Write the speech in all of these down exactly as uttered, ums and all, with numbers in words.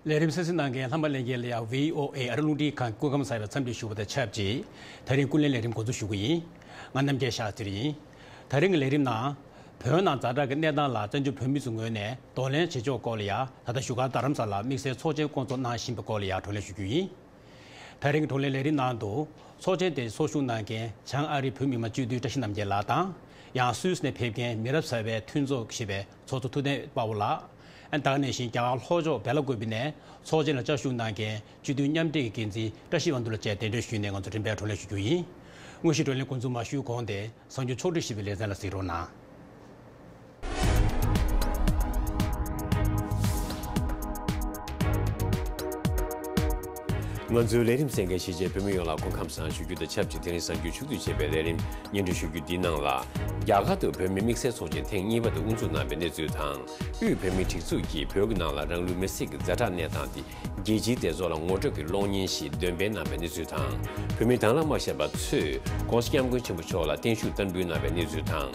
ལས་རིམ་གསན་གཟིགས་གནང་མཁན་ལྷན་པ་ལྷན་རྒྱས་ལ་ཡང་བྷི་ཨོ་ཨེ་ཨ་རི་རླུང་འཕྲིན་ཁང་སྐུ་ཁམས་བཟང་བའི་འཚམས་འདྲི་ཞུ་བ་དང་ཆབས་ཅིག་ད་རིང་ཀུན་གླེང་ལས་རིམ་འགོ་འཛུགས་ཞུ་གི་ཡིན། ང་རྣམ་རྒྱལ་ཤཱ་ཟེར་ཡིན། ད་རིང་གི་ལས་རིམ་ནང་བོད་ནང་ཛ་དྲག་གི་གནས་སྟངས་ལ་བཙན་བྱོལ་བོད་མི་ཚོའི་ངོས་ནས་གདོང་ལེན་བྱེད་ཕྱོགས་སྐོར་ལ་ཡང་ད་ལྟ་བཞུགས་སྒར་རྡ་རམ་ས་ལར་དམིགས་བསལ་ཚོགས་ཆེན་བསྐོང་ཚོགས་གནང་བཞིན་པའི་སྐོར་ལ་ཡང་བགྲོ་གླེང་ཞུ་རྒྱུ་ཡིན། ད་རིང་གི་བགྲོ་གླེང་ལས་རིམ་ནང་དུ་ཚོགས་ཆེན་དེ་ཚོགས་ཞུགས་གནང་མཁན་བྱང་ཨ་རིའི་བོད་མི་མང་སྤྱི་འཐུས་བཀྲ་ཤིས་རྣམ་རྒྱལ་ལགས་དང་། ཡང་སུད་སི་ནས་ཕེབས་མཁན་མི་རབས་གསར་པའི་མཐུན་ཚོགས་ཞེས་པའི་ཚོགས་གཙོ་ཐུབ་བསྟན་དཔའ་བོ་ལགས། ཨ་ནི་ད་ག་ནང་བཞིན་རྒྱ་གར་ལྷོ་ཕྱོགས་བེ་ལ་ཀུ་པི་ནས་ཚོགས་ཆེན་ལ་བཅར་ཞུགས་གནང་མཁན་སྤྱི་འཐུས་མཉམ་འབྲེལ་གྱི་འགན་འཛིན་བཀྲ་ཤིས་དབང་འདུས་ལགས་བཅས་གདན་འདྲེན་ཞུས་ནས་ང་ཚོ་རིམ་པས་བགྲོ་གླེང་ཞུ་རྒྱུ་ཡིན། དངོས་གཞི་བགྲོ་གླེང་འགོ་འཛུགས་མ་ཞུས་གོང་དེ་གསར་འགྱུར་ཕྱོགས་སྒྲིག་ཞུས་པའི་ལེ་ཚན་ལ་གཟིགས་རོགས་གནང་། ང་ཚོའི་ལས་རིམ་གསན་མཁན་གཞིས་བྱེས་བོད་མི་ཡོངས་ལ་སྐུ་ཁམས་བཟང་ཞུ་རྒྱུ་དང་ཆབས་ཅིག་དེ་རིང་གསར་འགྱུར་ཕྱོགས་བསྡུས་བྱས་པའི་ལས་རིམ་སྙན་སྒྲོན་ཞུ་རྒྱུ་འདིའི་ནང་ལ། རྒྱ་གར་དུ་བོད་མིའི་དམིགས་བསལ་ཚོགས་ཆེན་ཐེངས་གཉིས་པ་དེ་དབུ་འཛུགས་གནང་བའི་གནས་ཚུལ་དང་། དབུས་བོད་མིའི་སྒྲིག་འཛུགས་ཀྱིས་བོད་ཀྱི་ནང་ལ་རང་ལུས་མེར་སྲེག་གི་ཛ་དྲག་གནས་སྟངས་དེ་རྒྱལ་སྤྱིའི་སྡེ་ཚོགས་ལ་ངོ་སྤྲོད་ཀྱི་གློག་བརྙན་ཞིག་འདོན་སྤེལ་གནང་བའི་གནས་ཚུལ་དང་། བོད་མིའི་དྭང་བླངས་དམག་ཞབས་པ་ཚོས་༸གོང་ས་༸སྐྱབས་མགོན་ཆེན་པོ་མཆོག་ལ་བརྟན་བཞུགས་བསྟར་འབུལ་གནང་བའི་གནས་ཚུལ་དང་།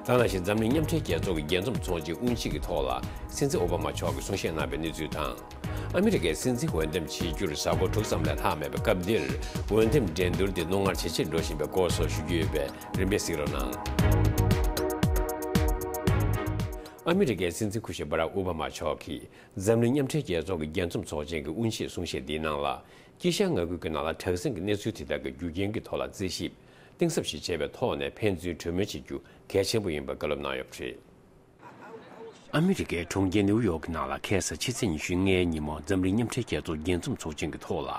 ད་ག་ནང་བཞིན་འཛམ་གླིང་མཉམ་འབྲེལ་རྒྱལ་ཚོགས་ཀྱི་རྒྱས་འཛོམས་ཚོགས་ཆེན་དབུ་འབྱེད་ཀྱི་ཐོག་ལ་སྲིད་འཛིན་ཨོ་བྷ་མ་མཆོག་གིས་གསུང་བཤད་གནང་བའི་གནས་ཚུལ་དང་། ཨ་མི་རི་ཀའི་སྲིད་འཛིན་འོས་འདེམས་བྱེད་རྒྱུར་གཟའ་འཁོར་དྲུག་ཙམ་ལས་ལྷག་མེད་པའི་སྐབས་འདིར་འོས་འདེམས་འགྲན་བསྡུར་འདི་རྣོ་ངར་ཇེ་ཆེར་འགྲོ་བཞིན་པའི་སྐོར་སོགས་ཞུ་རྒྱུ་ཡོད་པས་རིམ་པས་གཟིགས་རོགས་གནང་། ཨ་མི་རི་ཀའི་སྲིད་འཛིན་སྐུ་ཞབས་སྦ་རག་ཨོ་བྷ་མ་མཆོག་གིས་འཛམ་གླིང་མཉམ་འབྲེལ་རྒྱལ་ཚོགས་ཀྱི་རྒྱས་འཛོམས་ཚོགས་ཆེན་གྱི་དབུ་འབྱེད་གསུང་བཤད་འདིའི་ནང་ལ། དཀྱིལ་ཤར་མངའ་ཁུལ་གྱི་ནང་ལ་དྲག་ཟིང་གི་གནས་ཚུལ་དེ་དག་གི་རྒྱུ་རྐྱེན་གྱི་ཐོག་ལ་རྩད་ཞིབ་གཏིང་ཟབ་ཞིག་བྱས་པའི་ཐོག་ནས་ཕན་ཚུན་གྲོས་མོལ་བྱེད་རྒྱུ་གལ་ཆེན་པོ་ཡིན་པར་བཀའ་སློབ་གནང་ཡོད་པ་རེད། ཨ་མི་རི་ཀའི་གྲོང་ཁྱེར་ནེའུ་ཡོག་གི་ནང་ལ་ཁ་སང་ཕྱི་ཚེས་ཉི་ཤུ་ལྔའི་ཉིན་མོ་འཛམ་གླིང་མཉམ་འབྲེལ་རྒྱལ་ཚོགས་རྒྱས་འཛོམས་ཚོགས་ཆེན་གྱི་ཐོག་ལ།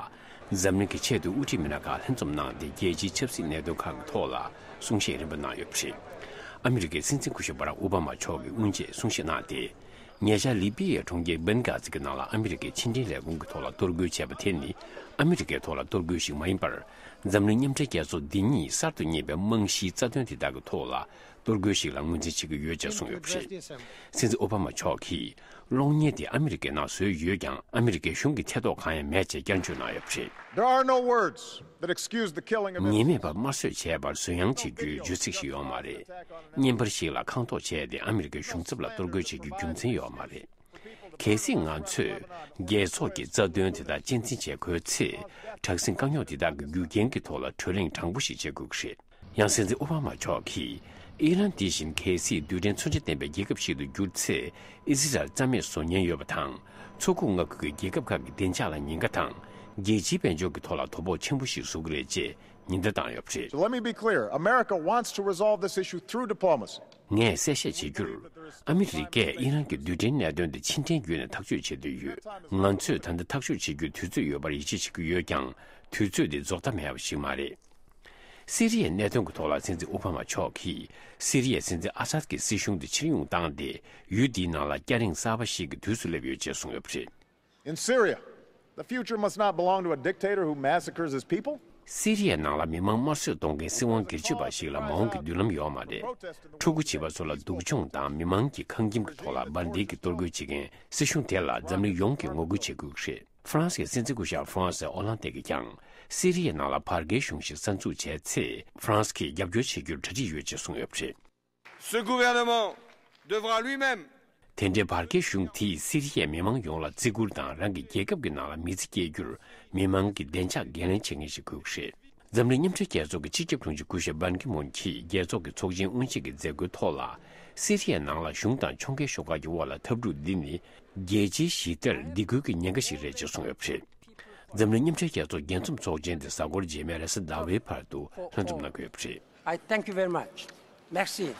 འཛམ་གླིང་གི་ཆེས་མཐོའི་དབུ་ཁྲིད་མི་སྣ་ཁག་ལྷན་འཛོམས་གནང་སྟེ་རྒྱལ་སྤྱིའི་ཆབ་སྲིད་གནད་དོན་ཁག་གི་ཐོག་ལ་གསུང་བཤད་རིམ་པ་གནང་ཡོད་པ་རེད། ཨ་མི་རི་ཀའི་སྲིད་འཛིན་སྐུ་ཞབས་སྦ་རག་ཨོ་བྷ་མ་མཆོག་གིས་དབུ་འབྱེད་གསུང་བཤད་གནང་སྟེ། ཉེ་ཆར་ལི་པི་ཡའི་གྲོང་ཁྱེར་བན་གྷ་ཛི་གི་ནང་ལ་ཨ་མི་རི་ཀའི་ཕྱི་འབྲེལ་ལས་ཁུངས་ཀྱི་ཐོག་ལ་གཏོར་རྒོལ་བྱས་པ་དེ་ནི་ཨ་མི་རི་ཀའི་ཐོག་ལ་གཏོར་རྒོལ་ཞིག་མ་ཡིན་པར། འཛམ་གླིང་མཉམ་འབྲེལ་རྒྱལ་ཚོགས་འདི་ཉིད་གསར་དུ་རྙེད་པའི་རྨང་གཞིའི་རྩ་དོན་དེ་དག་གི་ཐོག་ལ་གཏོར་རྒོལ་ཞིག་ལ་ངོས་འཛིན་བྱེད་ཀྱི་ཡོད་ཅེས་གསུངས་ཡོད་པ་རེད། སྲིད་འཛིན་ཨོ་བྷ་མ་མཆོག་གིས་གློག་བརྙན་དེ་ཨ་མི་རི་ཀའི་ནང་བཟོས་ཡོད་ཀྱང་ཨ་མི་རི་ཀའི་གཞུང་གིས་ཐེ་གཏོགས་གང་ཡང་མེད་ཅེས་བསྐྱར་བརྗོད་གནང་ཡོད་པ་རེད། There are no words that excuse the killing of ཉེས་མེད་པར་དམར་གསོད་བྱས་པར་གཟོད་ཡངས་བྱེད་རྒྱུའི་བརྗོད་ཚིག་ཞིག་ཡོད་མ་རེད། བརྙན་པར་ཞིག་ལ་ཁ་འཐོར་བྱས་ཏེ་ཨ་མི་རི་ཀའི་གཞུང་ཚབ་ལ་གཏོར་རྒོལ་བྱེད་རྒྱུའི་རྒྱུ་མཚན་ཡོད་མ་རེད། གལ་སྲིད་ང་ཚོས་རྒྱལ་ཚོགས་ཀྱི་རྩ་དོན་དེ་དག་གཅེས་འཛིན་བྱེད་དགོས་ཚེ། དྲག་ཟིང་དཀའ་རྙོག་འདི་དག་གི་རྒྱུ་རྐྱེན་གྱི་ཐོག་ལ་གྲོས་གླེང་དྲང་པོ་ཞིག་བྱེད་དགོས་ཀྱི་རེད། ཡང་སྲིད་འཛིན་ཨོ་བྷ་མ་མཆོག་གིས་ཨི་རན་འདི་བཞིན་གལ་སྲིད་རྡུལ་ཕྲན་མཚོན་ཆ་ལྡན་པའི་རྒྱལ་ཁབ་ཞིག་ཏུ་གྱུར་ཚེ། ཨི་ཟི་རལ་རྩ་མེད་བཟོ་ཉེན་ཡོད་པ་དང་། མཚོ་ཁུག་མངའ་ཁུལ་གྱི་རྒྱལ་ཁབ་ཁག་གི་བདེ་འཇགས་ལ་ཉེན་ཁ་དང་། རྒྱལ་སྤྱིའི་དཔལ་འབྱོར་གྱི་ཐོག་ལ་དོ་ཕོག་ཆེན་པོ་ཞིག་བཟོ་གི་རེད་ཅེས་ཉེན་བརྡ་བཏང་ཡོད་པ་རེད། So let me be clear. America wants to resolve this issue through diplomacy. ངས་གསལ་བཤད་བྱེད་རྒྱུར། ཨ་མི་རི་ཀས་ཨི་རན་གྱི་རྡུལ་ཕྲན་གནད་དོན་དེ་ཕྱི་འབྲེལ་བརྒྱུད་ནས་ཐག་གཅོད་བྱེད་འདོད་ཡོད། ང་ཚོས་ད་ལྟ་ཐག་གཅོད་བྱེད་རྒྱུར་དུས་ཚོད་ཡོད་པར་ཡིད་ཆེས་བྱེད་ཀྱི་ཡོད་ཀྱང་། དུས་ཚོད་འདི་རྫོགས་མཐའ་མེད་པ་ཞིག་མ་རེད། སི་རི་ཡའི་གནད་དོན་གྱི་ཐོག་ལ་སྲིད་འཛིན་ཨོ་བྷ་མ་མཆོག་གིས་སི་རི་ཡའི་སྲིད་འཛིན་ཨ་སཱད་ཀྱི་སྲིད་གཞུང་དེ་ཕྱིར་ཡོང་བཏང་སྟེ། ཡུལ་འདིའི་ནང་ལ་སྐྱ་རེངས་གསར་པ་ཞིག་གི་དུས་སུ་སླེབས་ཡོད་ཅེས་གསུངས་ཡོད་པ་རེད། In Syria, the future must not belong to a dictator who massacres his people. སི་རི་ཡའི་ནང་ལ་མི་མང་དམར་གསོད་གཏོང་མཁན་སྲིད་དབང་སྒེར་གཅོད་པ་ཞིག་ལ་མ་འོངས་ཀྱི་མདུན་ལམ་ཡོད་མ་རེད། ཕྲུ་གུ་བྱིས་པ་ཚོ་ལ་སྡུག་སྦྱོང་དང་མི་མང་གི་ཁང་ཁྱིམ་གྱི་ཐོག་ལ་འབར་མདེལ་གྱིས་གཏོར་རྒོལ་བྱེད་མཁན་སྲིད་གཞུང་དེ་ལ་འཛམ་གླིང་ཡོངས་ཀྱིས་ངོ་རྒོལ་བྱེད་དགོས་ཀྱི་རེད། ཧྥ་རན་སིའི་སྲིད་འཛིན་སྐུ་ཞབས་ཧྥ་རན་སི་ཨོ་ལན་ཏེ་གིས་ཀྱང་། སི་རི་ཡའི་ནང་ལ་བར་བརྒལ་གཞུང་ཞིག་གསར་འཛུགས་བྱས་ཚེ། ཧྥ་རན་སི་གིས་རྒྱབ་སྐྱོར་བྱེད་རྒྱུར་གྲ་སྒྲིག་ཡོད་ཅེས་གསུངས་ཡོད་པ་རེད། Ce gouvernement devra lui-même དེ་འདྲའི་བར་བརྒལ་གཞུང་དེས་སི་རི་ཡའི་མི་མང་ཡོངས་ལ་བརྩི་བཀུར་དང་རང་གི་རྒྱལ་ཁབ་ཀྱི་ནང་ལ་མི་ཚེ་སྐྱེལ་རྒྱུར་མི་མང་གི་བདེ་འཇགས་འགན་ལེན་བྱེད་མཁན་ཞིག་དགོས་ཀྱི་རེད། འཛམ་གླིང་མཉམ་འབྲེལ་རྒྱལ་ཚོགས་ཀྱི་སྤྱི་ཁྱབ་དྲུང་ཆེ་སྐུ་ཞབས་བན་ཀི་མུན་གྱིས་རྒྱལ་ཚོགས་ཀྱི་ཚོགས་ཆེན་དབུ་འབྱེད་ཀྱི་མཛད་སྒོའི་ཐོག་ལ། སི་རི་ཡའི་ནང་ལ་གཞུང་དང་ཕྱོགས་འགལ་ཤོག་ཁག་གི་དབར་ལ་འཐབ་འཁྲུག་འདི་ནི། རྒྱལ་སྤྱིའི་ཞི་བདེར་སྡིགས་སྐུལ་གྱི་ཉེན་ཁ་ཞིག་རེད་ཅེས་གསུངས་ཡོད་པ་རེད། འཛམ་གླིང་མཉམ་འབྲེལ་རྒྱལ་ཚོགས་རྒྱས་འཛོམས་ཚོགས་ཆེན་དེ་གཟའ་འཁོར་རྗེས་མའི་རེས་གཟའ་ཟླ་བའི་བར་དུ་ལྷན་འཛོམས་གནང་གི་ཡོད་པ་རེད། I thank you very much. Merci.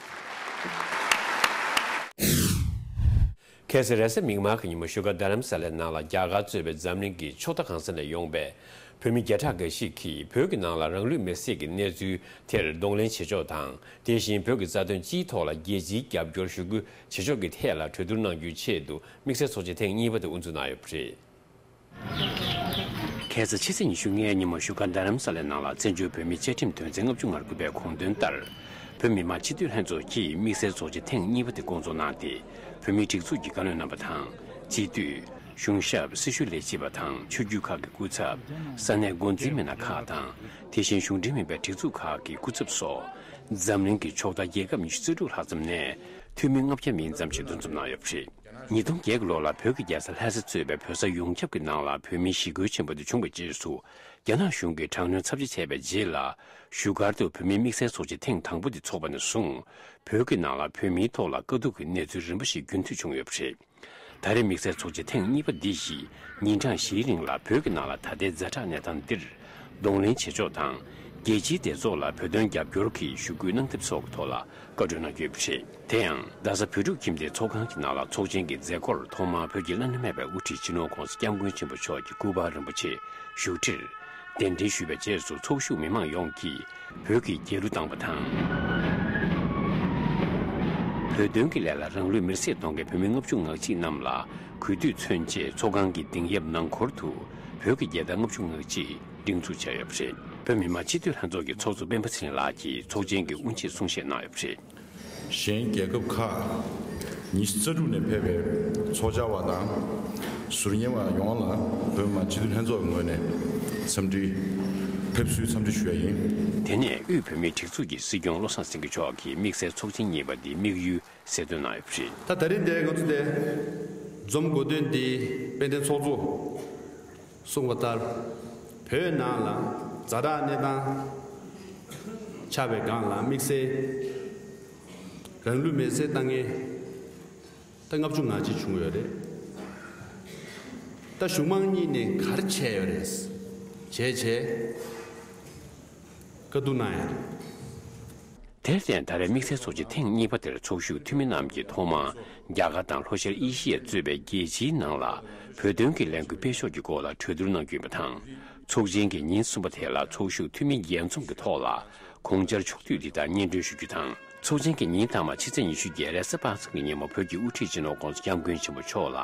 ཁ་སང་རེས་གཟའ་མིག་དམར་གྱི་ཉིན་མོ་བཞུགས་སྒར་རྡ་རམ་ས་ལའི་ནང་ལ་རྒྱ་གར་གཙོས་པའི་འཛམ་གླིང་གི་ཕྱོགས་མཐའ་གང་ས་ནས་ཡོང་པའི་བོད་མི་བརྒྱ་ཕྲག་འགའ་ཞིག་གིས་བོད་ཀྱི་ནང་ལ་རང་ལུས་མེར་སྲེག་གི་གནས་ཚུལ་དེར་གདོང་ལེན་བྱེད་ཕྱོགས་དང་། དེ་བཞིན་བོད་ཀྱི་རྩ་དོན་སྤྱིའི་ཐོག་ལ་རྒྱལ་སྤྱིའི་རྒྱབ་སྐྱོར་ཞུ་སྐུལ་བྱེད་ཕྱོགས་ཀྱི་ཐད་ལ་གྲོས་བསྡུར་གནང་རྒྱུའི་ཆེད་དུ་དམིགས་བསལ་ཚོགས་ཆེན་ཐེངས་གཉིས་པ་དེ་དབུ་འཛུགས་གནང་ཡོད་པ་རེད། ཁ་སང་ཕྱི་ཚེས་ཉི་ཤུ་ལྔའི་ཉིན་མོ་བཞུགས་སྒར་རྡ་རམ་ས་ལའི་ནང་ལ་བཙན་བྱོལ་བོད་མིའི་བཅའ་ཁྲིམས་དོན་ཚན་ལྔ་བཅུ་ང་དགུ་པའི་དགོངས་དོན་ལྟར། བོད་མི་མང་སྤྱི་འཐུས་ལྷན་ཚོགས་ཀྱིས་དམིགས་བསལ་ཚོགས་ཆེན་ཐེངས་གཉིས་པ་དེ་བསྐོང་ཚོགས་གནང་སྟེ། བོད་མིའི་སྒྲིག་འཛུགས་ཀྱི་བཀའ་བློན་རྣམ་པ་དང་། སྤྱི་འཐུས། གཞུང་ཞབས། སྲི་ཞུ་ལས་བྱེད་པ་དང་ཆོས་བརྒྱུད་ཁག་གི་སྐུ་ཚབ། ས་གནས་འགོ་འཛིན་མི་སྣ་ཁག་དང་། དེ་བཞིན་གཞུང་འབྲེལ་མིན་པའི་སྒྲིག་འཛུགས་ཁག་གི་སྐུ་ཚབ་སོགས། འཛམ་གླིང་གི་ཕྱོགས་མཐའ་རྒྱལ་ཁབ་ཉི་ཤུ་རྩ་དྲུག་ལྷག་ཙམ་ནས་འཐུས་མི་ལྔ་བརྒྱ་མིན་ཙམ་ཞིག་འདུ་འཛོམས་གནང་ཡོད་པ་རེད། ཉིས་སྟོང་བརྒྱད་ཀྱི་ལོ་ལ་བོད་ཀྱི་རྒྱལ་ས་ལྷ་ས་གཙོས་པའི་བོད་ས་ཡོངས་ཁྱབ་ཀྱི་ནང་ལ་བོད་མིའི་ཞི་རྒོལ་ཆེན་པོ་དེ་བྱུང་བའི་རྗེས་སུ། རྒྱ་ནག་གཞུང་གིས་དྲག་གནོན་ཚབས་ཆེ་བྱས་པའི་རྗེས་ལ། བཞུགས་སྒར་དུ་བོད་མིའི་དམིགས་བསལ་ཚོགས་ཆེན་ཐེངས་དང་པོ་དེ་འཚོགས་པ་ནས་བཟུང་། བོད་ཀྱི་ནང་ལ་བོད་མིའི་ཐོག་ལ་དཀའ་སྡུག་གི་གནས་ཚུལ་རིམ་པ་ཞིག་རྒྱུན་མཐུད་བྱུང་ཡོད་པ་རེད། ད་རེས་དམིགས་བསལ་ཚོགས་ཆེན་ཐེངས་གཉིས་པ་འདི་ཡིས་ཉིན་གྲངས་བཞིའི་རིང་ལ་བོད་ཀྱི་ནང་ལ་ད་ལྟའི་ཛ་དྲག་གནས་སྟངས་འདིར་གདོང་ལེན་བྱེད་ཕྱོགས་དང་། རྒྱལ་སྤྱིའི་སྡེ་ཚོགས་ལ་བོད་དོན་རྒྱབ་སྐྱོར་གྱི་ཞུ་སྐུལ་གནང་ཐབས་སོགས་ཀྱི་ཐོག་ལ་བཀའ་འཁྲོལ་གནང་རྒྱུ་ཡོད་པ་རེད། དེ་ཡང་རྡ་ས་བོད་ཕྲུག་ཁྱིམ་སྡེའི་ཚོགས་ཁང་གི་ནང་ལ་ཚོགས་ཆེན་གྱི་མཛད་སྒོར་ཐོག་མར་བོད་ཀྱི་བླ་ན་མེད་པའི་དབུ་ཁྲིད་སྤྱི་ནོར་༸གོང་ས་༸སྐྱབས་མགོན་ཆེན་པོ་མཆོག་གི་སྐུ་པར་རིན་པོ་ཆེ་བཞུགས་ཁྲིར་གདན་འདྲེན་ཞུས་པའི་རྗེས་སུ་ཚོགས་ཞུགས་མི་མང་ཡོངས་ཀྱིས་བོད་ཀྱི་རྒྱལ་གླུ་བཏང་བ་དང་། བོད་དོན་གྱི་ལས་ལ་རང་ལུས་མེར་སྲེག་གཏོང་མཁན་བོད་མི་ལྔ་བཅུ་ང་གཅིག་རྣམས་ལ་གུས་འདུད་མཚོན་ཆེད་ཚོགས་ཁང་གི་གདིང་ཡབ་ནང་ཁོལ་དུ་བོད་ཀྱི་རྒྱལ་དར་ལྔ་བཅུ་ང་གཅིག་སྒྲེང་འཛུགས་བྱས་ཡོད་པ་རེད། བོད་མི་མང་སྤྱི་འཐུས་ལྷན་ཚོགས་ཀྱི་ཚོགས་གཙོ་སྤེན་པ་ཚེ་རིང་ལགས་ཀྱིས་ཚོགས་ཆེན་གྱི་དབུ་འབྱེད་གསུང་བཤད་གནང་ཡོད་པ་རེད། གཞན་རྒྱལ་ཁབ་ཁག་ཉི་ཤུ་རྩ་དྲུག་ནས་ཕེབས་པའི་ཚོགས་བཅར་བ་དང་ཟུར་ཉན་བ་ཡོངས་ལ་བོད་མི་མང་སྤྱི་འཐུས་ལྷན་ཚོགས་ཀྱི་ངོས་ནས་འཚམས་འདྲི། ཕེབས་བསུའི་འཚམས་འདྲི་ཞུ་ཡ་ཡིན། དེ་ནས་དབུས་བོད་མིའི་སྒྲིག་འཛུགས་ཀྱི་སྲིད་སྐྱོང་བློ་བཟང་སེང་གེ་མཆོག་གིས་དམིགས་བསལ་ཚོགས་ཆེན་གཉིས་པ་འདིའི་དམིགས་ཡུལ་གསལ་སྟོན་གནང་ཡོད་པ་རེད། ད་ད་རིང་འདིར་ང་ཚོ་དེ་འཛོམས་དགོས་དོན་འདི་དཔལ་ལྡན་ཚོགས་གཙོ་གསུངས་པ་ལྟར། བོད་ནང་ལ་ཛ་དྲག་གནས་སྟངས་ཆགས་པའི་སྒང་ལ་དམིགས་བསལ་རང་ལུས་མེར་སྲེག་བཏང་མཁན་ད་ལྔ་བཅུ་ང་གཅིག་བྱུང་ཡོད་རེད། ད་གཞུང་མང་གཉིས་ནས་ག་རེ་བྱས་ཡོད་རེད། བྱས་བྱས་དཀའ་སྡུག་གནང་ཡོད་རེད། དེར་བརྟེན་ད་རེས་དམིགས་བསལ་ཚོགས་ཆེན་ཐེངས་གཉིས་པ་དེར་ཚོགས་ཞུགས་འཐུས་མི་རྣམས་ཀྱིས་ཐོག་མར་རྒྱ་གར་དང་ལྷོ་ཤར་ཨེ་ཤི་ཡས་གཙོས་པའི་རྒྱལ་སྤྱིའི་ནང་ལ་བོད་དོན་གྱི་ལས་འགུལ་སྤེལ་ཕྱོགས་ཀྱི་སྐོར་ལ་གྲོས་བསྡུར་གནང་རྒྱུ་ཡིན་པ་དང་། ཚོགས་ཆེན་གྱི་ཉིན་གསུམ་པ་དེ་ལ་ཚོགས་ཞུགས་འཐུས་མི་རྒྱས་འཛོམས་ཀྱི་ཐོག་ལ་གོང་བཅར་ཕྱོགས་བསྡུས་འདི་དག་སྙན་སྒྲོན་ཞུ་རྒྱུ་དང་། ཚོགས་ཆེན་གྱི་ཉིན་མཐའ་མ་ཕྱི་ཚེས་ཉི་ཤུ་རྒྱལ་རས་གཟའ་པ་སངས་ཀྱི་ཉིན་མོ་བོད་ཀྱི་དབུ་ཁྲིད་སྤྱི་ནོར་༸གོང་ས་༸སྐྱབས་མགོན་ཆེན་པོ་མཆོག་ལ་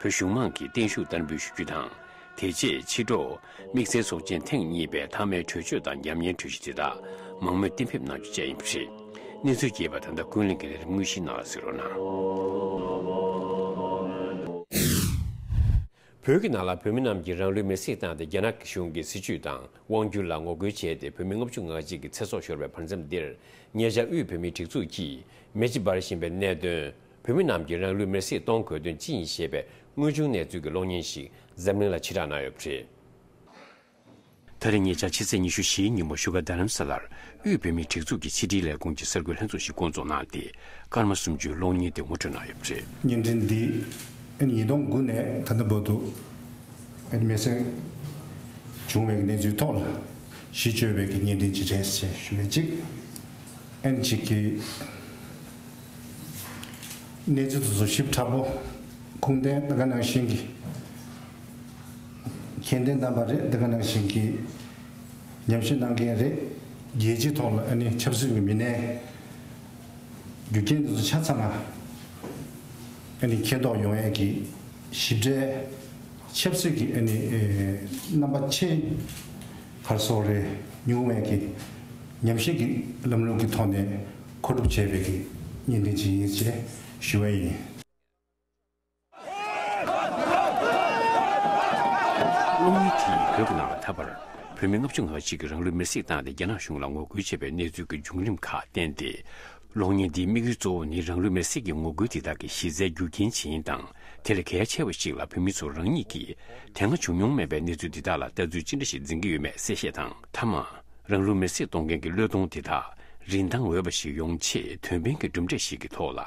བོད་གཞུང་མང་གིས་བརྟན་བཞུགས་བསྟར་འབུལ་ཞུ་རྒྱུ་དང་། དེ་རྗེས་ཕྱི་དྲོ་དམིགས་བསལ་ཚོགས་ཆེན་ཐེངས་གཉིས་པའི་མཐའ་མའི་གྲོས་ཆོད་དང་ཉམས་ཉེན་གྲོས་གཞི་དེ་དག་མང་མོས་གཏན་འབེབས་གནང་རྒྱུ་བཅས་ཡིན་པ་རེད། གནས་ཚུལ་རྒྱས་པ་ད་ལྟ་ཀུན་གླེང་གི་ལས་རིམ་དངོས་གཞིའི་ནང་ལ་གཟིགས་རོགས་གནང་། བོད་ཀྱི་ནང་ལ་བོད་མི་རྣམས་ཀྱིས་རང་ལུས་མེར་སྲེག་བཏང་སྟེ་རྒྱ་ནག་གཞུང་གི་སྲིད་བྱུས་དང་དབང་སྒྱུར་ལ་ངོ་རྒོལ་བྱས་ཏེ་བོད་མི་ལྔ་བཅུ་ང་གཅིག་གི་ཚེ་སྲོག་ཤོར་བའི་བར་མཚམས་འདིར་ཉེ་ཆར་དབུས་བོད་མིའི་སྒྲིག་འཛུགས་ཀྱིས་མེ་ལྕེ་འབར་བཞིན་པའི་གནད་དོན། བོད་མི་རྣམས་ཀྱིས་རང་ལུས་མེར་སྲེག་གཏོང་དགོས་དོན་ཅི་ཡིན་ཞེས་པའི་དངོས་བྱུང་གནས་ཚུལ་གྱི་གློག་བརྙན་ཞིག་འཛམ་གླིང་ལ་ཕྱིར་བསྒྲགས་གནང་ཡོད་པ་རེད། ད་རེས་ཉེ་ཆར་ཕྱི་ཚེས་ཉི་ཤུ་བཞིའི་ཉིན་མོ་བཞུགས་སྒར་རྡ་རམ་ས་ལར་དབུས་བོད་མིའི་སྒྲིག་འཛུགས་ཀྱི་ཕྱི་དྲིལ་ལས་ཁུངས་ཀྱི་གསར་འགོད་ལྷན་ཚོགས་ཤིག་བསྐོང་ཚོགས་གནང་སྟེ། སྐར་མ་སུམ་ཅུའི་གློག་བརྙན་དེ་ངོ་སྤྲོད་གནང་ཡོད་པ་རེད། བརྙན་འཕྲིན་འདི་ཨ་ནི་ཉིས་སྟོང་དགུ་ནས་ད་ལྟ་བར་དུ་ཨ་ནི་མེར་སྲེག་བྱུང་བའི་གནས་ཚུལ་ཐོག་ལ་གཞི་བཅོལ་བའི་གི་བརྙན་འཕྲིན་ཅིག་རེད་ཅེས་ཞུ་ཡས་གཅིག་ཨ་ནི་གཅིག་གི་གནས་ཚུལ་དེ་ཚོ་ཞིབ་ཕྲ་པོ་ཁུངས་ལྡན་ད་ག་ནང་བཞིན་གྱི་མཁྱེན་ལྡན་རྣམ་པ་རེད། ད་ག་ནང་བཞིན་གྱི་ཉམས་ཞིབ་གནང་མཁན་རེད། རྒྱལ་སྤྱིའི་ཐོག་ལ་ཨ་ནི་ཆབ་སྲིད་ཀྱི་མི་སྣའི་རྒྱུ་རྐྱེན་དེ་ཚོ་ཆ་ཚང་ང་ཨ་ནི་མཁྱེན་རྟོགས་ཡོང་ཡས་ཀྱི་ཞིབ་ཕྲའི་ཆབ་སྲིད་ཀྱི་ཨ་ནི་ཨེ་རྣམ་པ་ཆེ་གར་སོགས་རེ་ཉུང་བའི་གི་ཉམས་ཞིབ་ཀྱི་ལམ་ལུགས་ཀྱི་ཐོག་ནས་མཁོ་སྒྲུབ་བྱས་པའི་གི་བརྙན་འཕྲིན་ཅིག་ཡིན་ཅེས་ཞུ་བ་ཡིན། གློག་བརྙན་དེས་བོད་ཀྱི་ནང་ལ་ད་བར་བོད་མི་ལྔ་བཅུ་ང་གཅིག་གིས་རང་ལུས་མེར་སྲེག་བཏང་སྟེ་རྒྱ་ནག་གཞུང་ལ་ངོ་རྒོལ་བྱས་པའི་གནས་ཚུལ་གྱི་བྱུང་རིམ་ཁག་བསྟན་ཏེ། གློག་བརྙན་འདིའི་དམིགས་ཡུལ་གཙོ་བོ་ནི་རང་ལུས་མེར་སྲེག་གི་ངོ་རྒོལ་དེ་དག་གི་གཞི་རྩའི་རྒྱུ་རྐྱེན་ཇི་ཡིན་དང་། དེ་ལས་གལ་ཆེ་བ་ཞིག་ལ་བོད་མི་ཚོ་རང་ཉིད་ཀྱིས་དེ་སྔ་བྱུང་མྱོང་མེད་པའི་གནས་ཚུལ་འདི་དག་ལ་ལྟ་ཚུལ་ཅི་འདྲ་ཞིག་འཛིན་གྱི་ཡོད་མེད་གསལ་བཤད་དང་། མཐའ་མ། རང་ལུས་མེར་སྲེག་གཏོང་མཁན་གྱི་བློས་གཏོང་དེ་དག་རིན་ཐང་འོས་པ་ཞིག་ཡོང་ཆེད་དོན་ཕན་གྱི་གྲུབ་འབྲས་ཤིག་གི་ཐོག་ལ་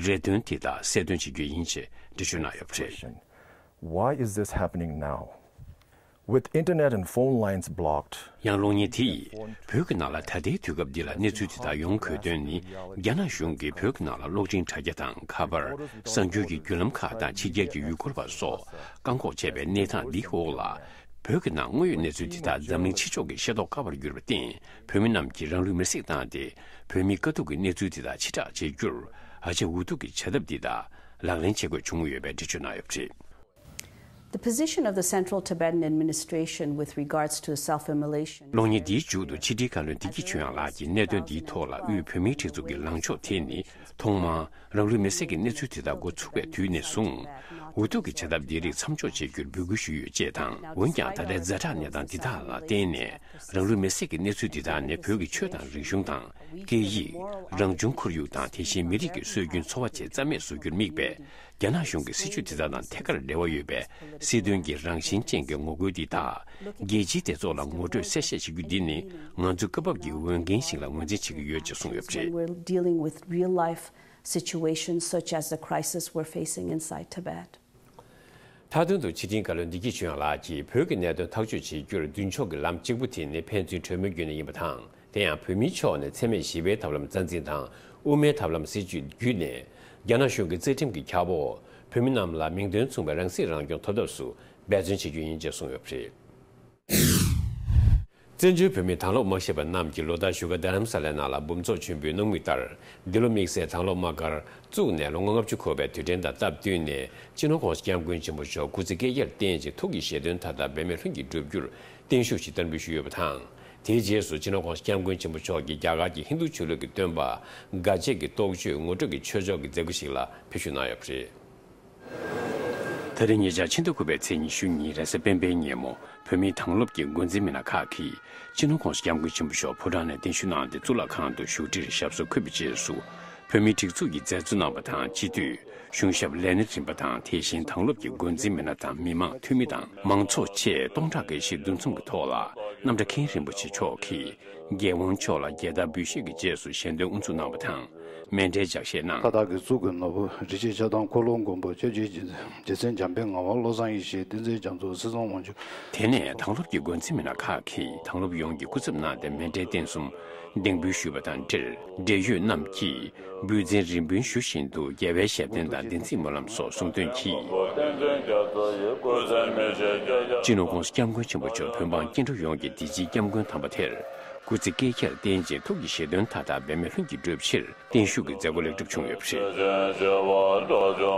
རེ་འདུན་དེ་དག་གསལ་སྟོན་བྱེད་རྒྱུ་ཡིན་ཅེས་འགྲེལ་བརྗོད་གནང་ཡོད་པ་རེད། Why is this happening now? With internet and phone lines blocked, ཡང་གློག་བརྙན་དེ་ཡིས་བོད་ཀྱི་ནང་ལ་ད་ལྟའི་དུས་སྐབས་འདི་ལ་གནས་ཚུལ་དེ་དག་ཡོང་དགོས་དོན་ནི། རྒྱ་ནག་གཞུང་གིས་བོད་ཀྱི་ནང་ལ་གློག་འཕྲིན་དྲ་རྒྱ་དང་ཁ་པར། གསར་འགྱུར་གྱི་བརྒྱུད་ལམ་ཁག་དང་ཕྱི་རྒྱལ་གྱི་ཡུལ་སྐོར་བ་སོགས་བཀག་འགོག་བྱས་པའི་གནས་སྟངས་འདིའི་འོག་ལ། བོད་ཀྱི་ནང་དངོས་ཡོད་གནས་ཚུལ་དེ་དག་འཛམ་གླིང་ཕྱི་ཕྱོགས་ཀྱིས་ཤེས་རྟོགས་དཀའ་བར་གྱུར་བར་བརྟེན། བོད་མི་རྣམས་ཀྱིས་རང་ལུས་མེར་སྲེག་བཏང་སྟེ། བོད་མིའི་དཀའ་སྡུག་གི་གནས་ཚུལ་དེ་དག་ཕྱིར་བསྒྲགས་བྱེད་རྒྱུར་ཨ་ཅག་འུ་ཐུག་གི་བྱ་ཐབས་འདི་དག་ལག་ལེན་བྱེད་དགོས་བྱུང་ཡོད་པའི་འགྲེལ་བརྗོད་གནང་ཡོད་པ་རེད། The position of the Central Tibetan Administration with regards to self-immolation གློག་བརྙན་འདིའི་མཇུག་ཏུ་ཕྱི་དྲིལ་བཀའ་བློན་བདེ་སྐྱིད་ཆོས་དབྱངས་ལགས་ཀྱིས་གནད་དོན་འདིའི་ཐོག་ལ་དབུས་བོད་མིའི་སྒྲིག་འཛུགས་ཀྱི་ལངས་ཕྱོགས་དེ་ནི་ཐོག་མར་རང་ལུས་མེར་སྲེག་གི་གནས་ཚུལ་དེ་དག་འགོ་ཚུགས་པའི་དུས་ནས་བཟུང་འུ་ཐུག་གི་བྱ་ཐབས་འདི་རིགས་མཚམས་འཇོག་བྱེད་རྒྱུར་འབོད་སྐུལ་ཞུས་ཡོད་ཅེས་དང་། འོན་ཀྱང་ད་ལྟའི་ཛ་དྲག་གནས་སྟངས་འདི་དག་ལ་བརྟེན་ནས་རང་ལུས་མེར་སྲེག་གི་གནས་ཚུལ་འདི་དག་ནི་བོད་ཀྱི་ཆོས་དང་རིག་གཞུང་དང་སྐད་ཡིག་རང་བྱུང་ཁོར་ཡུག་དང་དེ་བཞིན་མི་རིགས་ཀྱི་སྲོལ་རྒྱུན་འཚོ་བ་བཅས་རྩ་མེད་བཟོ་རྒྱུར་དམིགས་པའི་རྒྱ་ནག་གཞུང་གི་སྲིད་བྱུས་དེ་དག་དང་ཐད་ཀར་འབྲེལ་བ་ཡོད་པའི་སྲིད་དོན་གྱི་རང་བཞིན་ཅན་གྱི་ངོ་རྒོལ་འདི་དག་རྒྱལ་སྤྱིའི་སྡེ་ཚོགས་ལ་ངོ་སྤྲོད་གསལ་བཤད་བྱེད་རྒྱུ་འདི་ནི་ང་ཚོའི་སྐབས་བབ་ཀྱི་འོས་འགན་ཞིག་ལ་ངོས་འཛིན་བྱེད་ཀྱི་ཡོད་ཅེས་གསུངས་ཡོད་པ་རེད། When we're dealing with real life situations such as the crisis we're facing inside Tibet. མཐའ་དོན་དུ་ཕྱི་དྲིལ་བཀའ་བློན་བདེ་སྐྱིད་ཆོས་དབྱངས་ལགས་ཀྱིས་བོད་ཀྱི་གནད་དོན་ཐག་གཅོད་བྱེད་རྒྱུར་མདུན་ཕྱོགས་ཀྱི་ལམ་གཅིག་པུ་དེ་ནི་ཕན་ཚུན་གྲོས་མོལ་བརྒྱུད་ནས་ཡིན་པ་དང་། དེ་ཡང་བོད་མིའི་ཕྱོགས་ནས་འཚེ་མེད་ཞི་བའི་ཐབས་ལམ་རྩ་འཛིན་དང་དབུ་མའི་ཐབས་ལམ་སྲིད་བྱུས་བརྒྱུད་ནས་རྒྱ་ནག་གཞུང་གི་རྩ་ཁྲིམས་ཀྱི་ཁྱབ་འོག་བོད་མི་རྣམས་ལ་མིང་དོན་མཚུངས་པའི་རང་སྲིད་རང་སྐྱོང་ཐོབ་ཐབས་སུ་འབད་བརྩོན་བྱེད་རྒྱུ་ཡིན་ཅེས་གསུངས་ཡོད་པ་རེད། བཙན་བྱོལ་བོད་མིའི་དྭང་སློབ་མ་ཤེས་པ་རྣམས་ཀྱིས་ལོ་ལྟར་བཞུགས་སྒར་རྡ་རམ་ས་ལའི་ནང་ལ་འབུམ་ཚོགས་མཆོད་འབུལ་གནང་མུས་ལྟར། འདི་ལོ་དམིགས་བསལ་དྭང་སློབ་དམག་སྒར་བཙུགས་ནས་ལོ་ངོ་ལྔ་བཅུ་འཁོར་བའི་དུས་དྲན་དང་སྟབས་བསྟུན་ནས་སྤྱི་ནོར་༸གོང་ས་༸སྐྱབས་མགོན་ཆེན་པོ་མཆོག་སྐུ་ཚེ་བསྐལ་བརྒྱར་བརྟན་ཅིང་ཐུགས་ཀྱི་བཞེད་དོན་མཐའ་དག་འབད་མེད་ལྷུན་གྱིས་འགྲུབ་རྒྱུར་བརྟན་བཞུགས་ཤིག་བསྟར་འབུལ་ཞུས་ཡོད་པ་དང་། དེའི་རྗེས་སུ་སྤྱི་ནོར་༸གོང་ས་༸སྐྱབས་མགོན་ཆེན་པོ་མཆོག་གིས་རྒྱ་གར་གྱི་ཧིན་རྡུ་ཆོས་ལུགས་ཀྱི་སྟོན་པ་དགའ་བྱེད་ཀྱི་རྟོགས་བརྗོད་ངོ་སྤྲོད་ཀྱི་ཆོས་ཚོགས་ཀྱི་མཛད་སྒོ་ཞིག་ལ་ཕེབས་བཞུགས་གནང་ཡོད་པ་རེད། ད་རེས་ཉེ་ཆར་ཕྱི་ཟླ་དགུ་པའི་ཚེས་ཉི་ཤུ་གཉིས་རེས་གཟའ་སྤེན་པའི་ཉིན་མོ་བོད་མིའི་དྭང་སློབ་ཀྱི་འགོ་འཛིན་མི་སྣ་ཁག་གིས་སྤྱི་ནོར་༸གོང་ས་༸སྐྱབས་མགོན་ཆེན་པོ་མཆོག་ཕོ་བྲང་ནས་གདན་ཞུ་གནང་སྟེ་གཙུག་ལག་ཁང་དུ་བཞུགས་ཁྲིར་ཞབས་སོར་འཁོད་པའི་རྗེས་སུ་བོད་མིའི་སྒྲིག་འཛུགས་ཀྱི་མཛད་གཙོ་རྣམ་པ་དང་སྤྱི་འཐུས། གཞུང་ཞབས་ལས་སྣེ་རིམ་པ་དང་དེ་བཞིན་དྭང་སློབ་ཀྱི་འགོ་འཛིན་མི་སྣ་དང་མི་མང་འཐུས་མི་དང་མང་ཚོགས་བཅས་སྟོང་ཕྲག་འགའ་ཞིག་འདུ་འཛོམས་ཀྱི་ཐོག་ལ་རྣམ་གྲྭ་མཁན་རིན་པོ་ཆེ་མཆོག་གིས་རྒྱལ་དབང་མཆོག་ལ་རྒྱལ་དར་འབུལ་བཞེས་ཀྱི་རྗེས་སུ་ཞལ་འདོན་དབུ་འཛུགས་གནང་བ་དང་། མཎྜལ་ལྗགས་བཤད་གནང་། མཐའ་དག་གི་གཙུག་གི་ནོར་བུ། རིན་ཆེན་ཤ་སྟག་འཁོར་ལོ་མགོན་པོ། སྐྱབས་རྗེ་རྗེ་བཙུན་འཇམ་དཔལ་ངག་དབང་བློ་བཟང་ཡེ་ཤེས། བསྟན་འཛིན་རྒྱ་མཚོ། སྲིད་ཚོང་དབང་ཕྱུག། དེ་ནས་དྭང་སློབ་ཀྱི་འགོ་འཛིན་མི་སྣ་ཁག་གིས་དྭང་སློབ་ཡོངས་ཀྱི་སྐུ་ཚབ་གནང་སྟེ་མཎྜལ་རྟེན་གསུམ་གདན་འབུལ་ཞུས་པ་དང་འབྲེལ། འབྲེལ་ཡོད་རྣམས་ཀྱིས་འབུལ་རྫས་རིམ་བྱོན་ཞུ་བཞིན་དུ་རྒྱལ་བའི་ཞབས་བརྟན་དང་བདེན་ཚིག་སྨོན་ལམ་སོགས་གསུང་འདོན་གྱིས། སྤྱི་ནོར་༸གོང་ས་༸སྐྱབས་མགོན་ཆེན་པོ་མཆོག་བོད་འབངས་སྐྱིད་འགྲོ་ཡོངས་ཀྱི་བདེ་སྐྱིད་སྐྱབས་མགོན་དམ་པ་དེར་སྐུ་ཚེ་བསྐལ་བརྒྱར་བརྟན་ཅིང་ཐུགས་ཀྱི་བཞེད་དོན་མཐའ་དག་འབད་མེད་ལྷུན་གྱིས་འགྲུབ་ཕྱིར་བརྟན་བཞུགས་ཀྱི་མཛད་སྒོ་ལེགས་གྲུབ་བྱུང་ཡོད་པ་རེད།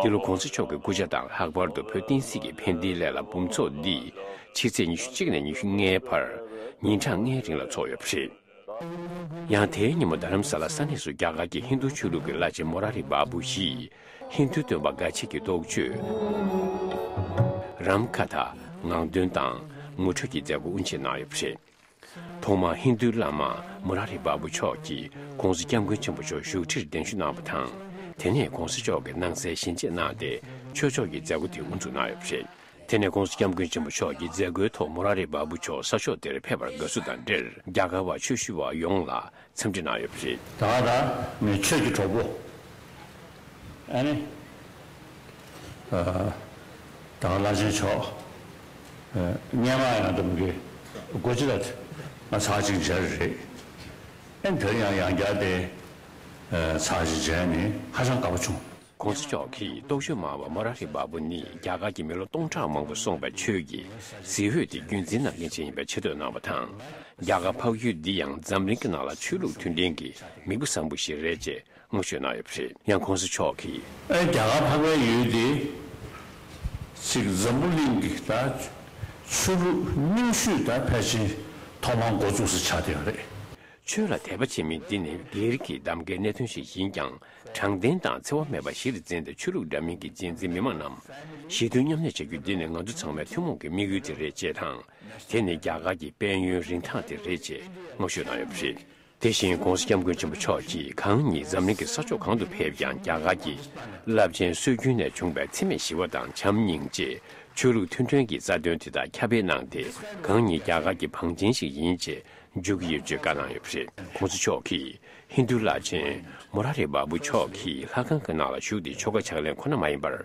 འདི་ལོ་༸གོང་ས་མཆོག་གི་སྐུ་ཕྱྭ་དང་ལྷག་པར་དུ་བོད་བསྟན་སྲིད་ཀྱི་ཕན་བདེའི་སླད་ལ་འབུམ་ཚོགས་འདི་ཕྱི་ཚེས་ཉི་ཤུ་གཅིག་ནས་ཉི་ཤུ་ལྔའི་བར་ཉིན་གྲངས་ལྔའི་རིང་ལ་འཚོགས་ཡོད་པ་རེད། ཡང་དེའི་ཉིན་མོ་རྡ་རམ་ས་ལ་ས་གནས་སུ་རྒྱ་གར་གྱི་ཧིན་རྡུ་ཆོས་ལུགས་ཀྱི་བླ་ཆེན་མོ་ར་རི་བ་བུ་ཡིས་ཧིན་རྡུའི་སྟོན་པ་དགའ་བྱེད་ཀྱི་རྟོགས་བརྗོད་རམ་ཁ་ཐ་ངག་འདོན་དང་ངོ་སྤྲོད་ཀྱི་མཛད་སྒོ་དབུ་འབྱེད་གནང་ཡོད་པ་རེད། ཐོག་མར་ཧིན་རྡུའི་བླ་མ་མུ་ར་རི་བ་བུ་མཆོག་གིས་༸གོང་ས་༸སྐྱབས་མགོན་ཆེན་པོ་མཆོག་བཞུགས་ཁྲིར་གདན་ཞུ་གནང་བ་དང་། དེ་ནས་༸གོང་ས་མཆོག་གིས་སྣང་གསལ་ཞལ་འབྱེད་གནང་སྟེ་ཆོས་ཕྱོགས་ཀྱི་མཛད་སྒོ་དེ་དབུ་འཛུགས་གནང་ཡོད་པ་རེད། དེ་ནས་༸གོང་ས་༸སྐྱབས་མགོན་ཆེན་པོ་མཆོག་གིས་མཛད་སྒོའི་ཐོག་མུ་ར་རི་བ་བུ་མཆོག་ས་ཕྱོགས་དེར་ཕེབས་པར་དགའ་བསུ་དང་འབྲེལ་རྒྱ་གར་བ་ཆོས་ཞུ་བ་ཡོངས་ལ་འཚམས་འདྲི་གནང་ཡོད་པ་རེད། ད་ད་ངའི་ཆོས་ཀྱི་གྲོགས་པོ། ཨ་ནི། ཨ། ད་བླ་ཆེན་མཆོག་ཨ། སྔན་མ་ཡང་འདུག་གི་སྒོ་ཅི་ལ་ང་ཚར་གཅིག་མཇལ་རེད། ཨ་ནི་དེར་ཡང་ཡང་བསྐྱར་དེ་ཨ། ཚར་གཅིག་མཇལ་ནས་ཧ་ཅང་དགའ་པོ་བྱུང་། ༸གོང་ས་མཆོག་གིས་རྟོགས་བརྗོད་སྨྲ་བ་མོ་ར་རི་བ་བུ་ནི་རྒྱ་གར་གྱི་མི་ལོ་སྟོང་ཕྲག་མང་པོ་སོང་བའི་ཆོས་ཀྱི་གཟི་འོད་དེ་རྒྱུན་འཛིན་གནང་མཁན་ཞིག་ཡིན་པའི་ཆེ་བསྟོད་གནང་བ་དང་། རྒྱ་གར་འཕགས་ཡུལ་འདི་ཡང་འཛམ་གླིང་གི་ནང་ལ་ཆོས་ལུགས་མཐུན་སྒྲིལ་གྱི་མིག་དཔེ་བཟང་པོ་ཞིག་རེད་ཅེས་བསྔགས་བརྗོད་གནང་ཡོད་པ་རེད། ཡང་༸གོང་ས་མཆོག་གིས། ཨེ། རྒྱ་གར་འཕགས་པའི་ཡུལ་འདི་ཅིག་འཛམ་བུ་གླིང་གི་ད་ཆོས་ལུགས་རྙིང་ཤོས་ད་ཕལ་ཆེར་ཐོག་མར་འགོ་བཙུགས་ས་ཆགས་བསྡད་ཡོད་རེད། ཆོས་ལ་དད་པ་བྱེད་མིན་འདི་ནི་སྒེར་གྱི་གདམ་གའི་གནད་དོན་ཞིག་ཡིན་ཀྱང་། དྲང་བདེན་དང་འཚེ་བ་མེད་པ་གཞིར་འཛིན་ཏེ་ཆོས་ལུགས་འདྲ་མིན་གྱི་རྗེས་འཛིན་མི་མང་རྣམས་ཞི་མཐུན་མཉམ་གནས་བྱ་རྒྱུ་འདི་ནི་ང་ཚོ་ཚང་མའི་ཐུན་མོང་གི་དམིགས་ཡུལ་དེ་རེད་ཅེས་དང་། དེ་ནི་རྒྱ་གར་གྱི་དཔལ་ཡོན་རིན་ཐང་དེ་རེད་ཅེས་བསྔགས་བརྗོད་གནང་ཡོད་པ་རེད། དེ་བཞིན་༸གོང་ས་༸སྐྱབས་མགོན་ཆེན་པོ་མཆོག་གིས་གང་ཉིད་འཛམ་གླིང་གི་ས་ཕྱོགས་གང་དུ་ཕེབས་ཀྱང་རྒྱ་གར་གྱི་རླབས་ཆེན་སྲོལ་རྒྱུན་ནས་བྱུང་བའི་འཚེ་མེད་ཞི་བ་དང་བྱམས་སྙིང་རྗེ། ཆོས་ལུགས་མཐུན་སྒྲིལ་གྱི་རྩ་དོན་དེ་དག་ཁྱབ་སྤེལ་གནང་སྟེ་གང་ཉིད་རྒྱ་གར་གྱི་བང་ཆེན་ཞིག་ཡིན་ཅེས་འཇུག་གི་ཡོད་ཅེས་བཀའ་གནང་ཡོད་པ་རེད། ༸གོང་ས་མཆོག་གིས་ཧིན་རྡུ་བླ་ཆེན་མོ་ར་རི་བ་བུ་མཆོག་གིས་ལྷ་ཁང་གི་ནང་ལ་བཞུགས་ཏེ་ཆོ་ག་ཕྱག་ལེན་ཁོ་ན་མ་ཡིན་པར་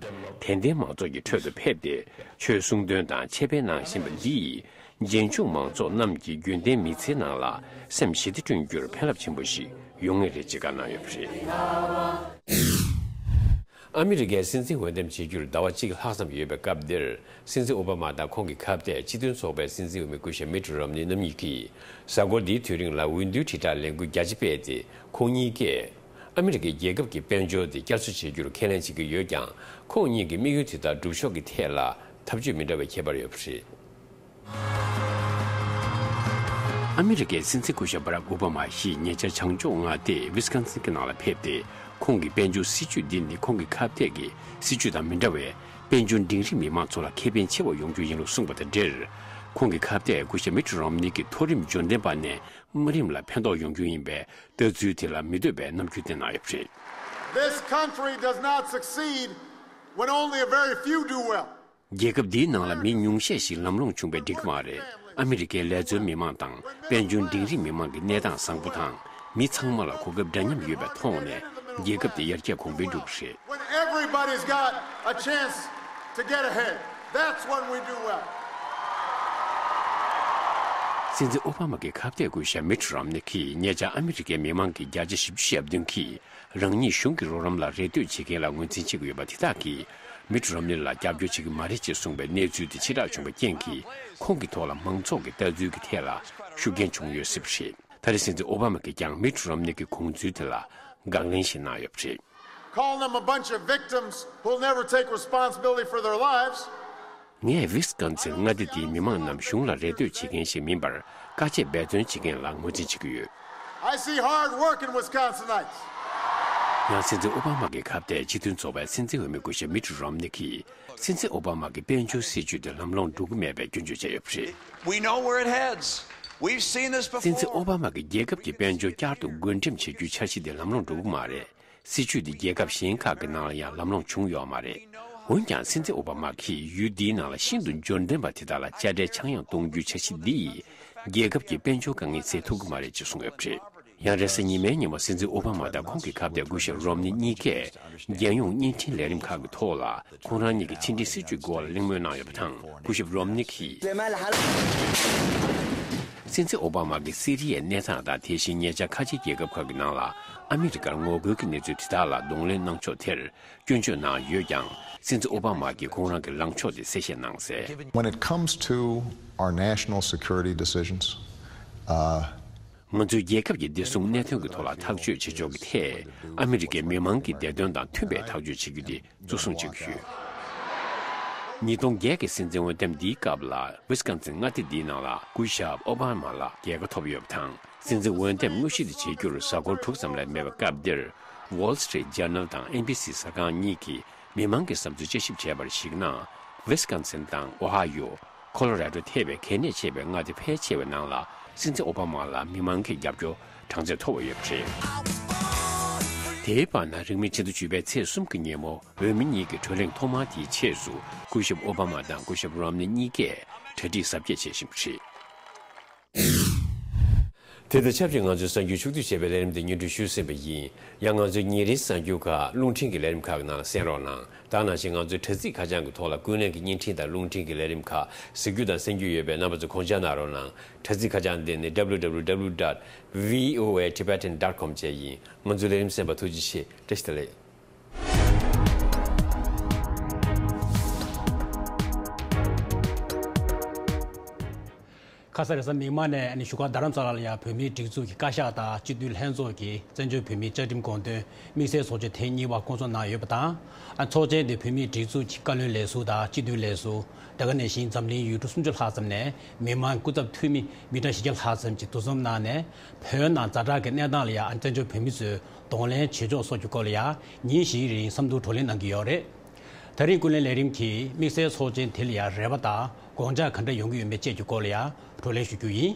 དད་ལྡན་མང་ཚོགས་ཀྱི་ཁྲོད་དུ་ཕེབས་ཏེ་ཆོས་གསུང་འདོན་དང་འཆད་སྤེལ་གནང་བཞིན་པ་འདིས། རྗེས་འཇུག་མང་ཚོགས་རྣམས་ཀྱི་རྒྱུན་ལྡན་མི་ཚེའི་ནང་ལ་སེམས་ཞི་བདེ་བསྐྲུན་རྒྱུར་ཕན་རླབས་ཆེན་པོ་ཞིག་ཡོང་ངེས་རེད་ཅེས་བཀའ་གནང་ཡོད་པ་རེད། ཨ་མི་རི་ཀའི་སྲིད་འཛིན་འོས་འདེམས་བྱེད་རྒྱུར་ཟླ་བ་གཅིག་ལྷག་ཙམ་ཡོད་པའི་སྐབས་འདིར། སྲིད་འཛིན་ཨོ་བྷ་མ་དང་ཁོང་གི་ཁ་གཏད་སྤྱི་མཐུན་ཚོགས་པའི་སྲིད་འཛིན་འོས་མི་སྐུ་ཞབས་མིཊ་རོམ་ནི་རྣམ་གཉིས་ཀྱིས། གཟའ་འཁོར་འདིའི་དུས་རིང་ལ་འོས་བསྡུའི་དྲིལ་བསྒྲགས་ལས་འགུལ་རྒྱ་ཆེ་སྤེལ་ཏེ། ཁོང་གཉིས་ཀས། ཨ་མི་རི་ཀའི་རྒྱལ་ཁབ་ཀྱི་དཔལ་འབྱོར་དེ་བསྐྱར་གསོ་བྱེད་རྒྱུར་ཁས་ལེན་བྱེད་ཀྱི་ཡོད་ཀྱང་། ཁོང་གཉིས་ཀྱི་དམིགས་ཡུལ་དེ་དག་སྒྲུབ་ཕྱོགས་ཀྱི་ཐད་ལ། ཐབས་ཇུས་མི་འདྲ་བའི་ཁྱད་པར་ཡོད་པ་རེད། ཨ་མི་རི་ཀའི་སྲིད་འཛིན་སྐུ་ཞབས་བྷ་རག་ཨོ་བྷ་མ་ཡིས་ཉེ་ཆར་བྱང་ཕྱོགས་མངའ་སྡེ་ཝི་སི་ཀོན་སིན་གྱི་ནང་ལ་ཕེབས་ཏེ། ཁོང་གི་དཔལ་འབྱོར་སྲིད་ཇུས་འདི་ནི་ཁོང་གི་ཁ་གཏད་ཀྱི་སྲིད་ཇུས་དང་མི་འདྲ་བས། དཔལ་འབྱོར་འབྲིང་རིམ་མི་མང་ཚོ་ལ་ཁེ་ཕན་ཆེ་བ་ཡོང་རྒྱུ་ཡིན་ལུགས་གསུངས་པ་དང་འབྲེལ། ཁོང་གི་ཁ་གཏད་སྐུ་ཞབས་མིཊ་རོམ་ནི་གི་མཐོ་རིམ་འབྱོར་ལྡན་པ་ནས་དམའ་རིམ་ལ་ཕན་ཐོགས་ཡོང་རྒྱུ་ཡིན་པའི་ལྟ་ཚུལ་དེ་ལ་མི་འདོད་པའི་རྣམ་འགྱུར་བསྟན་གནང་ཡོད་པ་རེད། This country does not succeed when only a very few do well. རྒྱལ་ཁབ་འདིའི་ནང་ལ་མི་ཉུང་ཤས་ཤིག་ལམ་ལྷོང་བྱུང་བས་འགྲིག་གི་མ་རེད། ཨ་མི་རི་ཀའི་ལས་བཟོའི་མི་མང་དང་དཔལ་འབྱོར་འབྲིང་རིམ་མི་མང་གི་གནས་སྟངས་བཟང་པོ་དང་། མི་ཚང་མ་ལ་གོ་སྐབས་འདྲ་མཉམ་ཡོད་པའི་ཐོག་ནས་རྒྱལ་ཁབ་དེ་ཡར་རྒྱས་གོང་འཕེལ་འགྲོ་གི་རེད། When everybody's got a chance to get ahead, that's when we do well. སྲིད་འཛིན་ཨོ་བྷ་མ་གི་ཁ་གཏད་སྐུ་ཞབས་མིཊ་རོམ་ནི་གིས་ཉེ་ཆར་ཨ་མི་རི་ཀའི་མི་མང་གི་བརྒྱ་ཆ་བཞི་བཅུ་ཞེ་བདུན་གྱིས། རང་ཉིད་གཞུང་གི་རོགས་རམ་ལ་རེ་ལྟོས་བྱེད་མཁན་ལ་ངོས་འཛིན་བྱེད་ཀྱི་ཡོད་པ་དེ་དག་གིས་མིཊ་རོམ་ནི་ལ་རྒྱབ་སྐྱོར་བྱེད་ཀྱི་མ་རེད་ཅེས་གསུངས་པའི་གནས་ཚུལ་དེ་ཕྱིར་བསྒྲགས་བྱུང་བའི་རྐྱེན་གྱིས། ཁོང་གི་ཐོག་ལ་མང་ཚོགས་ཀྱི་ལྟ་ཚུལ་གྱི་ཐད་ལ་ཤུགས་རྐྱེན་བྱུང་ཡོད་སྲིད་པ་རེད། ད་རེས་སྲིད་འཛིན་ཨོ་བྷ་མ་གིས་ཀྱང་མིཊ་རོམ་ནི་གི་དགོངས་ཚུལ་དེ་ལ་དགག་ལན་ཞིག་གནང་ཡོད་པ་རེད། Calling them a bunch of victims who'll never take responsibility for their lives. ངས་ཝི་སི་ཀོན་སིན་མངའ་སྡེ་འདིའི་མི་མང་རྣམས་གཞུང་ལ་རེ་ལྟོས་བྱེད་མཁན་ཞིག་མིན་པར། དཀའ་སྤྱད་འབད་བརྩོན་བྱེད་མཁན་ལ་ངོས་འཛིན་བྱེད་ཀྱི་ཡོད། I see hard working Wisconsinites. ཡང་སྲིད་འཛིན་ཨོ་བྷ་མ་གི་ཁ་གཏད་སྤྱི་མཐུན་ཚོགས་པའི་སྲིད་འཛིན་འོས་མི་སྐུ་ཞབས་མིཊ་རོམ་ནི་གིས། སྲིད་འཛིན་ཨོ་བྷ་མ་གི་དཔལ་འབྱོར་སྲིད་ཇུས་དེ་ལམ་ལྷོང་འགྲོ་གི་མེད་པའི་སྐྱོན་བརྗོད་བྱས་ཡོད་པ་རེད། We know where it heads. We've seen this before. སྲིད་འཛིན་ཨོ་བྷ་མ་གིས་རྒྱལ་ཁབ་ཀྱི་དཔལ་འབྱོར་བསྐྱར་དུ་བགོ་འགྲེམས་བྱེད་རྒྱུའི་འཆར་གཞི་དེ་ལམ་ལྷོང་འགྲོ་གི་མ་རེད། སྲིད་ཇུས་འདི་རྒྱལ་ཁབ་གཞན་ཁག་གི་ནང་ལ་ཡང་ལམ་ལྷོང་བྱུང་ཡོད་མ་རེད། འོན་ཀྱང་སྲིད་འཛིན་ཨོ་བྷ་མ་གིས་ཡུལ་འདིའི་ནང་ལ་ཤིན་ཏུ་འབྱོར་ལྡན་པ་དེ་དག་ལ་དཔྱ་ཁྲལ་ཆག་ཡང་གཏོང་རྒྱུའི་འཆར་གཞི་འདིས་རྒྱལ་ཁབ་ཀྱི་དཔལ་འབྱོར་དཀའ་ངལ་སེལ་ཐུབ་ཀྱི་མ་རེད་ཅེས་གསུངས་ཡོད་པ་རེད། ཡང་རེས་གཟའ་ཉི་མའི་ཉིན་མོ་སྲིད་འཛིན་ཨོ་བྷ་མ་དང་ཁོང་གི་ཁ་གཏད་སྐུ་ཞབས་རོམ་ནི་གཉིས་ཀས་རྒྱལ་ཡོངས་བརྙན་འཕྲིན་ལས་རིམ་ཁག་གི་ཐོག་ལ་ཁོང་རང་ཉིད་ཀྱི་ཕྱི་འབྲེལ་སྲིད་ཇུས་སྐོར་ལ་གླེང་མོལ་གནང་ཡོད་པ་དང་། སྐུ་ཞབས་རོམ་ནི་གིས། སྲིད་འཛིན་ཨོ་བྷ་མ་གིས་སི་རི་ཡའི་གནས་སྟངས་དང་། དེ་བཞིན་ཉེ་ཆར་ཁ་ཆེའི་རྒྱལ་ཁབ་ཁག་གི་ནང་ལ་ཨ་མི་རི་ཀར་ངོ་རྒོལ་གྱི་གནས་ཚུལ་དེ་དག་ལ་གདོང་ལེན་གནང་ཕྱོགས་དེར་སྐྱོན་བརྗོད་གནང་ཡོད་ཀྱང་། སྲིད་འཛིན་ཨོ་བྷ་མ་གིས་ཁོང་རང་གི་ལངས་ཕྱོགས་དེ་གསལ་བཤད་གནང་གསལ། When it comes to our national security decisions, uh, ང་ཚོའི་རྒྱལ་ཁབ་ཀྱི་བདེ་སྲུང་གནད་དོན་གྱི་ཐོག་ལ་ཐག་གཅོད་བྱེད་ཕྱོགས་ཀྱི་ཐད། ཨ་མི་རི་ཀའི་མི་མང་གི་བདེ་དོན་དང་མཐུན་པའི་ཐག་གཅོད་བྱེད་རྒྱུ་དེ་གཙོ་བཟུང་བྱེད་ཀྱི་ཡོད། ཉིས་སྟོང་བརྒྱད་ཀྱི་སྲིད་འཛིན་འོས་འདེམས་འདིའི་སྐབས་ལ། ཝི་སི་ཀོན་སིན་མངའ་སྡེ་འདིའི་ནང་ལ་སྐུ་ཞབས་ཨོ་བྷ་མ་ལ་རྒྱལ་ཁ་ཐོབ་ཡོད་པ་དང་། སྲིད་འཛིན་འོས་འདེམས་དངོས་གཞི་དེ་བྱེད་རྒྱུར་གཟའ་འཁོར་དྲུག་ཙམ་ལས་མེད་པའི་སྐབས་འདིར། Wall Street Journal དང་ཨེན་བི་སི་གསར་ཁང་གཉིས་ཀྱིས་མི་མང་གི་བསམ་ཚུལ་དཔྱད་ཞིབ་བྱས་པར་གཞིགས་ན། ཝི་སི་ཀོན་སིན་དང་ཨོ་ཧ་ཡོ། ཁོ་ལོ་ར་ཌོ་ཐེ་བའི་གལ་གནད་ཆེ་བའི་མངའ་སྡེ་ཕལ་ཆེ་བའི་ནང་ལ། སྲིད་འཛིན་ཨོ་བྷ་མ་ལ་མི་མང་གི་རྒྱབ་སྐྱོར་གྲངས་ཚད་མཐོ་བ་ཡོད་པ་རེད། དེའི་བར་ན། རིང་མིན་ཕྱི་ཟླ་བཅུ་པའི་ཚེས་གསུམ་གྱི་ཉིན་མོ། འོས་མི་གཉིས་ཀྱི་གྲོས་གླེང་ཐོག་མ་དེའི་ཆེད་དུ། སྐུ་ཞབས་ཨོ་བྷ་མ་དང་སྐུ་ཞབས་རོམ་ནི་གཉིས་ཀས་གྲ་སྒྲིག་གཟབ་རྒྱས་བྱེད་བཞིན་པ་རེད། དེ་དང་ཆབས་ཅིག་ང་ཚོའི་གསར་འགྱུར་ཕྱོགས་བསྡུས་བྱས་པའི་ལས་རིམ་དེ་སྙན་སྒྲོན་ཞུས་ཟིན་པ་ཡིན། ཡང་ང་ཚོའི་ཉིན་རེའི་གསར་འགྱུར་ཁག་རླུང་འཕྲིན་གྱི་ལས་རིམ་ཁག་གི་ནང་ལ་གསན་རོགས་གནང་། ད་ནང་བཞིན་ང་ཚོའི་དྲ་ཚིགས་ཁ་བྱང་གི་ཐོག་ལ་ཀུན་གླེང་གི་བརྙན་འཕྲིན་དང་རླུང་འཕྲིན་གྱི་ལས་རིམ་ཁག་གཟིགས་རྒྱུ་དང་གསན་རྒྱུ་ཡོད་པས། རྣམ་པ་ཚོས་དགོངས་འཇགས་གནང་རོགས་གནང་། དྲ་ཚིགས་ཁ་བྱང་འདི་ནི་W W W dot V O A Tibetan dot com བཅས་ཡིན། ང་ཚོའི་ལས་རིམ་གསན་པར་ཐུགས་རྗེ་ཆེ། བཀྲ་ཤིས་བདེ་ལེགས། ཁ་ས་རེས་གཟའ་མིག་དམར་ནས་ཨ་ནི་བཞུགས་སྒར་རྡ་རམ་ས་ལ་ལ་ཡང་བོད་མིའི་སྒྲིག་འཛུགས་ཀྱི་བཀའ་ཤག་དང་སྤྱི་འཐུས་ལྷན་ཚོགས་ཀྱི་བཙན་བྱོལ་བོད་མིའི་བཅའ་ཁྲིམས་དགོངས་དོན་དམིགས་བསལ་ཚོགས་ཆེན་ཐེངས་གཉིས་པ་བསྐོང་ཚོགས་གནང་ཡོད་པ་དང་། ཨ་ཚོགས་ཆེན་དེ་བོད་མིའི་སྒྲིག་འཛུགས་ཀྱི་བཀའ་བློན་ལས་ཟུར་དང་སྤྱི་འཐུས་ལས་ཟུར། དེ་ག་ནང་བཞིན་འཛམ་གླིང་ཡུལ་གྲུ་སུམ་ཅུ་ལྷག་ཙམ་ནས་མི་མང་སྐུ་ཚབ་འཐུས་མི་མི་གྲངས་བཞི་བརྒྱ་ལྷག་ཙམ་གྱིས་འདུ་འཛོམས་གནང་ནས། བོད་ནང་ཛ་དྲག་གི་གནས་སྟངས་ལ་ཡང་བཙན་བྱོལ་བོད་མི་ཚོས་གདོང་ལེན་བྱེད་ཕྱོགས་སོགས་ཀྱི་སྐོར་ལ་ཡང་ཉིན་བཞིའི་རིང་བསམ་བློ་བགྲོ་གླེང་གནང་གི་ཡོད་རེད། ད་རིང་ཀུན་གླེང་ལས་རིམ་གྱིས་དམིགས་བསལ་ཚོགས་ཆེན་དེ་ལ་ཡང་རེ་བ་དང་དགོངས་འཆར་ག་འདྲ་ཡོང་གི་ཡོད་མེད་བཅས་ཀྱི་སྐོར་ལ་ཡང་བགྲོ་གླེང་ཞུ་རྒྱུ་ཡིན།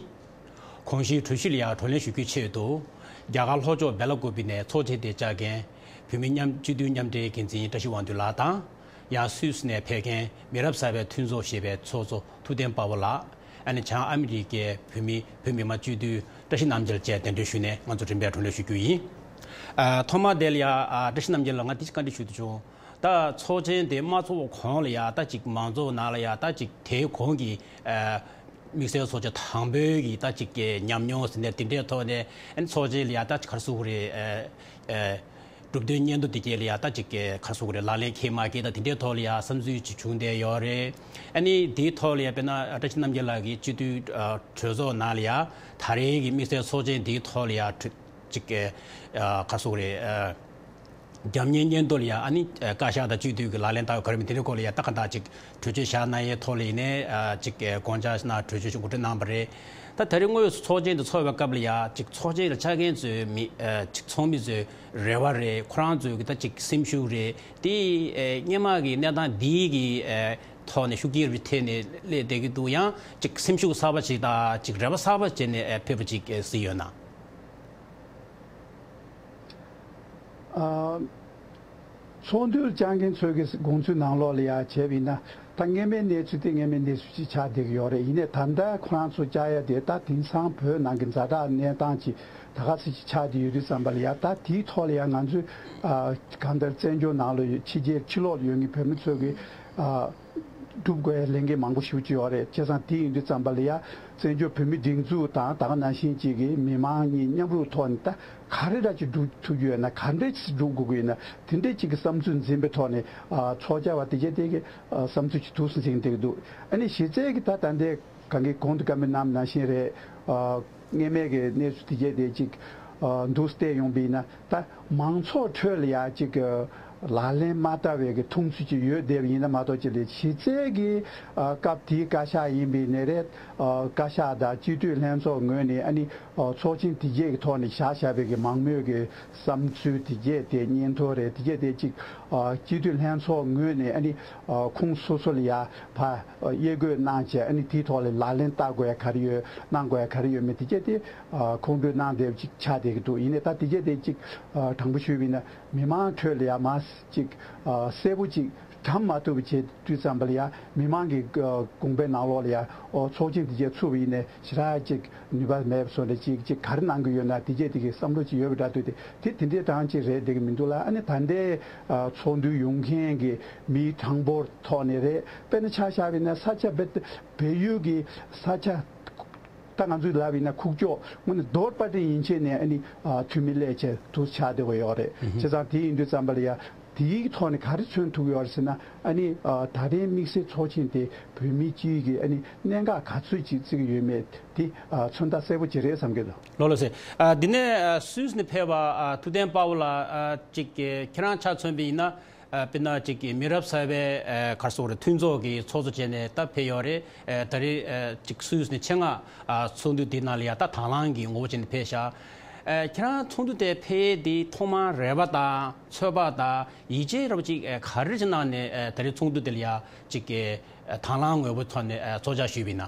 གོང་ཞུས་གྲོས་གཞི་ལ་ཡང་བགྲོ་གླེང་ཞུ་རྒྱུའི་ཆེད་དུ། རྒྱ་གར་ལྷོ་ཕྱོགས་སྦེ་ལ་ཀུ་པི་ནས་ཚོགས་ཆེན་དེ་བཅར་མཁན་བོད་མི་མཉམ་སྤྱི་འཐུས་མཉམ་འབྲེལ་འགན་འཛིན་བཀྲ་ཤིས་དབང་འདུས་ལགས་དང་། ཡང་སུད་སི་ནས་ཕེབས་མཁན་མི་རབས་གསར་པའི་མཐུན་ཚོགས་ཞེས་པའི་ཚོགས་གཙོ་ཐུབ་བསྟན་དཔའ་བོ་ལགས། ཨ་ནི་བྱང་ཨ་མི་རི་ཀའི་བོད་མི་བོད་མི་མང་སྤྱི་འཐུས་བཀྲ་ཤིས་རྣམ་རྒྱལ་བཅས་གདན་འདྲེན་ཞུས་ནས་ང་ཚོ་རིམ་པས་བགྲོ་གླེང་ཞུ་རྒྱུ་ཡིན། ཨ་ཐོག་མར་དེ་ལ་ཡང་ཨ་བཀྲ་ཤིས་རྣམ་རྒྱལ་ལགས་ང་འདི་བཀའ་འདྲི་ཞུ་འདོད་བྱུང་། ད་ཚོགས་ཆེན་དེ་མ་ཚོགས་གོང་ལ་ཡང་ད་ཅིག་མང་ཚོགས་ནང་ལ་ཡང་ད་ཅིག་དེའི་གོང་གི་ཨ་དམིགས་བསལ་ཚོགས་ཆེན་དང་པོའི་གི་ད་ཅིག་གི་ཉམས་མྱོང་ཟེར་ནས་དེ་འདྲའི་ཐོག་ནས་ཨ་ནི་ཚོགས་ཆེན་ལ་ཡང་ད་ཅིག་ག་རེ་ཟེར་དགོས་རེད། ཨ་ཨ་གྲུབ་དོན་སྙན་ཐོ་དེ་གྱད་ལ་ཡང་ད་ཅིག་གི་ག་རེ་ཟེར་དགོས་རེད། ལག་ལེན་འཁེལ་མ་འཁེལ་ད་དེ་འདྲའི་ཐོག་ལ་ཡང་བསམ་ཚུལ་ཅིག་བྱུང་བསྡད་ཡོད་རེད། ཨ་ནི་དེའི་ཐོག་ལ་ཡང་དཔེར་ན་བཀྲ་ཤིས་རྣམ་རྒྱལ་ལགས་ཀྱིས་སྤྱི་འཐུས་ཨ་གྲོས་ཚོགས་ནང་ལ་ཡང་ད་རེས་ཀྱི་དམིགས་བསལ་ཚོགས་ཆེན་དེའི་ཐོག་ལ་ཡང་གྲོས་ཅིག་གི་ཨ་ག་རེ་ཟེར་དགོས་རེད། ཨ་ རྒྱབ་གཉེར་སྙན་ཐོ་ལ་ཡ་ཨ་ནི་བཀའ་ཤག་དང་སྤྱི་འཐུས་ཀྱི་ལག་ལེན་བསྟར་ག་རེ་མིན་དེ་འདྲའི་སྐོར་ལ་ཡ་ད་ག་འདྲ་ཅིག་གྲོས་ཆོད་བཞག་གནང་ཡའི་ཐོག་ལ་ཡིན་ནའི་ཅིག་དགོངས་འཆར་གནང་གྲོས་ཆོད་ཞིག་གོ་སྒྲིག་གནང་པ་རེད། ད་ད་རེས་དངོས་སུ་ཚོགས་ཆེན་དུ་ཚོགས་པའི་སྐབས་ལ་ཡ་ཅིག་ཚོགས་ཆེན་ལ་ཆ་མཁན་ཚོའི་མི་ཅིག་ཚོགས་མི་ཚོའི་རེ་བ་རེད། ཁོ་རང་ཚོའི་གི་ད་ཅིག་སེམས་ཤུགས་རེད། དེ་སྔོན་མ་གི་གནས་སྟངས་འདིའི་གི་ཐོག་ནས་ཤུགས་རྐྱེན་རེ་ཐེབས་ནས་སླེབས་བསྡད་ཀྱི་འདུག་ཡང་ཅིག་སེམས་ཤུགས་གསར་པ་ཞིག་དང་ཅིག་རེ་བ་གསར་པ་བྱས་ནས་ཕེབས་པ་ཅིག་གཟིགས་ཡོད་ན། ཨ། ཚོགས་འདུར་བཅར་མཁན་ཚོའི་གི་དགོངས་ཚུལ་ནང་ལོགས་ལ་ཡ་བྱས་པ་ཡིན་ན། ད་སྔོན་མའི་གནས་ཚུལ་དེ་སྔོན་མའི་གནས་ཚུལ་ཅིག་ཆགས་བསྡད་ཀྱི་ཡོད་རེད། ཡིན་ནའི་ད་ལྟ་ཁོ་རང་ཚོ་བཅར་ཡ་དེ་ད་དེང་སང་བོད་ནང་གི་ཛ་དྲག་གནས་སྟངས་ཅིག་ད་ག་ཚོད་ཅིག་ཆགས་བསྡད་ཡོད་དུས་ཙམ་པ་ལ་ཡ། ད་དེའི་ཐོག་ལ་ཡ་ང་ཚོས་ཨ་གང་ལྟར་བཙན་བྱོལ་ནང་ལ་ཡོད་ཕྱི་རྒྱལ་ཕྱི་ལོགས་ལ་ཡོད་མཁན་བོད་མི་ཚོས་གི་ཨ་སྒྲུབ་དགོས་ལས་འགན་མང་པོ་ཞེ་པོ་ཅིག་ཡོད་རེད། བྱས་ཙང་དེ་ཡིན་དུས་ཙམ་པ་ལ་ཡ་བཙན་བྱོལ་བོད་མི་སྒྲིག་འཛུགས་དང་ད་ག་ནང་བཞིན་ཅིག་གི་མི་མང་གཉིས་མཉམ་རུབ་ཐོག་ནས་ད་ག་རེ་འདྲ་ཅིག་སྒྲུབ་ཐུབ་རྒྱུ་ཡོད་ན། ག་འདྲ་ཅིག་སྒྲུབ་དགོས་ཀྱི་ཡོད་ན། དེ་འདྲ་ཅིག་གི་བསམ་ཚུལ་འཛིན་པའི་ཐོག་ནས་ཨ་ཚོགས་བཅར་བ་དེ་གྱད་དེ་གི་ཨ་བསམ་ཚུལ་ཅིག་འདུག་སེ་འཛིན་བསྡད་ཀྱི་འདུག་ཨ་ནི་གཞི་རྩའི་གི་ད་ད་ལྟའི་གང་གི་གོང་དུ་བཀའ་མོལ་གནང་ནང་བཞིན་རེད། ཨ་སྔོན་མའི་གི་གནས་ཚུལ་དེ་གྱད་དེ་ཅིག་ཨ་འདུག་སེ་བལྟས་ཡོང་པ་ཡིན་ན། ད་མང་ཚོགས་ཁྲོད་ལ་ཡ་ཅིག་ལག་ལེན་མ་བསྟར་བའི་གི་མཐོང་ཚུལ་ཅིག་ཡོད་བསྡད་པ་ཡིན་ན་མ་གཏོགས། ཅིག་ལས་གཞི་རྩའི་གི་ཨ་སྐབས་དེའི་བཀའ་ཤག་ཡིན་པའི་ནས་རེད། ཨ་བཀའ་ཤག་དང་སྤྱི་འཐུས་ལྷན་ཚོགས་ངོས་ནས་ཨ་ནི་ཨ་ཚོགས་ཆེན་དེ་གྱད་ཀྱི་ཐོག་ནས་བཞག་བཞག་པའི་གི་མང་མོས་གི་བསམ་ཚུལ་དེ་གྱད་དེ་སྙན་ཐོ་རེད། དེ་གྱད་དེ་ཅིག་ཨ་སྤྱི་འཐུས་ལྷན་ཚོགས་ངོས་ནས་ཨ་ནི་ཨ་ཁོང་སོ་སོ་ལ་ཡ་ཕར་དབྱེ་བགོས་གནང་བྱས། ཨ་ནི་དེའི་ཐོག་ལ་ལག་ལེན་བསྟར་དགོས་ཡ་ག་རེ་ཡོད། གནང་དགོས་ཡ་ག་རེ་ཡོད་མེད་དེ་གྱད་དེ་ཨ་ཁོང་ཁྲོ་གནང་བསྡད་པ་ཅིག་ཆགས་བསྡད་ཀྱི་འདུག་ཡིན་ནའི་ད་དེ་གྱད་དེ་ཅིག་ཨ་དྲང་པོ་ཞུས་པ་ཡིན་ན། མི་མང་ཁྲོད་ལ་ཡ་མར་ཅིག་ཨ་གསལ་པོ་ཅིག་གྲམ་མ་ཐུབ་པ་བྱེད་དུས་ཙམ་པ་ལ་ཡ་མི་མང་གི་ཨ་དགོངས་པའི་ནང་ལོགས་ལ་ཡ། ཨོ་ཚོགས་ཆེན་དེ་གྱད་ཚུགས་པ་ཡིན་ནའི་ཞེ་དྲག་ཅིག་ནུས་པ་མེད་པ་བཟོ་འདྲ་ཅིག་ཅིག་ག་རེ་གནང་གི་ཡོད་ན་དེ་གྱད་དེ་གི་བསམ་བློ་ཅིག་ཡོད་པ་འདྲ་འདུག་དེ་དེ་དེ་འདྲའི་གྲངས་ཅིག་རེད་བསྡད་ཀྱི་མི་འདུག་ལ། ཨ་ནི་ད་ལྟའི་ཨ་ཚོགས་འདུ་ཡོང་མཁན་གྱི་མིའི་གྲངས་འབོར་ཐོག་ནས་རེད། དཔེར་ན་ཆ་བཞག་པ་ཡིན་ན་ས་ཆ་བལ་བལ་ཡུལ་གྱི་ས་ཆ། ད་ང་ཚོས་ལབ་པ་ཡིན་ན་ཁུག་ཀྱོག་དངོས་གནས་རྡོར་པ་ཏི་ཡན་ཆད་ནས་ཨ་ནི་ཨ་འཐུས་མི་སླེབས་བྱས་འདུག་ཆགས་བསྡད་ཀྱི་ཡོད་རེད། བྱས་ཙང་དེ་ཡིན་དུས་ཙམ་པ་ལ་ཡ་དེའི་ཐོག་ནས་ག་རེ་མཚོན་ཐུབ་ཀྱི་ཡོད་རེད་ཟེར་ན། ཨ་ནི་ཨ་ད་ཐེངས་དམིགས་བསལ་ཚོགས་ཆེན་དེ་བོད་མིའི་སྤྱིའི་གི་ཨ་ནི་གནད་འགག་ག་ཚོད་ཅིག་བརྩི་གི་ཡོད་མེད་དེ་ཨ་མཚོན་རྟགས་གསལ་པོ་ཅིག་རེད་བསམ་གྱི་འདུག་ལགས་ལགས་སེ། ཨ་འདི་ནས་ཨ་སུད་སི་ནས་ཕེབས་པ་ཨ་ཐུབ་བསྟན་དཔའ་བོ་ལགས་ཨ་ཅིག་ཁྱེད་རང་ཆ་མཚོན་པ་ཡིན་ན། ཨ་དཔེར་ན་ཅིག་གི་མི་རབས་གསར་པའི་ཨ་ག་རེ་ཟེར་དགོས་རེད། མཐུན་ཚོགས་ཀྱི་ཚོགས་གཙོ་བྱས་ནས་ད་ཕེབས་ཡོད་རེད། ཨ་ད་རེས་ཨ་ཅིག་སུད་སི་ནས་ཆེད་མངགས་ཨ་ཚོགས་འདུ་འདི་ནང་ལ་ཡ་ད་དང་བླངས་ཀྱི་ངོ་བོ་བྱས་ནས་ཕེབས་ཤག་ཨ་ཁྱེད་རང་ཚོགས་འདུ་དེ་ཕེབས་ཡས་འདི་ཐོག་མར་རེ་བ་དང་ཚོད་དཔག་དང་ཡིད་ཆེས་རབ་ཅིག་ཨ་ག་རེ་ཅིག་གནང་ནས་ཨ་ད་རེས་ཚོགས་འདུ་དེ་ལ་ཡ་ཅིག་གི་ཨ་དང་བླངས་ངོ་བོ་ཐོག་ནས་ཨ་ཚོགས་བཅར་ཞུས་པ་ཡིན་ན།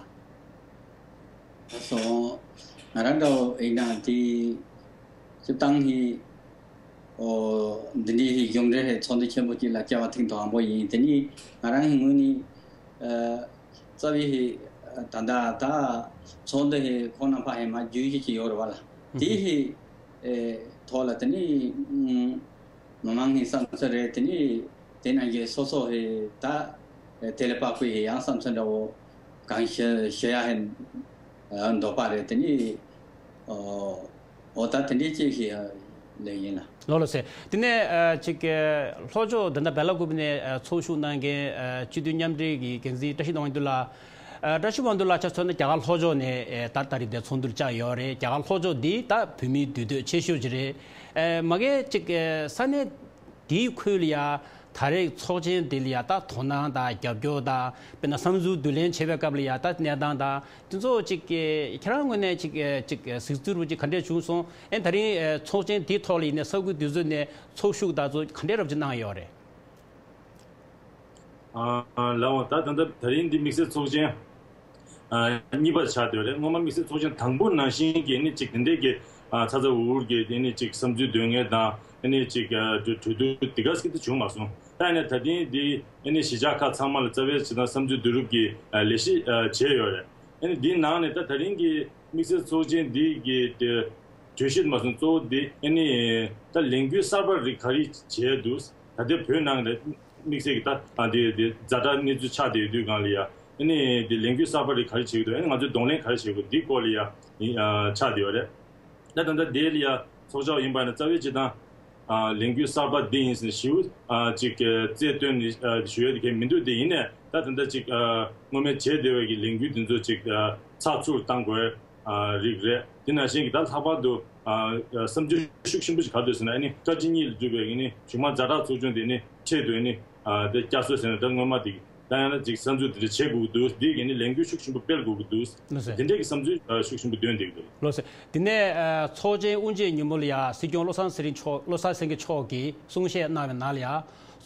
སོང་། ང་རང་འདྲ་བོ་ཡིན་ན་དེ་སྤྱིར་བཏང་གི་ཨོ་འདི་འདྲའི་གི་གཞུང་འབྲེལ་ཚོགས་འདུ་ཆེན་པོ་ཅིག་ལ་བཅར་བ་ཐེངས་དང་པོ་ཡིན། དེ་ནི་ང་རང་གི་ངོས་ནས་ཨ་རྩ་བའི་ད་ལྟ་ད་ཚོགས་འདུ་ཧེ་ཁོང་རྣམ་པ་ཧེ་མ་བརྗོད་གཞི་ཅིག་ཡོད་རེད་བ་ལ། དེ་ཧེ་ཨེ་ཐོག་ལ་དེ་ནི་ཨུམ། མི་མང་གི་བསམ་ཚུལ་རེད། དེ་ནི་དེ་ནང་གི་སོ་སོ་ཧེ་ད་དེ་ལས་དཔག་པའི་ཧེ་ཡང་བསམ་ཚུལ་འདྲ་བོ་གང་ཞུ་ཞུ་ཡ་ཧེ་འདོད་པ་རེད། དེ་ནི་ཨོ་ད་དེ་འདྲའི་ཅིག་ཧེ་ལས་ཡིན་ལ། ལགས་ལགས་སེ། དེ་ནས་ཨ་ཅིག་ཨ་ལྷོ་ཕྱོགས་འདི་འདྲ་སྦེལ་ཀོབ་ནས་ཨ་ཚོགས་ཞུགས་གནང་མཁན་ཨ་སྤྱི་འཐུས་མཉམ་འབྲེལ་གྱི་འགན་འཛིན་བཀྲ་ཤིས་དབང་འདུས་ལགས། ཨ་བཀྲ་ཤིས་དབང་འདུས་ལགས་ཆ་མཚོན་ན་རྒྱ་གར་ལྷོ་ཕྱོགས་ནས་ཨེ་ད་ད་རེས་འདིར་ཚོགས་འདུར་བཅར་ཡོད་རེད། རྒྱ་གར་ལྷོ་ཕྱོགས་འདི་ད་བོད་མིའི་འདུས་སྡོད་ཆེ་ཤོས་ཅིག་རེད། ཨེ་མ་གི་ཅིག་ཨེ་ས་གནས་འདིའི་ཁུལ་ལ་ཡ་ད་རེས་ཚོགས་ཆེན་འདི་ལ་ཡ་ད་དོ་སྣང་དང་རྒྱབ་སྐྱོར་དང་དཔེར་ན་བསམ་ཚུལ་བསྡུ་ལེན་བྱེད་པའི་སྐབས་ལ་ཡ་ད་གནས་སྟངས་དང་དེ་ཚོ་ཅིག་ཨེ་ཁྱེད་རང་ངོས་ནས་ཅིག་ཨེ་ཅིག་ཨེ་གཟིགས་ཚུལ་རུ་ཅིག་ག་འདྲས་བྱུང་སོང་། ཨེ་ད་རིང་ཨེ་ཚོགས་ཆེན་འདིའི་ཐོག་ལ་ཡིན་ནའི་ས་ཁུལ་དེ་ཚོ་ནས་ཚོགས་ཞུགས་དང་ཚོ་ག་འདྲས་རབ་ཅིག་གནང་ཡོད་རེད། ཨ་ལགས་འོ། ད་ད་ལྟ་ད་རིང་འདི་དམིགས་བསལ་ཚོགས་ཆེན་ཨ་གཉིས་པ་ཆགས་བསྡད་རེད། སྔོན་མ་དམིགས་བསལ་ཚོགས་ཆེན་དང་པོ་ནང་བཞིན་གྱི་ཨ་ནི་ཅིག་དེ་འདྲས་ཀྱི་ཨ་ཚ་ཚ་འུར་འུར་གྱི་ཨ་ནི་ཅིག་བསམ་ཚུལ་འདོན་མཁན་དང་ཨ་ནི་ཅིག་ཨ་གྲོས་གྲོས་བསྡུར་འདི་ག་ཟིག་ཏུ་བྱུང་མ་སོང་། ད་ཨ་ནི་ད་ཐེངས་འདི་ཨ་ནི་གཞིས་ཆགས་ཁག་ཚང་མ་ལ་རྩ་བའི་བྱེད་སྟངས་བསམ་ཚུལ་བསྡུ་རུབ་ཀྱི་ཨ་ལས་གཞི་ཨ་བྱས་ཡོད་རེད། ཨ་ནི་འདིའི་ནང་ནས་ད་ད་རིང་གི་དམིགས་བསལ་ཚོགས་ཆེན་འདི་གི་གྲོས་གཞི་མ་སོང་གཙོ་བོ་འདི་ཨ་ནི་ད་ལས་འགུལ་གསར་པ་རིགས་ག་རེ་བྱས་འདུག་ད་ལྟའི་བོད་ནང་ལ་དམིགས་བསལ་གྱི་ད་ཨ་དེ་དེ་ཛ་དྲག་གནས་ཚུལ་ཆགས་བསྡད་ཡོད་དུས་སྒང་ལ་ཡ། ཨ་ནི་དེ་ལས་འགུལ་གསར་པ་རིགས་ག་རེ་བྱེད་ཀྱི་འདུག་ཨ་ནི་ང་ཚོས་གདོང་ལེན་ག་རེ་བྱེད་དགོས་འདི་སྐོར་ལ་ཡ་ཨ་ཆགས་བསྡད་ཡོད་རེད། ད་ད་ལྟ་དེ་ལ་ཡ་ཚོགས་བཅར་ཡིན་པ་ན་རྩ་བའི་བྱེད་སྟངས་ཨ་ལས་འགུལ་གསར་པ་འདི་ཡིན་ཟེར་ཞིའུ་ཨ་ཅིག་རྩལ་བཏོན་ནས་ཨ་ཞུ་ཡ་དེ་གས་མི་འདུག་དེ་ཡིན་ནས་ད་ད་ལྟ་ཅིག་ཨ་སྔོན་མའི་བྱས་བསྡད་པའི་གི་ལས་འགུལ་འདི་ཚོ་ཅིག་ཨ་ཚགས་ཚུད་བཏང་དགོས་ཨ་རིགས་རེད། དེ་ནང་བཞིན་གྱི་ད་ལྷག་པར་དུ་ ཨ་བསམ་ཚུལ་ཤུགས་ཆེན་པོ་ཞིག་ག་རེ་འདུག་ཟེར་ན། ཨ་ནི་བཀའ་སྤྱི་གཉིས་ལ་འདུས་པའི་ཨ་ནི་གཞུང་མང་ཛ་དྲག་ཚོགས་ཆུང་དེ་ནི་འཕྲལ་དུ་ཨ་ནི་ཨ་དེ་བསྐྱར་གསོ་ཟེར་ན། ད་སྔོན་མ་དེ་ད་ཡང་ན་ཅིག་བསམ་ཚུལ་དེ་འདྲ་བྱེད་དགོས་ཀྱི་འདུག། འདི་གི་ནི་ལས་འགུལ་ཤུགས་ཆེན་པོ་སྤེལ་དགོས་ཀྱི་འདུག། ལགས་སོ། དེ་འདྲའི་གི་བསམ་ཚུལ་ཨ་ཤུགས་ཆེན་པོ་འདོན་བསྡད་ཀྱི་འདུག། ལགས་སོ། དེ་ནས་ཨ་ཚོགས་ཆེན་དབུ་འབྱེད་ཉིན་མོ་ལ་ཡ་སྲིད་སྐྱོང་བློ་བཟང་ཚེ་རིང་མཆོག་བློ་བཟང་སེང་གེ་མཆོག་གིས་གསུང་བཤད་གནང་བའི་ནང་ལ་ཡ།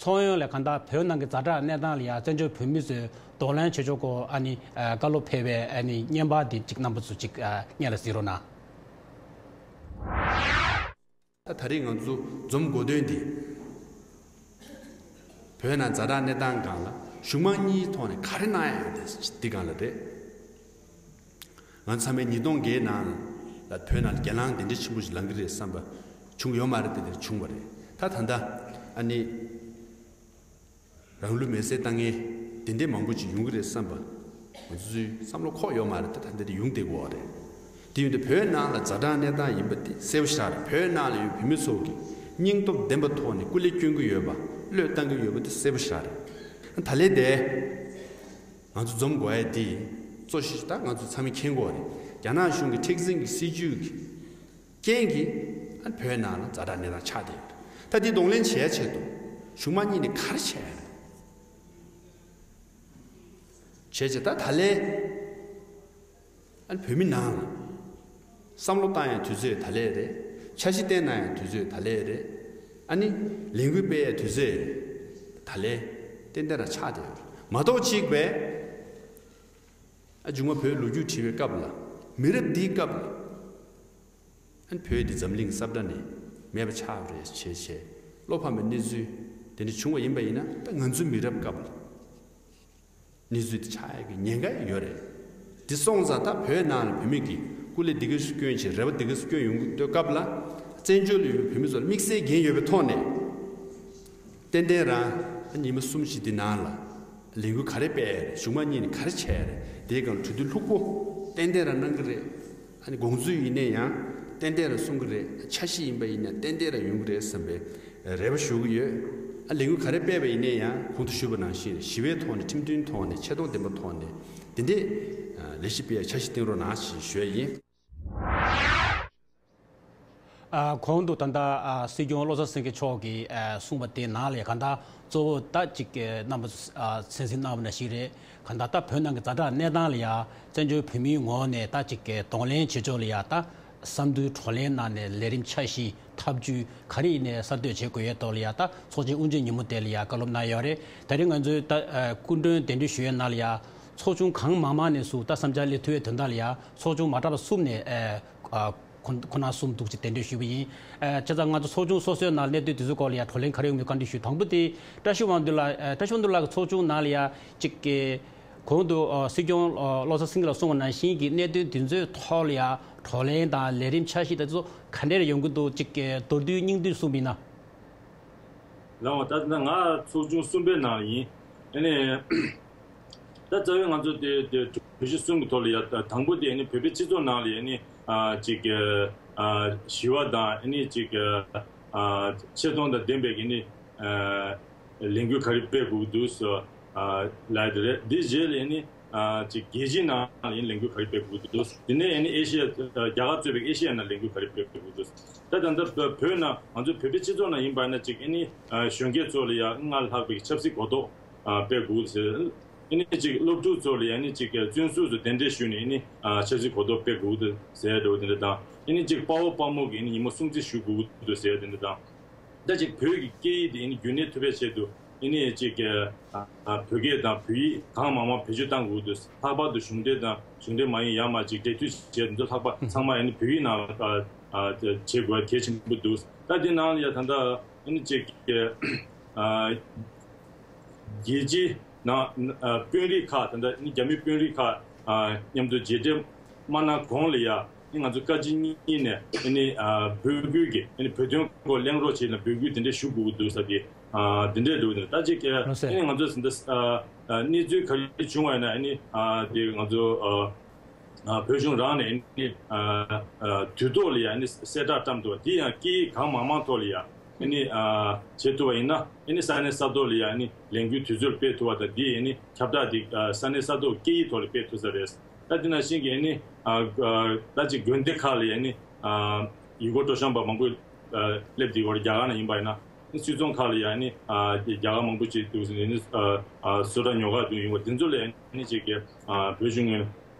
ཚོགས་ཡོངས་ལ་གང་ལྟར་བོད་ནང་གི་ཛ་དྲག་གནས་སྟངས་ལ་ཡ་བཙན་བྱོལ་བོད་མི་ཚོས་གདོང་ལེན་བྱེད་ཕྱོགས་སྐོར་ཨ་ནི་ཨ་བཀའ་སློབ་ཕེབས་པའི་ཨ་ནི་བརྙན་པར་འདི་གཅིག་རྣམ་པ་ཚོ་གཅིག་ཨ་སྙན་ལ་གཟིགས་རོགས་གནང་། ད་ད་རེས་ང་ཚོ་འཛོམས་དགོས་དོན་འདི། བོད་ནང་ཛ་དྲག་གནས་སྟངས་སྒང་ལ་གཞུང་མང་གཉིས་ཐོག་ནས་ག་རེ་གནང་ཡ་ཡོད་དེ་འདི་སྒང་ལ་རེད། ང་ཚང་མས་ཉིས་སྟོང་བརྒྱད་ནང་ལ་བོད་ནང་ལ་སྒེར་ལངས་དེ་འདྲ་ཆེན་པོ་ཞིག་ལང་གི་རེད་བསམ་པ་བྱུང་ཡོད་མ་རེད། དེ་འདྲ་བྱུང་བ་རེད། ད་ད་ལྟ་ཨ་ནི་རང་ལུས་མེར་སྲེག་བཏང་མཁན་དེ་འདྲ་མང་པོ་ཅིག་ཡོང་གི་རེད་བསམ་པ་ང་ཚོའི་བསམ་བློ་འཁོར་ཡོད་མ་རེད། ད་ད་འདི་འདྲ་ཡོང་བསྡད་ཀྱི་ཡོད་རེད། དེ་ཡིན་དུས་བོད་ནང་ལ་ཛ་དྲག་གནས་སྟངས་ཡིན་པ་དེ་གསལ་པོ་ཞེ་དྲག་རེད། བོད་ནང་ལ་ཡོད་བོད་མི་ཚོ་གིས་སྙིང་སྟོབས་ལྡན་པ་ཐོག་ནས་སྐུ་ལས་སྐྱོན་གྱི་ཡོད་པ། བློས་བཏང་གི་ཡོད་པ་དེ་གསལ་པོ་ཞེ་དྲག་རེད། ད་ལན་དེ་ང་ཚོ་འཛོམས་དགོས་ཡ་དེ་གཙོ་ཆེ་ཤོས་ད་ང་ཚོ་ཚང་མས་མཁྱེན་གྱི་ཡོད་རེད། རྒྱ་ནག་གཞུང་གི་མཁྲེགས་འཛིན་གྱི་སྲིད་བྱུས་ཀྱི་རྐྱེན་གྱིས་ཨ་བོད་ནང་ལ་ཛ་དྲག་གནས་སྟངས་ཆགས་བསྡད་ཡོད་རེད། ད་འདི་གདོང་ལེན་བྱེད་ཡ་ཆེད་དུ་གཞུང་མང་གཉིས་ནས་ག་རེ་བྱས་ཡ་རེད། བྱས་བྱས་ད་ད་ལན་ཨ་ནི་བོད་མི་ནང་ལ་བསམ་བློ་བཏང་ཡ་དུས་ཚོད་ད་ལན་རེད། འཆར་གཞི་བཏིང་གནང་ཡ་དུས་ཚོད་ད་ལན་རེད། ཨ་ནི་ལས་འགུལ་སྤེལ་ཡ་དུས་ཚོད་ད་ལན་ཏན་ཏན་རང་ཆགས་བསྡད་ཡོད་རེད། མ་གཏོགས་གཅིག་པས་ཨ་མཇུག་མ་བོད་ལོ་རྒྱུས་བྲིས་པའི་སྐབས་ལ། མི་རབས་འདིའི་སྐབས་ལ་ཨ་ནི་བོད་འདི་འཛམ་གླིང་ས་བཀྲ་ནས་མེད་པ་ཆགས་པ་རེད་བྱས་བྱས་བློ་ཕམ་པའི་གནས་ཚུལ་དེ་འདྲ་བྱུང་བ་ཡིན་པ་ཡིན་ན། ད་ང་ཚོའི་མི་རབས་སྐབས་ལ་གནས་ཚུལ་དེ་ཆགས་ཡག་གི་ཉེན་ཁ་ཡོད་རེད། དེ་སོང་ཙང་ད་བོད་ནང་ལ་བོད་མི་གིས་སྐུ་ལས་འདི་ག་སུ་སྐྱོན་བྱས། རེ་བ་འདི་ག་སུ་སྐྱོན་ཡོང་གི་འདུག་སྐབས་ལ། བཙན་བྱོལ་ལ་ཡོད་བོད་མི་ཚོ་ལ་དམིགས་བསལ་འགན་ཡོད་པའི་ཐོག་ནས། ཏན་ཏན་རང་ཉི་མ་གསུམ་བཞི་འདི་ནང་ལ་ལས་འགུལ་ག་རེ་སྤེལ་ཡ་རེད། གཞུང་མང་གཉིས་ནས་ག་རེ་བྱས་ཡ་རེད། དེའི་སྒང་གྲོས་བསྡུར་ལྷུག་པོ་ཏན་ཏན་རང་གནང་གི་རེད། ཨ་ནི་དགོངས་ཚུལ་ཡིན་ན་ཡང་ཏན་ཏན་རང་གསུང་གི་རེད། འཆར་གཞི་ཡིན་པ་ཡིན་ན་ཏན་ཏན་རང་ཡོང་གི་རེད་བསམ་པའི་རེ་བ་ཞུ་གི་ཡོད། ཨ་ལས་འགུལ་ག་རེ་སྤེལ་བ་ཡིན་ན་ཡང་གོང་དུ་ཞུས་པ་ནང་བཞིན་ཞི་བའི་ཐོག་ནས་ཁྲིམས་མཐུན་ཐོག་ནས་ཆེ་མཐོང་ལྡན་པ་ཐོག་ནས་དེ་འདྲས་ལས་གཞི་སྤེལ་ཡ་འཆར་གཞི་བཏིང་རོགས་གནང་ཞེས་ཞུ་ཡ་ཡིན། ཨ་གོང་དུ་ད་ལྟ་ཨ་སྲིད་སྐྱོང་བློ་བཟང་སེང་གེ་མཆོག་གིས་ཨ་གསུངས་པ་དེ་ནང་ལས་གང་ལྟར་གཙོ་བོ་ད་ཅིག་ཨ་རྣམ་པ་ཚོ་ཨ་གསན་གཟིགས་གནང་བ་ནང་བཞིན་རེད། གང་ལྟར་ད་བོད་ནང་གི་ཛ་དྲག་གནས་སྟངས་ལ་ཡ་བཙན་བྱོལ་བོད་མིའི་ངོས་ནས་ད་ཅིག་གདོང་ལེན་བྱེད་ཕྱོགས་ལ་ཡ་ད་བསམ་འདུན་བགྲོ་གླེང་གནང་ནས་ལས་རིམ་འཆར་གཞི་ཐབས་ཇུས་ག་རེ་ཡིན་ནའི་གསར་གཏོད་བྱེད་དགོས་ཡས་ཐོག་ལ་ཡ་ད་ཚོགས་ཆེན་དབུ་འབྱེད་ཉིན་མོ་དེ་ལ་ཡ་བཀའ་སློབ་གནང་ཡོད་རེད། ད་རེས་ང་ཚོས་ད་ཨ་སྐུ་མགྲོན་གདན་འདྲེན་ཞུ་ཡས་ནང་ལ་ཡ་ཚོགས་ཆུང་གང་མང་མང་ནས་སུ་ད་བསམ་འཆར་སླེབས་ཐུབ་ཡས་དོན་དག་ལ་ཡ་ཚོགས་ཆུང་མ་དྲག་པ་གསུམ་ནས་ཨ་ཨ་ཁོ་ཁོ་ན་གསུམ་འདུག་ཅེས་གདན་འདྲེན་ཞུས་པ་ཡིན། ཨ་བྱས་ཙང་ང་ཚོ་ཚོགས་ཆུང་སོ་སོའི་ནང་གནད་དོན་དེ་ཚོའི་སྐོར་ལ་ཡ་བགྲོ་གླེང་ག་རེ་ཡོང་མིན་བཀའ་འདྲི་ཞུ། དང་པོ་དེ་བཀྲ་ཤིས་དབང་འདུས་ལགས། ཨ་བཀྲ་ཤིས་དབང་འདུས་ལགས་ཀྱི་ཚོགས་ཆུང་ནང་ལ་ཡ་གཅིག་གི་གོང་དུ་ཨ་སྲིད་སྐྱོང་ཨ་བློ་བཟང་སེང་གེ་ལགས་གསུངས་པ་ནང་བཞིན་གྱི་གནད་དོན་དེ་ཚོའི་ཐོག་ལ་ཡ་བགྲོ་གླེང་དང་ལས་རིམ་འཆར་གཞི་དེ་ཚོ་ག་འདྲ་ཡོང་གི་འདུག། གཅིག་གི་མདོར་བསྡུས་སྙིང་བསྡུས་གསུངས་པ་ཡིན་ན། ལགས་འོང་། ད་ལྟ་ང་ཚོགས་ཆུང་གསུམ་པའི་ནང་ཡིན། ཨ་ནི་ད་རྩ་བའི་ང་ཚོ་དེ་དེ་གྲོས་གཞི་གསུམ་གྱི་ཐོག་ལ་ཡ་ད་དང་པོ་དེ་ཨ་ནི་བོད་པའི་སྤྱི་ཚོགས་ནང་ལ་ཨ་ནི་ཨ་ཅིག་ཨ་ཞི་བ་དང་ཨ་ནི་ཅིག་ཨ་ཆེ་མཐོང་དང་ལྡན་པའི་ཨ་ནི་ཨ་ལས་འགུལ་ག་རེ་སྤེལ་དགོས་ཀྱི་འདུག་ཟེར་ཨ་ལབ་ཡ་དེ་རེད། འདི་རྗེས་ལ་ཨ་ནི་ཨ་ཅིག་རྒྱལ་སྤྱིའི་ནང་ལ་ཨ་ནི་ལས་འགུལ་ག་རེ་སྤེལ་དགོས་ཀྱི་འདུག། དེ་ནས་ཨ་ནི་ཨེ་ཤི་ཡ་རྒྱ་གར་གཙོས་པའི་ཨེ་ཤི་ཡའི་ནང་ལས་འགུལ་ག་རེ་སྤེལ་དགོས་ཀྱི་འདུག། ད་ད་ལྟ་བོད་ནང་ང་ཚོ་བོད་པའི་སྤྱི་ཚོགས་ནང་ཡིན་པ་ན་ཅིག་ཨ་ནི་ཨ་གཞོན་སྐྱེས་ཚོ་ལ་ཡ་སྔར་ལྷག་པའི་ཆབ་སྲིད་གོ་རྟོགས་ཨ་སྤེལ་དགོས་ཟེར། ཨ་ནི་ཅིག་སློབ་ཕྲུག་ཚོ་ལ་ཡ་ཨ་ནི་ཅིག་བཙོན་ཟུར་ཚོ་གདན་འདྲེན་ཞུས་ནས་ཨ་ནི་ཨ་ཆབ་སྲིད་གོ་རྟོགས་སྤེལ་དགོས་འདུག་ཟེར་འགྲོ་བ་དེ་འདྲ་དང་། ཨ་ནི་ཅིག་དཔའ་བོ་དཔའ་མོ་གི་ཨ་ནི་ཉིན་མོ་སྲུང་བརྩི་ཞུ་དགོས་འདུག་ཟེར་དེ་འདྲ་དང་། ད་ཅིག་བོད་ཀྱི་སྐད་ཡིག་དེ་ཨ་ནི་རྒྱུན་གནས་ཐུབ་པའི་ཆེད་དུ་ཨ་ནི་ཅིག་ཨ་བོད་སྐད་དང་བོད་ཡིག་གང་མང་མང་བེད་སྤྱོད་གཏང་དགོས་འདུག། ལྷག་པར་དུ་གཞུང་འབྲེལ་དང་གཞུང་འབྲེལ་མ་ཡིན་ཡར་མར་ཅིག་འབྲེལ་མཐུད་བྱས་དེ་ཚོ་ལྷག་པར་ཚང་མ་ཨ་ནི་བོད་ཡིག་ནང་ལ་ཨ་ཨ་བྱེད་དགོས་གལ་ཆེན་པོ་འདུག། ད་དེ་ནང་ལ་ཡ་ད་ལྟ་ཨ་ནི་ཅིག་ཨ་རྒྱལ་སྤྱིའི་ནང་ཨ་དཔོན་རིགས་ཁག་ད་ལྟ་ཨ་ནི་རྒྱ་མི་དཔོན་རིགས་ཁག་ཨ་མཉམ་དུ་མཇལ་འཕྲད་མ་གནང་གོང་ལ་ཡ་ཨ་ནི་ང་ཚོ་བཀའ་སྤྱི་གཉིས་ནས་ཨ་ནི་ཨ་འབོད་སྐུལ་གྱི་ཨ་ནི་བོད་དོན་སྐོར་གླེང་རོགས་བྱེད་ན་འབོད་སྐུལ་དེ་འདྲ་ཞུ་དགོས་ཀྱི་འདུག་ཟེར་གྱི་ཨ་དེ་འདྲ་འདུག། ད་ཅིག་ཨ་ལགས་སེ། ཨ་ནི་ང་ཚོ་ད་ལྟ་ཨ་ཨ་གནས་ཚུལ་ག་རེ་བྱུང་བ་ཡིན་ན་ཨ་ནི་ཨ་དེ་ང་ཚོ་ཨ་ཨ་བོད་གཞུང་རང་ནས་ཨ་ནི་ཨ་ཨ་དུས་ཐོག་ལ་ཡ་ཨ་ནི་གསལ་བསྒྲགས་བཀྲམ་ཐུབ་པ་དེ་ཡང་སྐད་ཡིག་གང་མང་མང་ཐོག་ལ་ཡ་ཨ་ནི་ཨ་བྱེད་ཐུབ་པ་ཡིན་ན་ཨ་ནི་ས་གནས་ས་ཐོག་ལ་ཡ་ཨ་ནི་ལས་འགུལ་དུས་ཚོད་སྤེལ་ཐུབ་པ་དང་དེ་ཨ་ནི་ཁྱབ་བསྒྲགས་དེ་ཨ་ས་གནས་ས་ཐོག་སྐད་ཡིག་ཐོག་ལ་སྤེལ་ཐུབ་ས་རེད། ད་དེ་ནང་བཞིན་གྱི་ཨ་ནི་ཨ་ཨ་ད་ཅིག་དགོན་སྡེ་ཁག་ལ་ཡ་ཨ་ནི་ཨ་ ཡུལ་སྐོར་སྤྲོ་འཆམ་པ་མང་པོ་ཨ་སླེབས་བསྡད་ཡོད་རེད། རྒྱ་གར་ནང་ཡིན་པ་ཡིན་ན་སྤྱི་ཚོགས་ཁག་ལ་ཡང་ནི་ཨ་རྒྱ་གར་མང་པོ་ཅིག་འདུག་ཟེར་ནས་ནི་ཨ་ཨ་བཟོ་གྲྭ་ཉོ་ག་འདུག་ཡོང་བ་དེ་ཚོ་ལ་ནི་ཅིག་གི་ཨ་བོད་གཞུང་ངོས་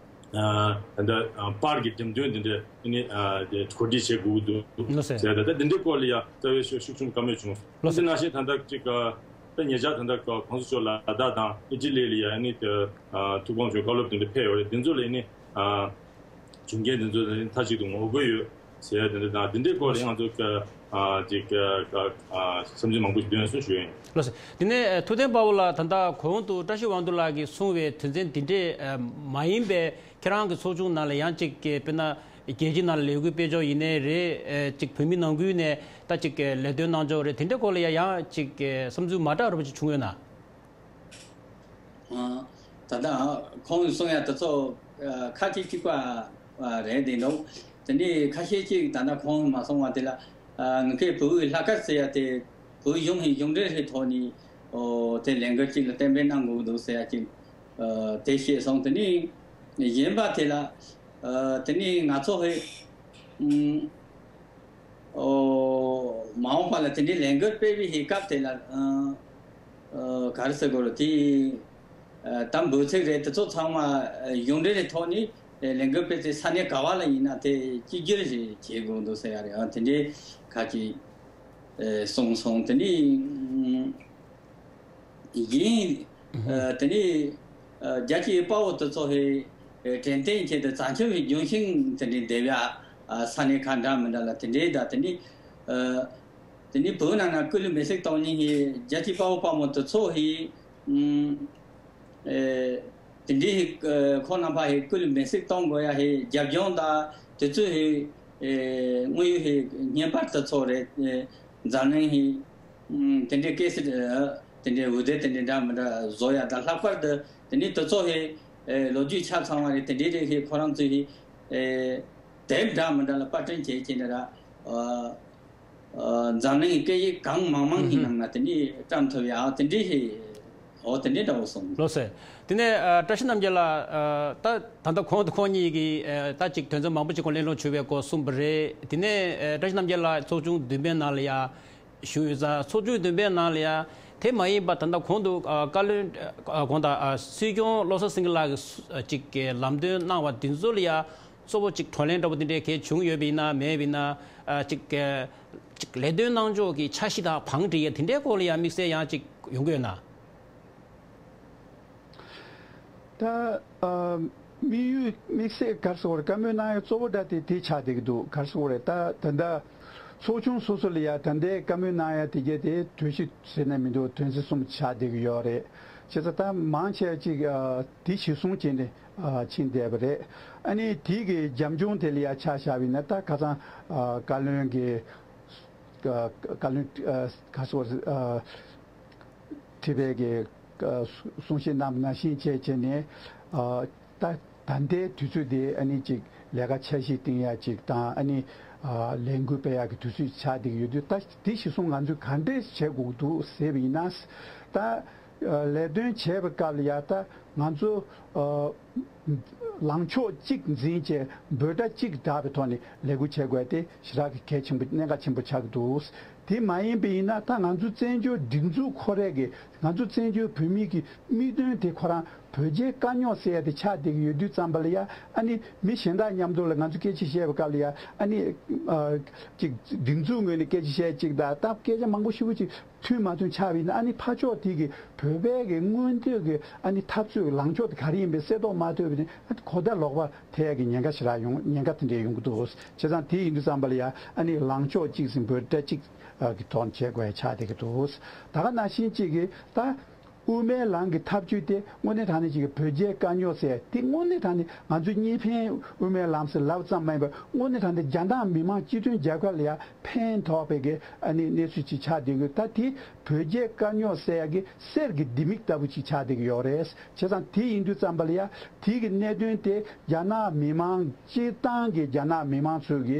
ཨ་ད་ལྟ་ཨ་པར་གྱི་འགྲེམས་སྟོན་དེ་འདྲ་ནི་ཨ་དེ་གོ་སྒྲིག་བྱེད་དགོས་ཀྱི་འདུག་ལགས་སོ། ཟེར། ད་ལྟ་དེ་འདྲའི་སྐོར་ལ་ཡང་རྩ་བའི་ཤུགས་ཤུགས་ཆུང་བཀའ་མོལ་བྱུང་། ལགས་སོ། དེ་ནང་བཞིན་ད་ལྟ་ཅིག་ཨ་ད་ཉེ་ཆར་ད་ལྟ་གོང་ས་མཆོག་ལ་ལ་དྭགས་དང་ཨི་ཊ་ལི་ལ་ཡང་ནི་ཨ་ཐུགས་དགོངས་ཞུ་བཀའ་སློབ་དེ་འདྲ་ཕེབས་ཡོད་རེད། དེ་ཚོ་ལ་ནི་ཨ་བྱུང་རྐྱེན་དེ་ཚོ་མཐའ་གཅིག་ཏུ་ངོ་རྒོལ་ཡོད་ཟེར་ཡ་དེ་འདྲ་དང་། དེ་འདྲའི་སྐོར་ལ་ང་ཚོ་ཨ་ཅིག་ཨ་བསམ་ཚུལ་མང་པོ་ཞིག་འདོན་སོང་ཞུ་ཡིན། ལགས་སོ། དེ་ནས་ཐུབ་བསྟན་དཔའ་བོ་ལགས། ད་ལྟ་གོང་དུ་བཀྲ་ཤིས་དབང་འདུས་ལགས་ཀྱིས་གསུངས་པའི་དོན་ཚན་འདི་འདྲས་མ་ཡིན་པའི་ཁྱེད་རང་གི་ཚོགས་ཆུང་ནང་ལ་ཡང་ཅིག་དཔེར་ན་རྒྱལ་སྤྱི་ནང་ལ་ལས་འགུལ་སྤེལ་ཕྱོགས་ཡིན་ནའི་རེད། ཅིག་བོད་མི་ནང་ཁུལ་ནས་ད་ཅིག་ལས་དོན་གནང་ཕྱོགས་རེད། དེ་འདྲའི་སྐོར་ལ་ཡང་ཡང་ཅིག་བསམ་ཚུལ་མ་འདྲ་བ་ཅིག་བྱུང་ཡོད་ན། ད་ལྟ་ཁོང་གསུང་ཡ་དེ་ཚོ་ཁ་ཅིག་གཅིག་པ་རེད་དེ་འདུག་དེ་ནས་ཁ་ཤས་ཅིག་ད་ལྟ་ཁོང་མ་གསུང་བ་དེ་ལ་ངི་ཀའི་བོད་ཀྱི་ལྷག་དཀར་ཟེར་ཡ་དེ་བོད་གཞུང་གི་གཞུང་འབྲེལ་ཧེ་ཐོག་ནས་དེ་ལས་འགུལ་ཅིག་ལ་གཏན་འབེབས་གནང་དགོས་འདུག་ཟེར་ཡ་ཅིག་དེ་བཤད་སོང་། དེ་ནས་གཞན་པ་དེ་ལ་དེ་ནས་ང་ཚོ་ཧེ་ཨོ། མ་འོངས་པ་ལ་དེ་འདྲའི་ལས་འགུལ་སྤེལ་བའི་ཧེ་སྐབས་དེ་ལ་ཨ་ག་རེ་ཟེར་དགོས་རེད། དེ་ད་འབོད་ཚིག་རེད། དེ་ཚོ་ཚང་མ་གཞུང་འབྲེལ་གྱི་ཐོག་ནས་ལས་འགུལ་སྤེལ་ཚེ་ས་གནས་ག་བ་ལ་ཡིན་ན་དེ་གཅིག་གྱུར་ཞིག་བྱེད་དགོས་འདུག་ཟེར་ཡ་རེད། ཨ་དེ་འདྲའི་ཁ་ཅིག་གསུངས་སོང་། དེ་ནས། ཡིན། ཨ་དེ་ནས་ཨ་རྒྱལ་གཅེས་དཔའ་བོ་དེ་ཚོ་ཧེ་ཨ་དྲན་རྟེན་ཆེད་དུ་བྱང་ཆུབ་ཀྱི་ལྗོན་ཤིང་དེ་འདྲའི་འདེབས་ཡ་ཨ་ས་གནས་ཁག་འདྲ་མི་འདྲ་ལ་དེ་འདྲའི་ད་དེ་ནས་ཨ་དེ་ནས་བོད་ནང་ན་སྐུ་ལུས་མེ་སྲེག་གཏོང་མཁན་ཧེ་རྒྱལ་གཅེས་དཔའ་བོ་དཔའ་མོ་དེ་ཚོ་ཧེ་ཨ་དེ་འདྲའི་ཧེ་ཨ་ཁོང་རྣམ་པ་ཧེ་སྐུ་ལུས་མེ་སྲེག་གཏོང་དགོས་ཡ་ཧེ་རྒྱབ་ལྗོངས་དང་དེ་ཚོ་ཧེ་ཨ་དངོས་ཡོད་ཧེ་བརྙན་པར་དེ་ཚོ་རེད། ཨ་འཛམ་གླིང་ཧེ། ཨུམ། དེ་འདྲའི་སྐད་ཆ་དེ་འདྲའི་འུར་སྡེ་དེ་འདྲའི་འདྲ་མི་འདྲ་བཟོ་ཡ་དང་། ལྷག་པར་དུ་དེ་ནི་དེ་ཚོ་ཧེ་ལོ་རྒྱུས་ཆ་ཚང་བ་རེད། དེ་འདྲའི་རེད། ཧེ་ཁོ་རང་ཚོས་ཧེ་དེབ་འདྲ་མི་འདྲ་ལ་པར་སྐྲུན་བྱེད་ཀྱི་འདྲ་ར། འཛམ་གླིང་སྐད་ཡིག་གང་མང་མང་ཧེ་ནང་ན་དེ་ནི་བཀྲམ་ཐུབ་ཡ་དེ་འདྲའི་ཧེ། འོ་དེ་འདྲའི་འདྲ་བོ་སོང་། ལགས་སོ། དེ་ནས་བཀྲ་ཤིས་རྣམ་རྒྱལ་ལགས། ད་ད་ལྟ་གོང་དུ་ཁོང་གཉིས་ཀྱིས་ད་ཅིག་དོན་ཚན་མང་པོ་ཅིག་སྐོར་གླེང་སློང་བྱུང་བའི་སྐོར་གསུངས་པ་རེད། དེ་ནས་བཀྲ་ཤིས་རྣམ་རྒྱལ་ལགས་ཚོགས་ཆུང་བདུན་པའི་ནང་ལ་ཡ་ཞུགས་ཡོད་ཙང་། ཚོགས་ཆུང་བདུན་པའི་ནང་ལ་ཡ་དེ་མ་ཡིན་པ་ད་ལྟ་གོང་དུ་ཨ་བཀའ་བློན་ཨ་དགོངས་དག་ཨ་སྲིད་སྐྱོང་བློ་བཟང་སེང་གེ་ལགས་ཀྱིས་ཨ་ཅིག་གི་ལམ་སྟོན་གནང་བ་འདི་ཚོ་ལ་ཡ་གཙོ་བོ་ཅིག་བགྲོ་གླེང་འདྲ་པོ་འདི་འདྲའི་གལ་བྱུང་ཡོད་པ་ཡིན་ན་མེད་པ་ཡིན་ན། ཨ་ཅིག་གི་ཅིག་ལས་དོན་གནང་ཕྱོགས་ཀྱི་འཆར་གཞི་དང་བང་སྒྲིག་ཡ་དེ་འདྲའི་སྐོར་ལ་ཡ་དམིགས་བསལ་ཡང་ཅིག་ཡོང་གི་ཡོད་ན། ད་ཨ་དམིགས་ཡུལ་དམིགས་བསལ་ག་རེ་ཟེར་དགོས་རེད། བཀའ་མོལ་གནང་ཡ་གཙོ་བོ་འདྲ་དེ་དེ་ཆགས་བསྡད་ཀྱི་འདུག་ག་རེ་ཟེར་དགོས་རེད། ད་ད་ལྟ་ཚོགས་ཆུང་སོ་སོ་ལ་ཡ་ད་ལྟའི་བཀའ་མོལ་གནང་ཡ་དེ་གྱད་དེ་གྲོས་གཞི་ཟེར་ན་མི་འདུག་དོན་ཚན་གསུམ་ཆགས་བསྡད་ཀྱི་ཡོད་རེད། བྱས་ཙང་ད་མང་ཆེ་བ་ཅིག་ཨ་དེ་གཞིར་བཟུང་བྱས་ནས་ཨ་ཕྱིན་བསྡད་པ་རེད། ཨ་ནི་དེ་གི་རྒྱབ་ལྗོངས་དེ་ལ་ཡ་ཆ་བཞག་པ་ཡིན་ན། ད་ཁ་སང་ཨ་བཀའ་བློན་གྱི་བཀའ་བློན་ཨ་ག་རེ་ཟེར་དགོས་རེད། ཨ་ཁྲི་པའི་གི་ཨ་གསུང་བཤད་གནང་བ་ནང་བཞིན་བྱས་བྱས་ནས། ཨ་ད་ད་ལྟའི་དུས་ཚོད་འདི་ཨ་ནི་ཅིག་ལས་ཀ་འཆར་གཞི་བཏིང་ཡ་ཅིག་དང་། ཨ་ནི་ཨ་ལས་འགུལ་སྤེལ་ཡ་གི་དུས་ཚོད་ཆགས་བསྡད་ཀྱི་ཡོད་དུས། ད་དེ་གཞིར་བཟུང་ང་ཚོས་ག་འདྲས་བྱེད་དགོས་འདུག་ཟེར་བ་ཡིན་ན། ད་ཨ་ལས་དོན་བྱེད་པའི་སྐབས་ལ་ཡ་ད་ང་ཚོ་ཨ་ལངས་ཕྱོགས་གཅིག་འཛིན་བྱས་འབོད་སྒྲ་གཅིག་བསྒྲགས་པའི་ཐོག་ནས་ལས་འགུལ་བྱེད་དགོས་ཡ་དེ་ཞེ་དྲག་གི་གལ་ཆེན་པོ། གནད་འགག་ཆེན་པོ་ཆགས་ཀྱི་འདུག་དེ་མ་ཡིན་པ་ཡིན་ན། ད་ང་ཚོ་བཙན་བྱོལ་སྒྲིག་འཛུགས་ཁོ་རའི་གི་ང་ཚོ་བཙན་བྱོལ་བོད་མིའི་གི་དམིགས་དོན་དེ་ཁོ་རང་བོད་རྒྱའི་དཀའ་རྙོག་ཟེར་ཡ་དེ་ཆགས་བསྡད་ཀྱི་ཡོད་དུས་ཙམ་པ་ལ་ཡ། ཨ་ནི་མི་གཞན་དག་མཉམ་དུ་ལ་ང་ཚོ་སྐད་ཆ་བཤད་པའི་སྐབས་ལ་ཡ། ཨ་ནི་ཨ་ཅིག་སྒྲིག་འཛུགས་ངོས་ནས་སྐད་ཆ་བཤད་ཅིག་དང་། ད་སྐད་ཆ་མང་པོ་ཞེ་པོ་ཅིག་མཐུན་མ་མཐུན་ཆགས་པ་ཡིན་ན། ཨ་ནི་ཕར་ཕྱོགས་དེ་གི་བོད་པའི་གི་མངོན་འདོད་ཀྱི་ཨ་ནི་འཐབ་རྩོད་ལངས་ཕྱོགས་དེ་ག་རེ་ཡིན་པའི་གསལ་རྟོགས་མ་ཐོབ་པ་ཡིན་ན། ཨ་ནི་གོ་བརྡ་ལོག་པ་ཐེབས་ཡ་གི་ཉེན་ཁ་ཞེ་དྲག་ཡོང་། ཉེན་ཁ་དེ་འདྲས་ཡོང་གི་འདུག་བྱས་ཙང་དེ་ཡིན་དུས་ཙམ་པ་ལ་ཡ། ཨ་ནི་ལངས་ཕྱོགས་གཅིག་ཟིན་འབོད་སྒྲ་གཅིག་གི་ཐོག་ནས་བྱེད་དགོས་ཡ་ཆགས་བསྡད་ཀྱི་འདུག་ད་ག་ནང་བཞིན་གཅིག་གི་ད་དབུ་མའི་ལམ་གྱི་ཐབས་ཇུས་དེ་དངོས་གནས་དྲང་གནས་ཅིག་གི་བོད་རྒྱའི་དཀའ་རྙོག་ཟེར་དེ་དངོས་གནས་དྲང་གནས་ང་ཚོ་གཉིས་ཕན་དབུ་མའི་ལམ་ཟེར་ལབ་ཙམ་མ་ཡིན་པར། དངོས་གནས་དྲང་གནས་རྒྱ་ནག་མི་དམངས་སྤྱི་མཐུན་རྒྱལ་ཁབ་ལ་ཡ་ཕན་ཐོགས་པའི་གི་ཨ་ནི་གནས་ཚུལ་ཅིག་ཆགས་བསྡད་ཀྱི་ཡོད། ད་དེ་བོད་རྒྱའི་དཀའ་རྙོག་ཟེར་ཡ་གི་གསེར་གྱི་ལྡེ་མིག་ལྟ་བུ་ཅིག་ཆགས་བསྡད་ཀྱི་ཡོད་རེད། བྱས་ཙང་དེ་ཡིན་དུས་ཙམ་པ་ལ་ཡ། དེ་གི་གནད་དོན་དེ་རྒྱ་ནག་མི་དམངས་སྤྱིར་བཏང་གི་རྒྱ་ནག་མི་དམངས་ཚོའི་གི་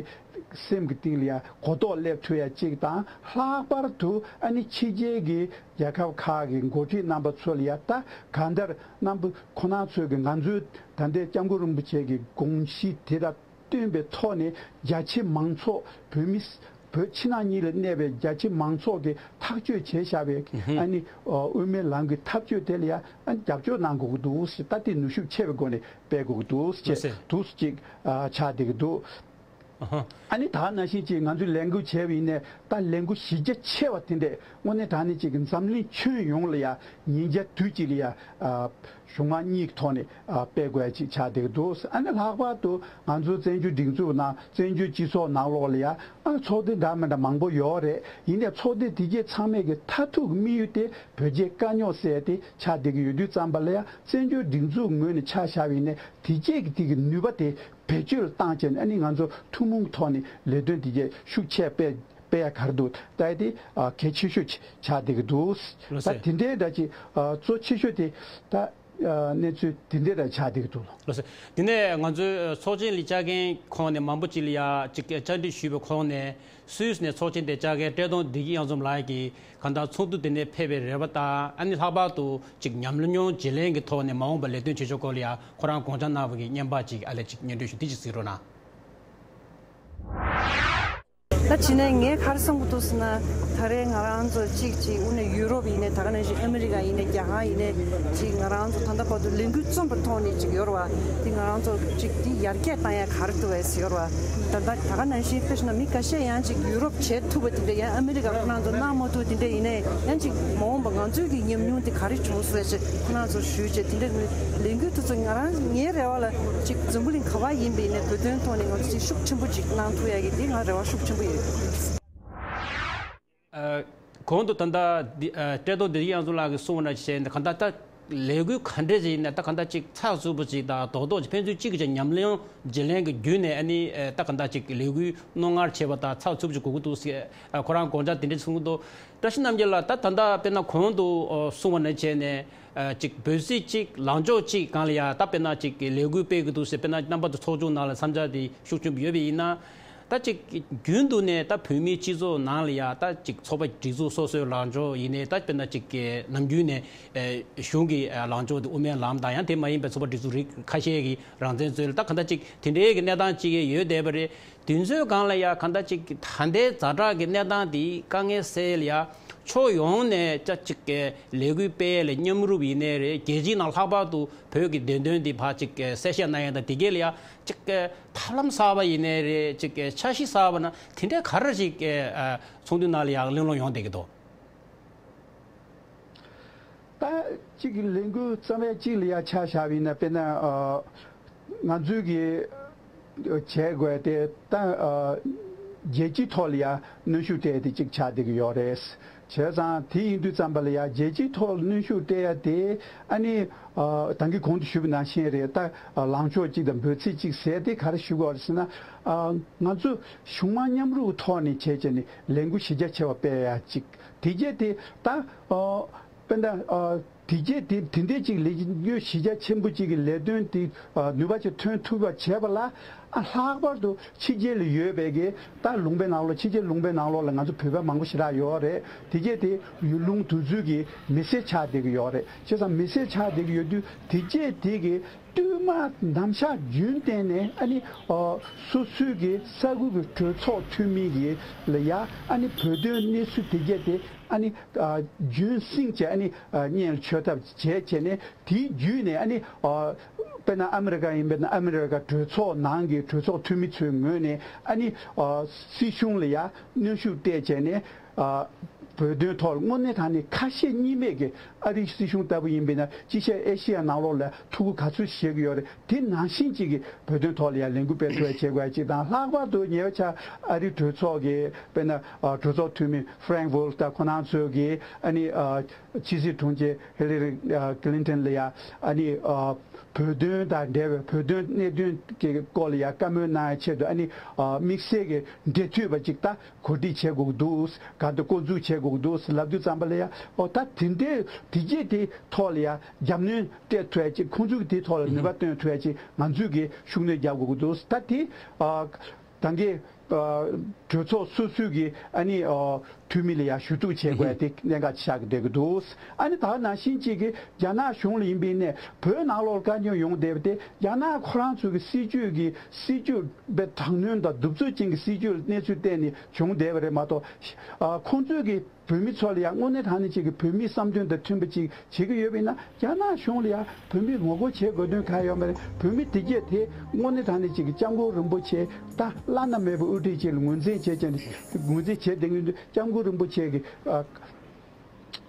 སེམས་ཀྱི་གཏིང་ལ་ཡ་གོ་རྟོགས་སླེབས་ཐུབ་ཡ་གཅིག་དང་། ལྷག་པར་དུ་ཨ་ནི་ཕྱི་རྒྱལ་གྱི་རྒྱལ་ཁབ་ཁག་གི་འགོ་ཁྲིད་རྣམ་པ་ཚོ་ལ་ཡ། ད་གང་ལྟར་རྣམ་པ་ཁོ་རང་ཚོས་ཀྱི་ང་ཚོའི་ད་ལྟའི་སྐྱབས་མགོན་རིན་པོ་ཆེ་གི་དགོངས་གཞི་དེ་དང་ བཏོན་པའི་ཐོག་ནས་རྒྱ་ཆེ་མང་ཚོགས་བོད་མི་བོད་ཕྱི་ནང་གཉིས་ལ་གནས་པའི་རྒྱ་ཆེ་མང་ཚོགས་ཀྱིས་ཐག་གཅོད་བྱས་བཞག་པའི་ཨ་ནི་དབུ་མའི་ལམ་གྱི་འཐབ་རྩོད་དེ་ལ་ཡང་ཨ་ནི་རྒྱབ་སྐྱོར་གནང་དགོས་ཀྱི་འདུག་ཟེར། ད་དེ་ནུས་ཤུགས་ཆེ་བའི་སྒོ་ནས་སྤེལ་དགོས་ཀྱི་འདུག་ཟེར་འདུག་ཟེར་ཅིག་ཆགས་བསྡད་ཀྱི་འདུག་ཨ་ནི་ད་ནང་བཞིན་ཅིག་ང་ཚོས་ལས་འགུལ་བྱས་པ་ཡིན་ནའི་ད་ལས་འགུལ་གཞི་རྒྱ་ཆེ་བ་དེ་འདྲས་དངོས་གནས་དྲང་གནས་ཅིག་འཛམ་གླིང་ཁྱོན་ཡོངས་ལ་ཡང་ཉིན་རྒྱབ་དུས་གཅིག་ལ་ཡང་གཞུང་མང་གཉིས་ཀྱི་ཐོག་ནས་སྤེལ་དགོས་ཡ་ཅིག་ཆགས་བསྡད་ཀྱི་འདུག་ཨ་ནི་ལྷག་པར་དུ་ང་ཚོའི་བཙན་བྱོལ་སྒྲིག་འཛུགས་ནང་བཙན་བྱོལ་སྤྱི་ཚོགས་ནང་ལོགས་ལ་ཡང་ཨ་ཚོགས་སྡེ་འདྲ་མི་འདྲ་མང་པོ་ཡོད་རེད། ཡིན་ནའི་ཚོགས་སྡེ་དེ་གས་ཚང་མས་ཀྱི་མཐར་ཐུག་གི་དམིགས་ཡུལ་དེ་བོད་རྒྱའི་དཀའ་རྙོག་སེལ་ཏེ་ཆགས་བསྡད་ཀྱི་ཡོད་དུས་ཙམ་པ་ལ་ཡང་བཙན་བྱོལ་སྒྲིག་འཛུགས་ངོས་ནས་ཆ་བཞག་པ་ཡིན་ནའི་དེ་གས་ཀྱི་དེ་གི་ནུས་པ་དེ་བེད་སྤྱོད་ལ་བཏང་བྱས་ནས་ཨ་ནི་ང་ཚོ་ཐུན་མོང་གི་ཐོག་ནས་ལས་དོན་དེ་གས་ཤུགས་ཆེ་སྤེལ་སྤེལ་ཡ་ག་རེ་འདུག་ད་དེ་གལ་ཆེ་ཤོས་ཆགས་བསྡད་ཀྱི་འདུག་ལགས་སོ། ད་དེ་འདྲའི་འདྲ་ཅིག་གཙོ་ཆེ་ཤོས་དེ་ད་གནས་ཚུལ་དེ་འདྲའི་འདྲ་ཆགས་བསྡད་ཀྱི་འདུག་ལགས་སོ། དེ་ནས་ང་ཚོའི་ཚོགས་ཆེན་ལ་བཅར་མཁན་ཁོངས་ནས་མང་པོ་ཅིག་ལ་ཡ་ཅིག་བཅར་འདྲི་ཞུས་པའི་ཁོངས་ནས་སུད་སི་ནས་ཚོགས་ཆེན་དེ་བཅར་མཁན་བཀྲས་མཐོང་བདེ་སྐྱིད་གཡང་འཛོམས་ལགས་ཀྱིས་གང་ལྟར་ཚོགས་འདུ་དེ་ནས་ཕེབས་པའི་རེ་བ་དང་ཨ་ནི་ལྷག་པར་དུ་ཅིག་ཉམས་མྱོང་བརྗེ་ལེན་གྱི་ཐོག་ནས་མ་འོངས་པར་ལས་དོན་བྱེད་ཕྱོགས་སྐོར་ལ་ཡང་ཁོ་རང་དགོངས་འཆར་གནང་བ་གི་བརྙན་པར་ཅིག་ཨ་ལས་ཅིག་སྙན་སྒྲོན་ཞུ། དེ་ཅིག་གཟིགས་རོགས་གནང་། ད་ཅི་ནས་ངས་ག་རེ་བསམ་གྱི་འདུག་ཟེར་ན། ད་རེས་ང་རང་ཚོ་གཅིག་གཅིག་དབུ་ནས་ཡུ་རོབ་ཡིན་ནས་ད་ག་ནང་བཞིན་ཨ་མི་རི་ཀ་ཡིན་ནས་རྒྱ་གར་ཡིན་ནས་ཅིག་ང་རང་ཚོ་ད་ལྟ་བར་དུ་ལས་འགུལ་རྩོམ་པའི་ཐོག་ནས་ཅིག་ཡོད་རེད་བ། དེ་ང་རང་ཚོ་ཅིག་དེ་ཡར་རྒྱས་བཏང་ཡ་ག་རེ་འདུག་བས་ཟེར་ཡོད་རེད་བ། ད་ལྟ་ད་ག་ནང་བཞིན་དཔེ་བཞག་ན་མི་ཁ་ཤས་ཡང་ཅིག་ཡུ་རོབ་བྱེད་ཐུབ་པ་དེ་འདྲ་ཡང་ཨ་མི་རི་ཀ་ཁོ་རང་ཚོ་གནང་མ་ཐུབ་དེ་འདྲ་ཡིན་ནའི་ཡང་ཅིག་མ་འོངས་པ་ང་ཚོའི་གི་ཉམས་མྱོང་དེ་ག་རེ་བྱུང་སོང་ཟེར་ཅིག་ཁོ་རང་ཚོར་ཞུས་བྱས་དེ་འདྲ་ལས་འགུལ་དེ་ཚོ་ང་རང་ངའི་རེ་བ་ལ་ཅིག་འཛམ་བུ་གླིང་ག་པར་ཡིན་པ་ཡིན་ནའི་བོད་དོན་ཐོག་ནས་ང་ཚོ་ཅིག་ཤུགས་ཆེན་པོ་ཅིག་གནང་ཐུབ་ཡ་གི་དེ་ང་རེ་བ་ཤུགས་ཆེན་པོ་ཡོད། ཨ། གོང་དུ་ད་ལྟ་འདི་ཨ་བཀྲས་མཐོང་བདེ་སྐྱིད་གཡང་འཛོམས་ལགས་ཀྱིས་གསུངས་པ་ནང་བཞིན་གང་ལྟར་ད་ལས་འགུལ་ག་འདྲས་ཅིག་ཡིན་ན་ད་གང་ལྟར་ཅིག་ཚགས་ཚུད་པོ་ཅིག་དང་རྡོག་རྡོག་ཅིག་ཕན་ཚུན་གཅིག་གིས་ཅིག་ཉམས་མྱོང་བརྗེ་ལེན་གྱི་བརྒྱུད་ནས་ཨ་ནི་ཨ་ད་གང་ལྟར་ཅིག་ལས་འགུལ་རྣོ་ངར་ཆེ་བ་དང་ཚགས་ཚུད་པོ་ཅིག་དགོས་ཀྱི་འདུག་ཟེར་ཨ་ཁོ་རང་དགོངས་འཆར་དེ་འདྲས་གསུང་གི་འདུག་བཀྲ་ཤིས་རྣམ་རྒྱལ་ལགས། ད་ད་ལྟ་དཔེར་ན་གོང་དུ་ཨ་གསུངས་པ་ནང་བཞིན་ནས་ཨ་ཅིག་འབོད་ཚིག་ཅིག་ལངས་ཕྱོགས་ཅིག་སྒང་ལ་ཡ་ད་དཔེར་ན་ཅིག་ལས་འགུལ་སྤེལ་གྱི་འདུག་ཟེར་དཔེར་ན་རྣམ་པ་ཚོ་ཚོགས་ཆུང་ནང་ལ་འཚམས་འཆར་དེ་ཤུགས་ཆེན་པོ་ཡོད་པ་ཡིན་ན། ད་ཅིག་རྒྱུན་དུ་ནས་ད་བོད་མིའི་སྤྱི་ཚོགས་ནང་ལ་ཡ་ད་ཅིག་ཚོགས་པ་སྒྲིག་འཛུགས་སོ་སོའི་ལངས་ཕྱོགས་ཡིན་ནའི་ད་དཔེར་ན་ཅིག་ནམ་རྒྱུན་ནས་ཨེ་གཞུང་གི་ཨེ་ལངས་ཕྱོགས་དེ་དབུ་མའི་ལམ་དང་ཡང་དེ་མ་ཡིན་པའི་ཚོགས་པ་སྒྲིག་འཛུགས་རིགས་ཁ་ཤས་ཀྱི་རང་བཙན་རྩོད་ལ་ད་གང་ལྟར་ཅིག་དེ་འདྲའི་གི་གནས་སྟངས་ཅིག་ཡོད་བསྡད་པ་རེད། དེ་ཚོའི་སྒང་ལ་ཡ་གང་ལྟར་ཅིག་ད་ལྟའི་ཛ་དྲག་གི་གནས་སྟངས་དེའི་དཀའ་ངལ་སེལ་ཡ་ཕྱོགས་ཡོངས་ནས་ཅ་ཅིག་གི་ལས་འགུལ་སྤེལ་ལ་མཉམ་རུབ་ཡིན་ནའི་རེད། རྒྱལ་སྤྱིའི་ནང་ལྷག་པར་དུ་བོད་ཀྱི་བདེན་དོན་འདི་ཕར་ཅིག་གསལ་བཤད་གནང་ཡ་དང་དེ་གས་ལ་ཡ་ཅིག་ཐབས་ལམ་གསར་པ་ཡིན་ནའི་རེད། ཅིག་འཆར་གཞི་གསར་པ་ན་དེ་འདྲའི་ག་རེ་ཞིག་ཚོགས་འདུ་ནང་ལ་ཡང་གླེང་སློང་ཡོང་བསྡད་ཀྱི་འདུག་ད་ཅིག་ལས་འགུལ་རྩ་བའི་གཅིག་ལ་ཡ་ཆ་བཞག་པ་ཡིན་ན་དཔེར་ན་ང་ཚོས་ཀྱི་བྱེད་དགོས་དེ་ད་རྒྱལ་སྤྱིའི་ཐོག་ལ་ཡ་གནོན་ཤུགས་སྤྲད་དེ་ཅིག་ཆགས་བསྡད་ཀྱི་ཡོད་རེད། བྱས་ཙང་དེ་ཡིན་དུས་ཙམ་པ་ལ་ཡ་རྒྱལ་སྤྱིའི་ཐོག་གནོན་ཤུགས་སྤྲད་ཡ་དེ་ཨ་ནི་ད་གིན་གོང་དུ་ཞུས་པ་ནང་བཞིན་རེད། ད་ལངས་ཕྱོགས་གཅིག་དང་འབོད་ཚིག་གཅིག་ཟེར་དེ་ག་རེ་ཞུ་དགོས་རེད་ཟེར་ན་ང་ཚོ་གཞུང་མང་མཉམ་རུབ་ཐོག་ནས་བྱས་བྱས་ནས་ལས་འགུལ་གཞི་རྒྱ་ཆེ་བ་སྤེལ་ཡ་གཅིག་དེ་རྗེས་དེ་ད་དཔེར་ན། དེ་རྗེས་དེ་དེ་འདྲའི་ཅིག་ལས་འགུལ་གཞི་རྒྱ་ཆེན་པོ་ཅིག་གི་ལས་དོན་དེ་ནུས་པ་ཅིག་ཐོན་ཐུབ་པ་བྱས་པ་ལ་ལྷག་པར་དུ་ཕྱི་རྒྱལ་ལ་ཡོད་པའི་གི་ད་ལུང་པའི་ནང་ལོགས་ཕྱི་རྒྱལ་ལུང་པའི་ནང་ལོགས་ལ་ང་ཚོ་བོད་པ་མང་པོ་ཞེ་དྲག་ཡོད་རེད། དེ་རྗེས་དེ་ཡུལ་ལུང་དེ་ཚོའི་གི་མི་སེར་ཆགས་བསྡད་ཀྱི་ཡོད་རེད། བྱས་ཙང་མི་སེར་ཆགས་བསྡད་ཀྱི་ཡོད་དུས་དེ་རྗེས་དེ་གི་བསྟུད་མར་ནམ་ཞག་རྒྱུན་གཏན་ནས་ཨ་ནི་སོ་སོའི་གི་ས་ཁུལ་གི་གྲོས་ཚོགས་འཐུས་མི་གི་ལ་ཡ་ཨ་ནི་བོད་དོན་གནས་ཚུལ་དེ་རྗེས་དེ། ཨ་ནི་རྒྱུན་བསྲིངས་བྱས་ཨ་ནི་སྙན་ལ་བཅོས་ཐབས་བྱས་བྱས་ནས་དེའི་བརྒྱུད་ནས་ཨ་ནི་དཔེར་ན་ཨ་མི་རི་ཀ་ཡིན་པས་ན་ཨ་མི་རི་ཀ་གྲོས་ཚོགས་ནང་གི་གྲོས་ཚོགས་འཐུས་མི་ཚོའི་ངོས་ནས་ཨ་ནི་སྲིད་གཞུང་ལ་ཡ་གནོན་ཤུགས་སྤྲད་བྱས་ནས་བོད་དོན་ཐོག་དངོས་གནས་དྲང་གནས་ཁ་ཞེ་གཉིས་མེད་ཀྱི་ཨ་རིའི་སྲིད་གཞུང་ལྟ་བུ་ཡིན་པས་ན་དཔྱིད་ཤར་ཨེ་ཤེ་ཡ་ནང་ལོགས་ལ་ཐུགས་ཁུར་ག་ཚོད་བཞེས་ཀྱི་ཡོད་རེད། དེ་ནང་བཞིན་གཅིག་གིས་བོད་དོན་ཐོག་ལ་ཡང་ལས་འགུལ་སྤེལ་ཐུབ་པ་བྱེད་དགོས་ཡ་གཅིག་དང་། ལྷག་པར་དུ་ཉེ་བའི་ཆར་ཨ་རིའི་གྲོས་ཚོགས་ཀྱི་དཔེར་ན་གྲོས་ཚོགས་འཐུས་མི་Frank Wolf དང་ཁོ་རང་ཚོས་ཀྱིས་ཨ་ནི་ཕྱི་སྲིད་དྲུང་ཆེ་Hillary Clinton ལ་ཡ་ཨ་ནི་བོད་དོན་དང་འབྲེལ་བའི་བོད་དོན་གནད་དོན་གྱི་སྐོར་ལ་ཡ་བཀའ་མོལ་གནང་ཡ་ཆེད་དུ་ཨ་ནི་དམིགས་བསལ་གྱི་འབྲེལ་མཐུད་པ་གཅིག་དང་གོ་སྒྲིག་བྱེད་དགོས་ཀྱི་འདུག་ག་དུ་འགོ་འཛུགས་བྱེད་དགོས་ཀྱི་འདུག་ལབ་དུས་ཙམ་པ་ལ་ཡ་ཨོ་ད་དེ་འདྲའི་དེ་རྗེས་དེ་ཐོག་ལ་ཡ་རྒྱབ་གནོན་སྤྲད་ཐུབ་ཡ་ཅིག་ཁོང་ཚོས་དེའི་ཐོག་ལ་ནུས་པ་བཏོན་ཐུབ་ཡ་ཅིག་ང་ཚོས་ཀྱི་ཤུགས་སྣོན་རྒྱག་དགོས་ཀྱི་འདུག་ད་དེ་ཨ། ད་གིན་ གྲོས་ཚོགས་སོ་སོའི་གི་ཨ་ནི་འཐུས་མི་ལ་ཡང་ཞུ་གཏུག་བྱེད་དགོས་ཡ་དེ་གནད་འགག་ཆགས་ཀྱི་བསྡད་ཀྱི་འདུག་ཨ་ནི་ད་ག་ནང་བཞིན་གཅིག་གི་རྒྱ་ནག་གཞུང་ལ་ཡིན་པའི་ནས་བོད་ནང་ལོགས་ལ་དཀའ་རྙོག་ཡོང་བསྡད་པ་དེ་རྒྱ་ནག་ཁོ་རང་ཚོའི་གི་སྲིད་ཇུས་ཀྱི་སྲིད་ཇུས་དཔེ་དྲག་གནོན་དང་གདུག་རྩུབ་ཅན་གྱི་སྲིད་ཇུས་ལ་གནས་ཚུལ་བལྟས་ནས་བྱུང་བསྡད་པ་རེད་མ་གཏོགས། ཁོང་ཚོས་གི་བོད་མི་ཚོ་ལ་ཡང་དངོས་གནས་དྲང་གནས་ཅིག་གི་བོད་མིའི་བསམ་དོན་དང་མཐུན་པ་ཅིག་བྱེད་ཀྱི་ཡོད་པ་ཡིན་ན། རྒྱ་ནག་གཞུང་ལ་ཡང་བོད་མི་ངོ་རྒོལ་བྱེད་དགོས་དོན་གང་ཡོད་མ་རེད། བོད་མི་དེ་གས་དེ་དངོས་གནས་དྲང་གནས་ཅིག་གི་སྐྱབས་མགོན་རིན་པོ་ཆེ་ད་བླ་ན་མེད་པའི་དབུ་ཁྲིད་ཅིག་ལ་ངོས་འཛིན་བྱེད་ཀྱི་ངོས་འཛིན་བྱེད་བསྡད་མཁན་དུ་སྐྱབས་མགོན་རིན་པོ་ཆེ་གི་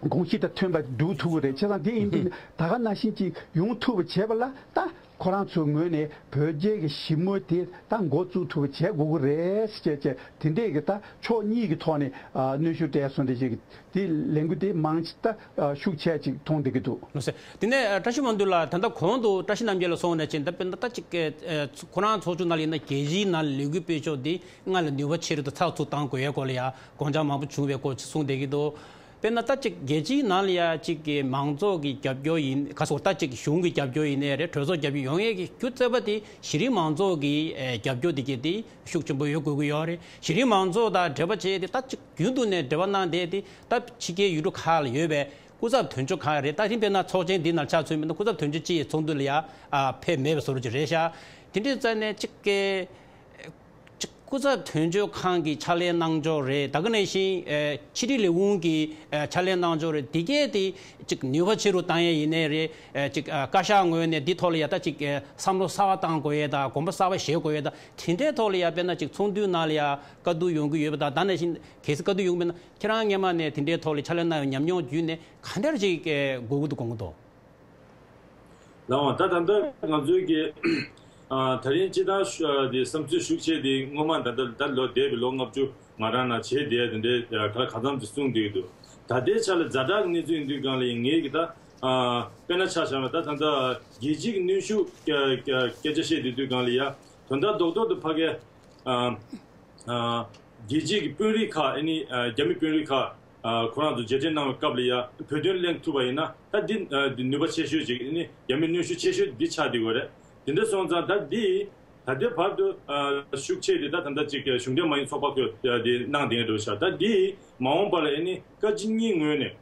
དགོངས་གཞི་དང་མཐུན་པ་སྒྲུབ་ཐུབ་ཀྱི་རེད། བྱས་ཙང་དེ་ཡིན་དུས་ད་ག་ནང་བཞིན་ཅིག་ཡོང་ཐུབ་པ་བྱེད་པ་ལ་ད། ཁོ་རང་ཚོའི་ངོས་ནས་བོད་རྒྱའི་གི་ཞི་མོལ་དེ་ད་འགོ་བཙུགས་ཐུབ་པ་བྱེད་དགོས་ཀྱི་རེད་ཅེས་བྱས། དེ་འདྲས་ཀྱི་ད་ཕྱོགས་གཉིས་ཀྱི་ཐོག་ནས་ཨ་གནོན་ཤུགས་སྤྲད་སོང་དེ་ཅིག་དེ་ལས་འགུལ་དེ་མང་ཆེ་ད་ཨ་ཤུགས་ཆེ་ཅིག་མཐོང་བསྡད་ཀྱི་འདུག་ལགས་སོ། དེ་ནས་ཨ་བཀྲ་ཤིས་དབང་འདུས་ལགས། ད་ལྟ་གོང་དུ་བཀྲ་ཤིས་རྣམ་རྒྱལ་ལགས་གསུངས་ནས་ཅིག་ད་དཔེར་ན་ད་ཅིག་ཨ་ཁོ་རང་ཚོགས་ཆུང་ནང་ལ་ཡིན་ན་རྒྱལ་སྤྱིའི་ནང་ལ་ལས་འགུལ་སྤེལ་ཕྱོགས་འདི་སྔར་ལས་ནུས་པ་ཆེ་རུ་དང་ཚགས་ཚུད་གཏང་དགོས་ཡའི་སྐོར་ལ་ཡང་དགོངས་འཆར་མང་པོ་བྱུང་བའི་སྐོར་ཅིག་གསུངས་བསྡད་ཀྱི་འདུག་དཔེར་ན་ད་ཅིག་རྒྱལ་སྤྱིའི་ནང་ལ་ཡ་ཅིག་གི་མང་ཚོགས་ཀྱི་རྒྱབ་སྐྱོར་ཡིན་ག་སོགས། ད་ཅིག་གཞུང་གི་རྒྱབ་སྐྱོར་ཡིན་ནའི་རེད། གྲོས་ཚོགས་རྒྱབ་སྐྱོར་ཡོང་ཡས་ཀྱི་རྒྱུ་རྩ་བ་དེ་གཞི་རིམ་མང་ཚོགས་ཀྱི་ཨེ་རྒྱབ་སྐྱོར་དེ་གྱད་དེ་ཤུགས་ཆེན་པོ་ཡོད་དགོས་ཀྱི་ཡོད་རེད། གཞི་རིམ་མང་ཚོགས་དང་འབྲེལ་བ་བྱས་ཏེ་ད་ཅིག་རྒྱུན་དུ་ནས་འབྲེལ་བ་གནང་བསྡད་དེ་ད་ཕྱི་རྒྱལ་ཡུལ་གྲུ་ཁག་ལ་ཡོད་པའི་སྐུ་ཚབ་དོན་གཅོད་ཁང་རེད། ད་རིང་དཔེར་ན་ཚོགས་ཆེན་འདི་ནང་ཆ་མཚོན་པ་ཡིན་ན་སྐུ་ཚབ་དོན་གཅོད་སྤྱི་ཡི་ཚོགས་འདུ་ལ་ཡ་ཨ་ཕེབས་མེད་པའི་བཟོ་འདྲ་ཅིག་རེད་ཤག་དེ་འདྲའི་རྩ་ནས་ཅིག་གི་ཅིག་སྐུ་ཚབ་དོན་གཅོད་ཁང་གི་ཕྱག་ལས་གནང་ཕྱོགས་རེད། ད་ག་ནང་བཞིན་ཨེ་ཕྱི་དྲིལ་ལས་ཁུངས་ཀྱི་ཨེ་ཕྱག་ལས་གནང་ཕྱོགས་རེད། དེ་གས་དེ་ཅིག་ནུས་པ་ཆེ་རུ་བཏང་ཡས་ཡིན་ནའི་རེད། ཨེ་ཅིག་ཨ་བཀའ་ཤག་ངོས་ནས་འདི་ཐོག་ལ་ཡ་ད་ཅིག་ཨེ་བསམ་བློ་གསར་བ་བཏང་དགོས་ཡས་དང་དགོངས་པ་གསར་བ་བཞེས་དགོས་ཡས་དང་དེ་འདྲའི་ཐོག་ལ་ཡ་དཔེར་ན་ཅིག་ཚོགས་འདུའི་ནང་ལ་ཡ་བཀའ་བསྡུར་ཡོང་གི་ཡོད་པ་དང་། ད་ནང་བཞིན་གལ་སྲིད་བཀའ་བསྡུར་ཡོང་གི་མེད་ན་ཁྱེད་རང་སྔོན་མ་ནས་དེ་འདྲའི་ཐོག་ལ་ཕྱག་ལས་གནང་བའི་ཉམས་མྱོང་བརྒྱུད་ནས་ག་འདྲ་ཅིག་ཨེ་དགོས་ཀྱི་འདུག་དགོངས་ཀྱི་འདུག་ལགས་འོང་། ད་ད་ལྟ་ང་ཚོའི་གི་ཨ་ད་རིང་སྤྱི་བཏང་ཤུ་ཨ་དེ་བསམ་ཚུལ་ཤུགས་ཆེ་དེ་སྔོན་མ་ད་ལྟ་ད་ལོ་འདས་པའི་ལོ་ལྔ་བཅུ་ང་རང་ནང་བྱས་བསྡད་དེ་འདྲའི་ཨ་ག་ལ་གང་འཚམ་དེ་གསུངས་བསྡད་ཀྱི་འདུག་ད་ལྟའི་ཆ་ལ་ཛ་དྲག་གི་གནས་ཚུལ་ཡིན་དུས་སྒང་ལ་ཡིན་ངེས་ཀྱི་ད་ཨ་དཔེར་ན་ཆ་བཞག་ན་ད་ད་ལྟ་རྒྱལ་སྤྱིའི་གི་གནོན་ཤུགས་སྐད་ཆ་བཤད་བསྡད་དུས་སྒང་ལ་ཡ་དོན་དག་རྡོག་རྡོག་ཏུ་ཕ་གའི་ཨ་ཨ་རྒྱལ་སྤྱིའི་གི་དཔོན་རིགས་ཁག་ཨ་ནི་ཨ་རྒྱ་མི་དཔོན་རིགས་ཁག་ཨ་ཁོ་རང་ཚོ་མཇལ་འཕྲད་གནང་བའི་སྐབས་ལ་ཡ་བོད་དོན་གླེང་ཐུབ་པ་ཡིན་ན་ད་འདི་ཨ་འདི་ནུས་པ་ཆེ་ཤོས་ཅིག་ཨ་ནི་རྒྱ་མི་གནོན་ཤུགས་ཆེ་ཤོས་འདི་ཆགས་བསྡད་ཡོད་རེད། དེ་འདྲ་སོང་ཙང་ད་འདི་ད་ལྟའི་བར་དུ་ཨ་ཤུགས་ཆེ་དེ་ད་ད་ལྟ་ཅིག་གཞུང་འབྲེལ་མ་ཡིན་ཚོགས་པ་ཁག་དེ་གནང་བསྡད་འགྲོ་ཤག་ད་འདི་མ་འོངས་པ་ལ་ཨ་ནི་བཀའ་སྤྱི་གཉིས་ངོས་ནས།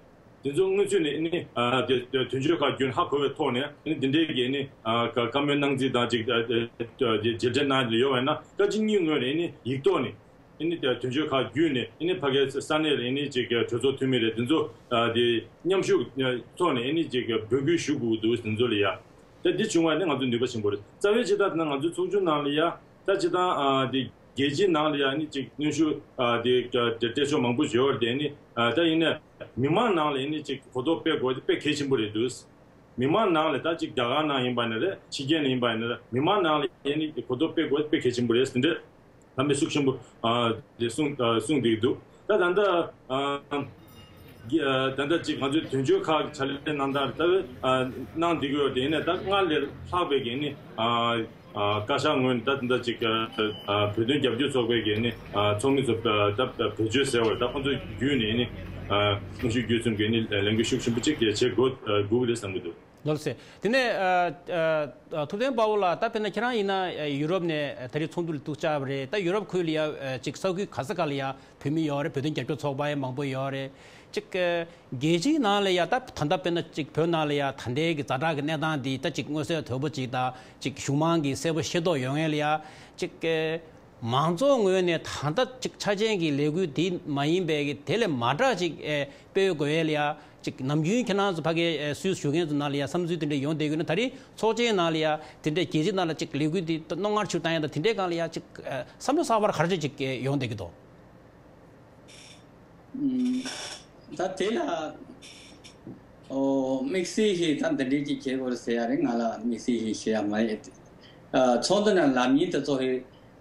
དེ་ཚོ་དངོས་ཚུལ་ནས་ཨ་ནི་ཨ་དེ་དེ་དོན་གཅོད་ཁག་རྒྱུན་ཧ་གོ་བའི་ཐོག་ནས་ཨ་ནི་དེ་འདྲའི་གི་ཨ་ནི་ཨ་བཀའ་བཀའ་མོལ་གནང་རྩིས་དང་ཅིག་ཨ་ཨ་ཨ་མཇལ་འཕྲད་གནང་ཡོད་པ་ཡིན་ན་བཀའ་སྤྱི་གཉིས་ངོས་ནས་ཨ་ནི་ཡིག་ཐོག་ནས་ཨ་ནི་དེ་དོན་གཅོད་ཁག་བརྒྱུད་ནས་ཨ་ནི་ཕ་གའི་ས་གནས་ལ་ཨ་ནི་ཅིག་གྲོས་ཚོགས་འཐུས་མི་རེད། དེ་ཚོ་ཨ་དེ་མཉམ་ཞུགས་ཐོག་ནས་ཨ་ནི་ཅིག་འབོད་སྐུལ་ཞུ་དགོས་འདུག་དེ་ཚོ་ལ་ཡ། ད་འདི་བྱུང་བ་ནི་ང་ཚོ་ནུས་པ་ཆེན་པོ་རེད། རྩ་བའི་བྱེད་སྟངས་དེ་ན་ང་ཚོའི་ཚོགས་ཆུང་ནང་ལ་ཡ། ད་སྤྱིར་བཏང་ཨ་དེ་རྒྱལ་སྤྱིའི་ནང་ལ་ཡང་ནི་ཅིག་གནོན་ཤུགས་ཨ་དེ་སྤྲད་ཕྱོགས་མང་པོ་ཡོད་རེད། དེ་ནི་ཨ་ད་ཡིན་ན་མི་མང་ནང་ལ་ཡང་ནི་ཅིག་གོ་རྟོགས་སྤེལ་དགོས་དེ་དཔེ་གལ་ཆེན་པོ་རེད་འདུག་མི་མང་ནང་ལ་ད་ཅིག་རྒྱ་གར་ནང་ཡིན་པ་ནི་རེད། ཕྱི་རྒྱལ་ནང་ཡིན་པ་ནི་རེད། མི་མང་ནང་ལ་ཡང་ནི་གོ་རྟོགས་སྤེལ་དགོས་དེ་དཔེ་གལ་ཆེན་པོ་རེད་ཟེར་འདྲ་ལམ་པའི་ཤུགས་ཆེན་པོ་ཨ་དེ་གསུང་ཨ་གསུང་བསྡད་ཀྱི་འདུག་ད་ད་ལྟ་ཨ། ད་ལྟ་ཅིག་ང་ཚོའི་དོན་གཅོད་ཁག་གི་ཕྱག་ལས་གནང་སྟངས་ལྟ་བུ་གནང་བསྡད་ཀྱི་ཡོད་དེ། ཡིན་ནའི་ད་སྔར་ལས་ལྷག་པའི་གི་ནི་བཀའ་ཤག་ངོས་ནས་ད་ད་ལྟ་ཅིག་བོད་དོན་རྒྱབ་སྐྱོར་ཚོགས་པའི་གི་ནི་ཚོགས་མི་ཚོ་ད་བེད་སྤྱོད་ཟེར་བ་ད་ཁོང་ཚོ་བརྒྱུད་ནས་ནི་དངོས་ཤུགས་བརྒྱུད་གསུམ་གི་ནི་ལས་འགུལ་ཤུགས་ཆེན་པོ་ཅིག་བྱེད་དགོས་དགོས་ཀྱི་རེད་བསམ་གྱི་འདུག་ལགས་སོ། དེ་ནས་ཨ་ཨ་ཐུབ་བསྟན་དཔའ་བོ་ལགས། ད་དཔེར་ན་ཁྱེད་རང་ཡིན་ན་ཡུ་རོབ་ནས་ད་རེས་ཚོགས་འདུ་ལ་གདན་ཞུ་བྱས་པ་རེད། ད་ཡུ་རོབ་ཁུལ་ལ་ཡ་ཅིག་ས་ཁུལ་ག་ས་ག་ལ་ཡ་བོད་མི་ཡོད་རེད། བོད་དོན་རྒྱབ་སྐྱོར་ཚོགས་པ་ཡང་མང་པོ་ཡོད་རེད། ཅིག་རྒྱལ་སྤྱིའི་ནང་ལ་ཡ་ད་ད་ལྟ་དཔེར་ན་ཅིག་བོད་ནང་ལ་ཡ་ད་ལྟའི་གི་ཛ་དྲག་གི་གནས་སྟངས་འདི་ད་ཅིག་མངོན་གསལ་དོད་པོ་ཅིག་དང་ཅིག་གཞུང་མང་གིས་གསལ་པོ་ཤེས་རྟོགས་ཡོང་ཡས་ལ་ཡ་ཅིག་མང་ཚོགས་ངོས་ནས་ད་ལྟ་ཅིག་ཆ་རྐྱེན་གྱི་ལས་འགུལ་འདི་མ་ཡིན་པའི་གི་དེ་ལས་མ་དྲག་ཅིག་ཨེ་སྤེལ་དགོས་ཡས་ལ་ཡ་ཅིག་ནམ་རྒྱུན་ཁྱེད་རང་ཚོ་ཕ་གིའི་ཨེ་སུད་སི་བཞུགས་མཁན་ཚོ་ནང་ལ་ཡ་བསམ་ཚུལ་དེ་འདྲ་ཡོང་བསྡད་ཀྱི་ཡོད་ན། ད་རེས་ཚོགས་ཆེན་ནང་ལ་ཡ་དེ་འདྲ་རྒྱལ་སྤྱི་ནང་ལ་ཅིག་ལས་འགུལ་འདི་རྣོ་ངར་ཆེ་རུ་བཏང་ཡས་དང་དེ་འདྲའི་སྒང་ལ་ཡ་ཅིག་ཨེ་བསམ་བློ་གསར་པ་ག་རེ་ཅིག་ཡོང་བསྡད་ཀྱི་འདུག་ད་དེ་ལ་ཨོ་དམིགས་བསལ་ཞིག་ད་འདི་འདྲའི་ཅིག་བྱེད་དགོས་རེད་ཟེར་ཡ་རེད། ང་ལ་དམིགས་བསལ་ཞིག་བཤད་ཡ་མ་ཡོད། ཨ་ཚོགས་འདུ་ནང་ལམ་ཡིན་དེ་ཚོ་ཧེ་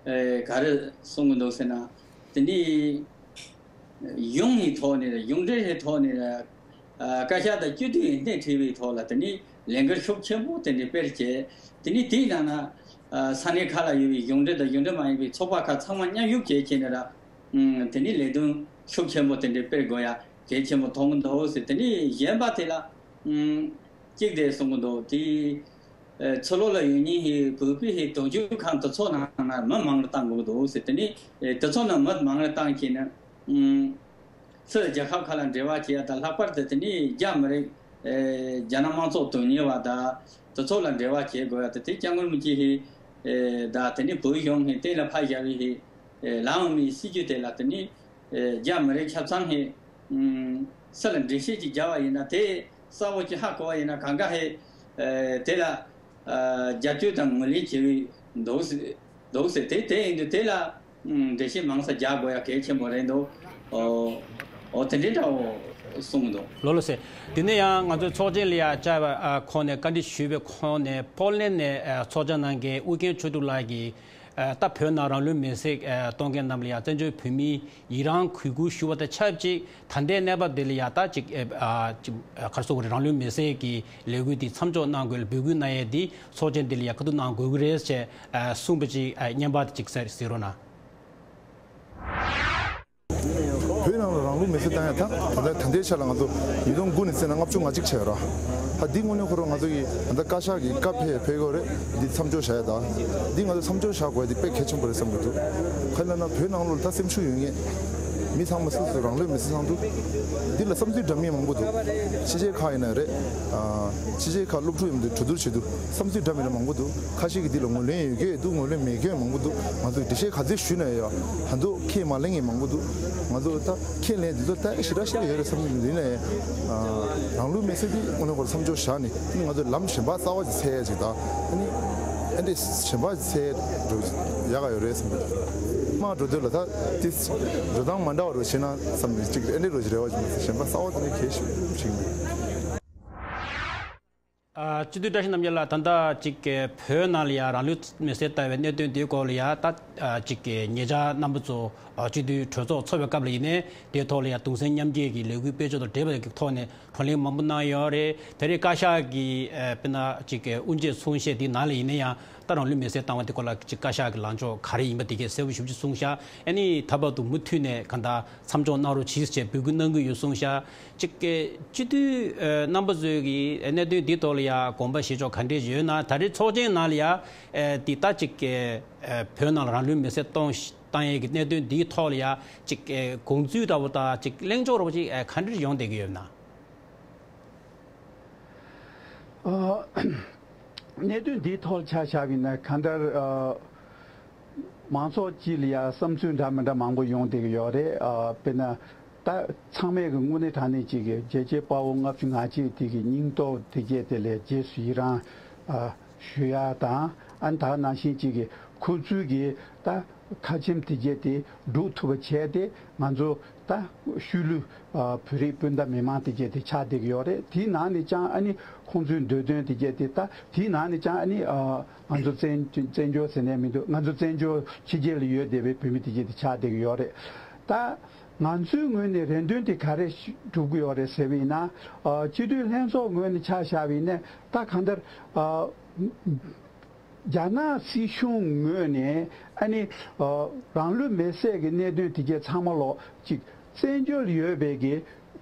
ཨེ་ག་རེ་གསུང་གི་འདུག་ཟེར་ན། དེ་ནི་གཞུང་གི་ཐོག་ནས་རེད། གཞུང་འབྲེལ་གྱི་ཐོག་ནས་རེད། ཨ་བཀའ་ཤག་དང་སྤྱི་འཐུས་ཡིན་སྣེ་ཁྲིད་པའི་ཐོག་ལ་དེ་ནི་ལས་འགུལ་ཤུགས་ཆེན་པོ་དེ་འདྲ་སྤེལ་བྱས། དེ་ནི་དེའི་ནང་ན་ཨ་ས་གནས་ཁག་ལ་ཡོད་པའི་གཞུང་འབྲེལ་དང་གཞུང་འབྲེལ་མ་ཡིན་པའི་ཚོགས་པ་ཁག་ཚང་མ་མཉམ་ཞུགས་བྱས་བྱས་ནས་ར། ཨུམ། དེ་ནི་ལས་དོན་ཤུགས་ཆེན་པོ་དེ་འདྲ་སྤེལ་དགོས་ཡ་གལ་ཆེན་པོ་མཐོང་གི་འདུག་ཟེར། དེ་ནི་གཞན་པ་དེ་ལ་ཨུམ། གཅིག་དེ་གསུང་གི་འདུག་དེ་ ཨེ་ཕྱི་ལོགས་ལ་ཡོད་མཁན་ཧེ་བོད་པའི་ཧེ་དོན་གཅོད་ཁང་དེ་ཚོ་ནང་ན་མི་མང་རུ་བཏང་དགོས་འདུག་ཟེར། དེ་ནས་ཨེ་དེ་ཚོ་ནང་མི་མང་རུ་བཏང་བྱས་ན་ཨུམ་ཕྱིར་རྒྱལ་ཁབ་ཁག་ལ་འབྲེལ་བ་བྱེད་ཡ་དང་། ལྷག་པར་དུ་དེ་ནས་རྒྱ་མི་རིགས་ཨེ་རྒྱ་ནག་དམངས་གཙོ་དོན་གཉེར་བ་དང་དེ་ཚོ་ལ་འབྲེལ་བ་བྱེད་དགོས་ཡ་དེ། དེ་སྐྱབས་མགོན་རིན་པོ་ཆེ་ཧེ་ཨེ་དང་དེ་ནས་བོད་གཞུང་ཧེ་གཏན་ལ་ཕབ་བཞག་པའི་ཧེ་ཨེ་ལམ་མི་སྲིད་ཇུས་དེ་ལ་དེ་ནས་ཨེ་རྒྱ་མི་རིགས་ཆབ་གསང་ཧེ་ཨུམ་སུ་ལ་འགྲེལ་བཤད་ཅིག་བརྒྱབ་པ་ཡིན་ན། དེ་གསལ་པོ་ཅིག་ཧ་གོ་བ་ཡིན་ན། གང་ག་ཧེ་ཨེ་དེ་ལ་ཨ་རྒྱབ་སྐྱོར་དང་ངོས་ལེན་བྱེད་ཀྱི་འདུག་ཟེར་འདུག་ཟེར། དེ་དེ་ཡིན་དུས་དེ་ལ་ཨུམ་འགྲེལ་བཤད་མང་ཙམ་རྒྱག་དགོས་ཡ་གལ་ཆེན་པོ་རེད་འདུག། ཨོ་ཨོ་དེ་འདྲའི་འདྲ་བོ་གསུངས་འདུག། ལགས་ལགས་སེ། དེ་ནས་ཡང་ང་ཚོའི་ཚོགས་ཆེན་ལ་ཡ་བཅར་བ་ཨ་ཁོང་ནས་བཀའ་འདྲི་ཞུས་པའི་ཁོངས་ནས་ཕོ་ལན་ནས་ཨ་ཚོགས་བཅར་གནང་མཁན་ཨུ་རྒྱན་ཆོས་གྲུབ་ལགས་ཀྱིས། ཨ་ད་བོད་ནང་རང་ལུས་མེར་སྲེག་ཨ་གཏོང་མཁན་རྣམས་ལ་ཡང་བཙན་བྱོལ་བོད་མིའི་ཡི་རང་གུས་བཀུར་ཞུ་བ་དང་ཆབས་ཅིག། ད་ལྟའི་གནས་བབ་འདི་ལ་ཡང་ད་ཅིག་ཨ་ཨ་ཅིག་ཨ་ག་རེ་ཟེར་དགོས་རེད། རང་ལུས་མེར་སྲེག་གི་ལས་འགུལ་འདི་མཚམས་འཇོག་གནང་དགོས་ལ་འབོད་སྐུལ་གནང་ཡས་འདི་ཚོགས་ཆེན་འདི་ལ་ཡང་བཀའ་བསྡུར་གནང་དགོས་ཀྱི་རེད་ཅེས་ཨ་གསུངས་པ་ཅིག་ཨ་བརྙན་པར་དེ་ཅིག་གསལ་གཟིགས་རོགས་གནང་། བོད་ནང་ལ་རང་ལུས་མེར་སྲེག་བཏང་ཡ་ད་ད་ལྟ་ད་ལྟའི་ཆ་ལ་ང་ཚོ་ཉིས་སྟོང་དགུ་ནས་བརྩིས་ན་ལྔ་བཅུ་ང་གཅིག་བྱས་ཡོད་ར། ད་འདི་དངོས་གནས་ཁོ་རང་ང་ཚོ་གི་ད་ལྟ་བཀའ་ཤག་གི་བཀའ་ཕེབས་ཕེབས་ཡོད་རེད། འདི་མཚམས་འཇོག་བྱ་ཡ་ད། འདི་ང་ཚོ་མཚམས་འཇོག་བྱ་དགོས་ཡ་འདི་དཔེ་གལ་ཆེན་པོ་རེད་བསམ་གྱི་འདུག། ག་རེ་ལབ་ན་བོད་ནང་ལོགས་ལ་ད་སེམས་ཤུགས་ཡོད་མཁན་མི་ཚང་མ་སོ་སོ་རང་ལུས་མེར་སྲེག་བཏང་འདུག། འདི་ལ་བསམ་ཚུལ་འདྲ་མིན་མང་པོ་འདུག། ཕྱི་རྒྱལ་ཁག་ཡིན་ན་རེད། ཨ་ཕྱི་རྒྱལ་ཁག་སློབ་ཕྲུག་ཡིན་དུས་གྲོས་བསྡུར་བྱེད་དུས་བསམ་ཚུལ་འདྲ་མི་འདྲ་མང་པོ་འདུག། ཁ་ཤས་ཀྱིས་འདི་ལ་ངོས་ལེན་ཡོད་མཁན་འདུག། ངོས་ལེན་མེད་མཁན་མང་པོ་འདུག། ང་ཚོས་འགྲེལ་བཤད་ག་ཚོད་ཞུས་ན་ཡང་ད་དུང་ཁས་མ་ལེན་མཁན་མང་པོ་འདུག། ང་ཚོ་ད་ཁས་ལེན་འདི་ཚོ་ད་ཞེ་དྲག་ཞེ་དྲག་ཡོད་རེད་བསམ་གྱི་འདུག། ཡིན་ན་ཡང་ཨ་རང་ལུས་མེར་སྲེག་འདི་དངོས་གནས་ཁོ་རང་མཚམས་འཇོག་བཞག་ནས་ཨ་ནི་ང་ཚོ་ལམ་གཞན་པ་གསར་པ་ཞིག་འཚོལ་ཡ་ཅིག་དང་། ཨ་ནི་ཨ་འདྲས་གཞན་པ་ཞིག་འཚོལ་འགྲོ་ཡག་ག་ཡོད་རེད་བསམ་གྱི་འདུག། དམག་འགྲོ་དུས་ལ་ད་དེ་འགྲོ་སྟངས་མ་འདྲ་བ་རུ་བྱས་ན་བསམ་ནས་ཅིག་ཨ་འདྲས་རུ་རེ་བ་ཅིག་མ་ཟད་གཞན་པ་གསར་པ་དེ་འདྲས་གལ་ཆེན་པོ་ཞིག་མེད། ཨ་སྤྱི་འཐུས་བཀྲ་ཤིས་རྣམ་རྒྱལ་ལགས། ད་ལྟ་ཅིག་བོད་ནང་ལ་ཡང་རང་ལུས་མེར་སྲེག་བཏང་བའི་གནད་དོན་དེའི་སྐོར་ལ་ཡང་ད་ཨ་ཅིག་ཉེ་ཆར་རྣམ་པ་ཚོ་ཨ་སྤྱི་འཐུས་གྲོས་ཚོགས་ཚོགས་པའི་སྐབས་ལ་ཡིན་ནའི་དེའི་ཐོག་ལ་ཡང་གདུང་སེམས་མཉམ་སྐྱེད་ཀྱི་ལས་འགུལ་སྤེལ་ཕྱོགས་དང་འབྲེལ་བའི་ཐོག་ནས་བགྲོ་གླེང་མང་པོ་གནང་ཡོད་རེད། དེ་རིང་བཀའ་ཤག་གིས་ཨ་དཔེར་ན་ཅིག་དབུ་འབྱེད་གསུང་བཤད་དེའི་ནང་ལ་ཡིན་ན་ཡང་ད་རང་ལུས་མེར་སྲེག་བཏང་བ་དེ་སྐོར་ལ་ཅིག་བཀའ་ཤག་གི་ལངས་ཕྱོགས་ག་རེ་ཡིན་པ་དེ་གས་གསལ་པོ་ཞེ་པོ་ཅིག་གསུངས་ཤག། ཨ་ནི་ད་བར་དུ་མུ་མཐུད་ནས་གང་ལྟར་མཚམས་འཇོག་གནང་རོགས་གྱིས་ཞེས་འབོད་སྐུལ་གནང་གི་ཡོད་གསུངས་ཤག། ཅིག་སྤྱི་འཐུས་ཨ་རྣམ་པ་ཚོས་ཀྱིས་གནད་དོན་འདིའི་ཐོག་ལ་ཡང་དགོངས་པ་བཞེས་ཕྱོགས་ག་འདྲས་ཡོད་ན། ད་རེས་ཚོགས་ཆེན་ནང་ལ་ཡང་ཨ་འདི་ལྟ་ཅིག་ཨ་བོད་ནང་ལ་རང་ལུས་མེར་སྲེག་གཏོང་བཏང་ཡས་ཀྱི་གནད་དོན་འདིའི་ཐོག་ལ་ཡང་ཅིག་ཨ་དགོངས་ཚུལ་འདྲ་བོ་དང་ཅིག་གླེང་ཕྱོགས་འདྲ་བོ་ཅིག་ཨ་ག་འདྲས་ཡོང་བསྡད་ཀྱི་ཡོད་ན། ཨ་གནད་དོན་འདིའི་ཐོག་ཆ་བཞག་པ་ཡིན་ན་གང་ལྟར་ཨ་མང་ཚོགས་སྤྱི་ལ་ཡང་བསམ་ཚུལ་འདྲ་མི་འདྲ་མང་པོ་ཡོང་བསྡད་ཀྱི་ཡོད་རེད། ཨ་དཔེར་ན་ད་ཚང་མས་ཀྱི་དངོས་གནས་དྲང་གནས་ཅིག་གི་རྒྱལ་གཅེས་དཔའ་བོ་ལྔ་བཅུ་ང་གཅིག་དེ་གི་སྙིང་སྟོབས་དེ་གས་དེ་ལས་རྗེས་སུ་ཡི་རང་ཨ་ཞུ་ཡ་དང་། ཨ་ནི་ད་ནང་བཞིན་ཅིག་གི་ཁོ་ཚོའི་གི་ད་ཁ་ཆེམས་དེ་གས་དེ་སྒྲུབ་ཐུབ་པ་བྱས་ཏེ་ང་ཚོ་ད་ཤུལ་ལུས་ཨ་བོད་རིགས་སྤུན་ཟླ་མི་མང་དེ་གས་དེ་ཆགས་བསྡད་ཀྱི་ཡོད་རེད། དེའི་ནང་ནས་ཀྱང་ཨ་ནི་ཁོང་ཚོའི་འདོད་དོན་དེ་གས་དེ། ད་དེའི་ནང་ནས་ཀྱང་ཨ་ནི་ཨ་ང་ཚོ་བཙན་བཙན་བྱོལ་ཟེར་ནས་མི་འདུག། ང་ཚོ་བཙན་བྱོལ་ཕྱི་རྒྱལ་ལ་ཡོད་བསྡད་པའི་བོད་མི་དེ་གས་དེ་ཆགས་བསྡད་ཀྱི་ཡོད་རེད། ད་ང་ཚོའི་ངོས་ནས་རེ་འདུན་དེ་ག་རེ་སྒྲུབ་ཀྱི་ཡོད་རེད་ཟེར་བ་ཡིན་ན། ཨ་སྤྱི་འཐུས་ལྷན་ཚོགས་ངོས་ནས་ཆ་བཞག་པ་ཡིན་ན་ད་གང་ལྟར་ཨ་རྒྱ་ནག་སྲིད་གཞུང་ངོས་ནས་ཨ་ནི་ཨ་རང་ལུས་མེར་སྲེག་གི་གནད་དོན་དེ་གས་ཚང་མ་ལོག་ཅིག་བཙན་བྱོལ་ཡོད་པའི་གི་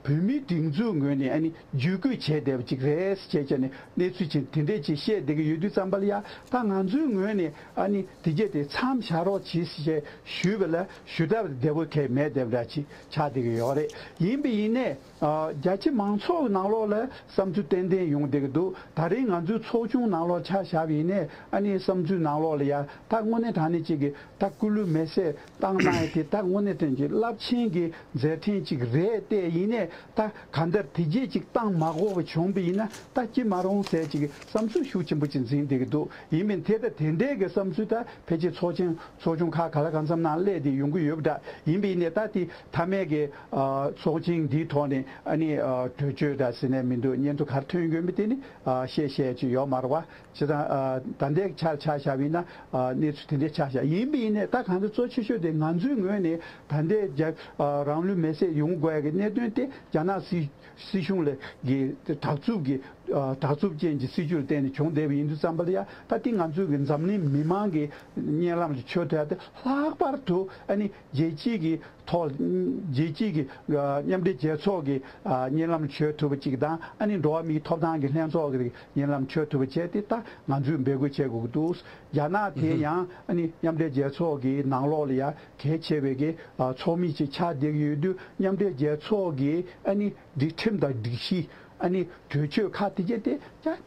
བོད་མིའི་སྒྲིག་འཛུགས་ངོས་ནས་ཨ་ནི་བརྒྱུད་སྐུལ་བྱས་བསྡད་པ་ཅིག་རེད་ཅེས་བྱས་ནས་གནས་ཚུལ་ཅིག་དེ་འདྲས་ཅིག་བཤད་བསྡད་ཀྱི་ཡོད་དུས་ཙམ་པ་ལ་ཡ། ད་ང་ཚོའི་ངོས་ནས་ཨ་ནི་དེ་གས་དེ་མཚམས་བཞག་རོགས་གྱིས་ཞེས་ཞུས་པ་ལ་ཞུ་ཐབས་བདེ་པོ་གས་མེད་བསྡད་པ་འདྲ་ཅིག་ཆགས་བསྡད་ཀྱི་ཡོད་རེད། ཡིན་པ་ཡིན་ནས་ཨ་རྒྱ་ཆེ་མང་ཚོགས་ནང་ལོགས་ལ་བསམ་ཚུལ་ཏན་ཏན་ཡོང་བསྡད་ཀྱི་འདུག། ད་རེས་ང་ཚོའི་ཚོགས་ཆུང་ནང་ལོགས་ཆ་བཞག་པ་ཡིན་ནས་ཨ་ནི་བསམ་ཚུལ་ནང་ལོགས་ལ་ཡ་ད་དངོས་གནས་དྲང་གནས་ཅིག་གི་ད་སྐུ་ལུས་མེར་སྲེག་བཏང་གནང་ཡ་དེ་ད་དངོས་གནས་དྲང་གི་རླབས་ཆེན་གྱི་མཛད་འཕྲིན་ཅིག་རེད་དེ། ཡིན་ནས་ད་གང་ལྟར་དེ་རྗེས་ཅིག་བཏང་མ་དགོས་པ་བྱུང་བ་ཡིན་ན་ད་ཅི་མ་རུང་ཟེར་ཅིག་བསམ་ཚུལ་ཤུགས་ཆེན་པོ་ཅིག་འཛིན་བསྡད་ཀྱི་འདུག། ཡིན་མིན་དེ་ད་དེ་འདྲའི་གི་བསམ་ཚུལ་ད་ཕལ་ཆེར་ཚོགས་ཆེན་ཚོགས་ཆུང་ཁག་ག་ལ་གང་འཚམ་ནང་སླེབས་ཏེ་ཡོང་གི་ཡོད་པ་འདྲ། ཡིན་པ་ཡིན་ནས་ད་དེ་མཐའ་མའི་གི་ཨ་ཚོགས་ཆེན་འདིའི་ཐོག་ནས་ཨ་ནི་ཨ་གྲོས་ཆོད་འདྲ་ཟེར་ནས་མི་འདུག། སྙན་ཐོ་ག་རེ་ཐོན་ཡོད་མེད་དེ་ནི་ཨ་བཤད་བཤད་ཅིག་ཡོད་མ་རེད་བ། བྱས་ཙང་ཨ་ད་ལྟའི་ཆར་ཆ་བཞག་པ་ཡིན་ན་ཨ་གནས་ཚུལ་དེ་འདྲའི་ཆ་བཞག། ཡིན་པ་ཡིན་ནས་ད་གང་ལྟར་གཙོ་ཆེ་ཤོས་དེ་ང་ཚོའི་ངོས་ནས་ད་ལྟའི་རྒྱ་ཨ་རང་ལུས་མེར་སྲེག་ཡོང་དགོས་ཡ་གི་གནད་དོན་དེ་རྒྱ་ནག་སྲིད་སྲིད་གཞུང་ལ་གི་དྲག་རྩུབ་ཀྱི་ ཨ་དྲག་རྩུབ་ཅན་གྱི་སྲིད་བྱུས་ལ་བརྟེན་ནས་བྱུང་བསྡད་པ་ཡིན་དུས་ཙམ་པ་ལ་ཡ། ད་ལྟའི་ང་ཚོའི་གི་འཛམ་གླིང་མི་མང་གི་སྙན་ལམ་ལ་བྱོལ་ཐུབ་ཡ་དེ་ལྷག་པར་དུ་ཨ་ནི་རྒྱལ་སྤྱིའི་གི་ཐོག་རྒྱལ་སྤྱིའི་གི་ཨ་མཉམ་འབྲེལ་རྒྱལ་ཚོགས་ཀྱི་ཨ་སྙན་ལམ་ལ་བྱོལ་ཐུབ་པ་ཅིག་དང་། ཨ་ནི་འགྲོ་བ་མིའི་ཐོབ་ཐང་གི་ལྷན་ཚོགས་ཀྱི་སྙན་ལམ་ལ་བྱོལ་ཐུབ་པ་བྱས་ཏེ། ད་ང་ཚོས་འབོད་སྐུལ་བྱེད་དགོས་ཀྱི་འདུག་རྒྱ་ནག་དེ་ཡང་ཨ་ནི་མཉམ་འབྲེལ་རྒྱལ་ཚོགས་ཀྱི་ནང་ལོགས་ལ་ཡ་གལ་ཆེ་བའི་གི་ཨ་ཚོགས་མི་ཅིག་ཆགས་བསྡད་ཀྱི་ཡོད་དུས། མཉམ་འབྲེལ་རྒྱལ་ཚོགས་ཀྱི་ཨ་ནི་སྒྲིག་ཁྲིམས་དང་སྒྲིག་གཞི། ཨ་ནི་གྲོས་ཆོད་ཁག་དེ་གྱད་དེ་ཡ་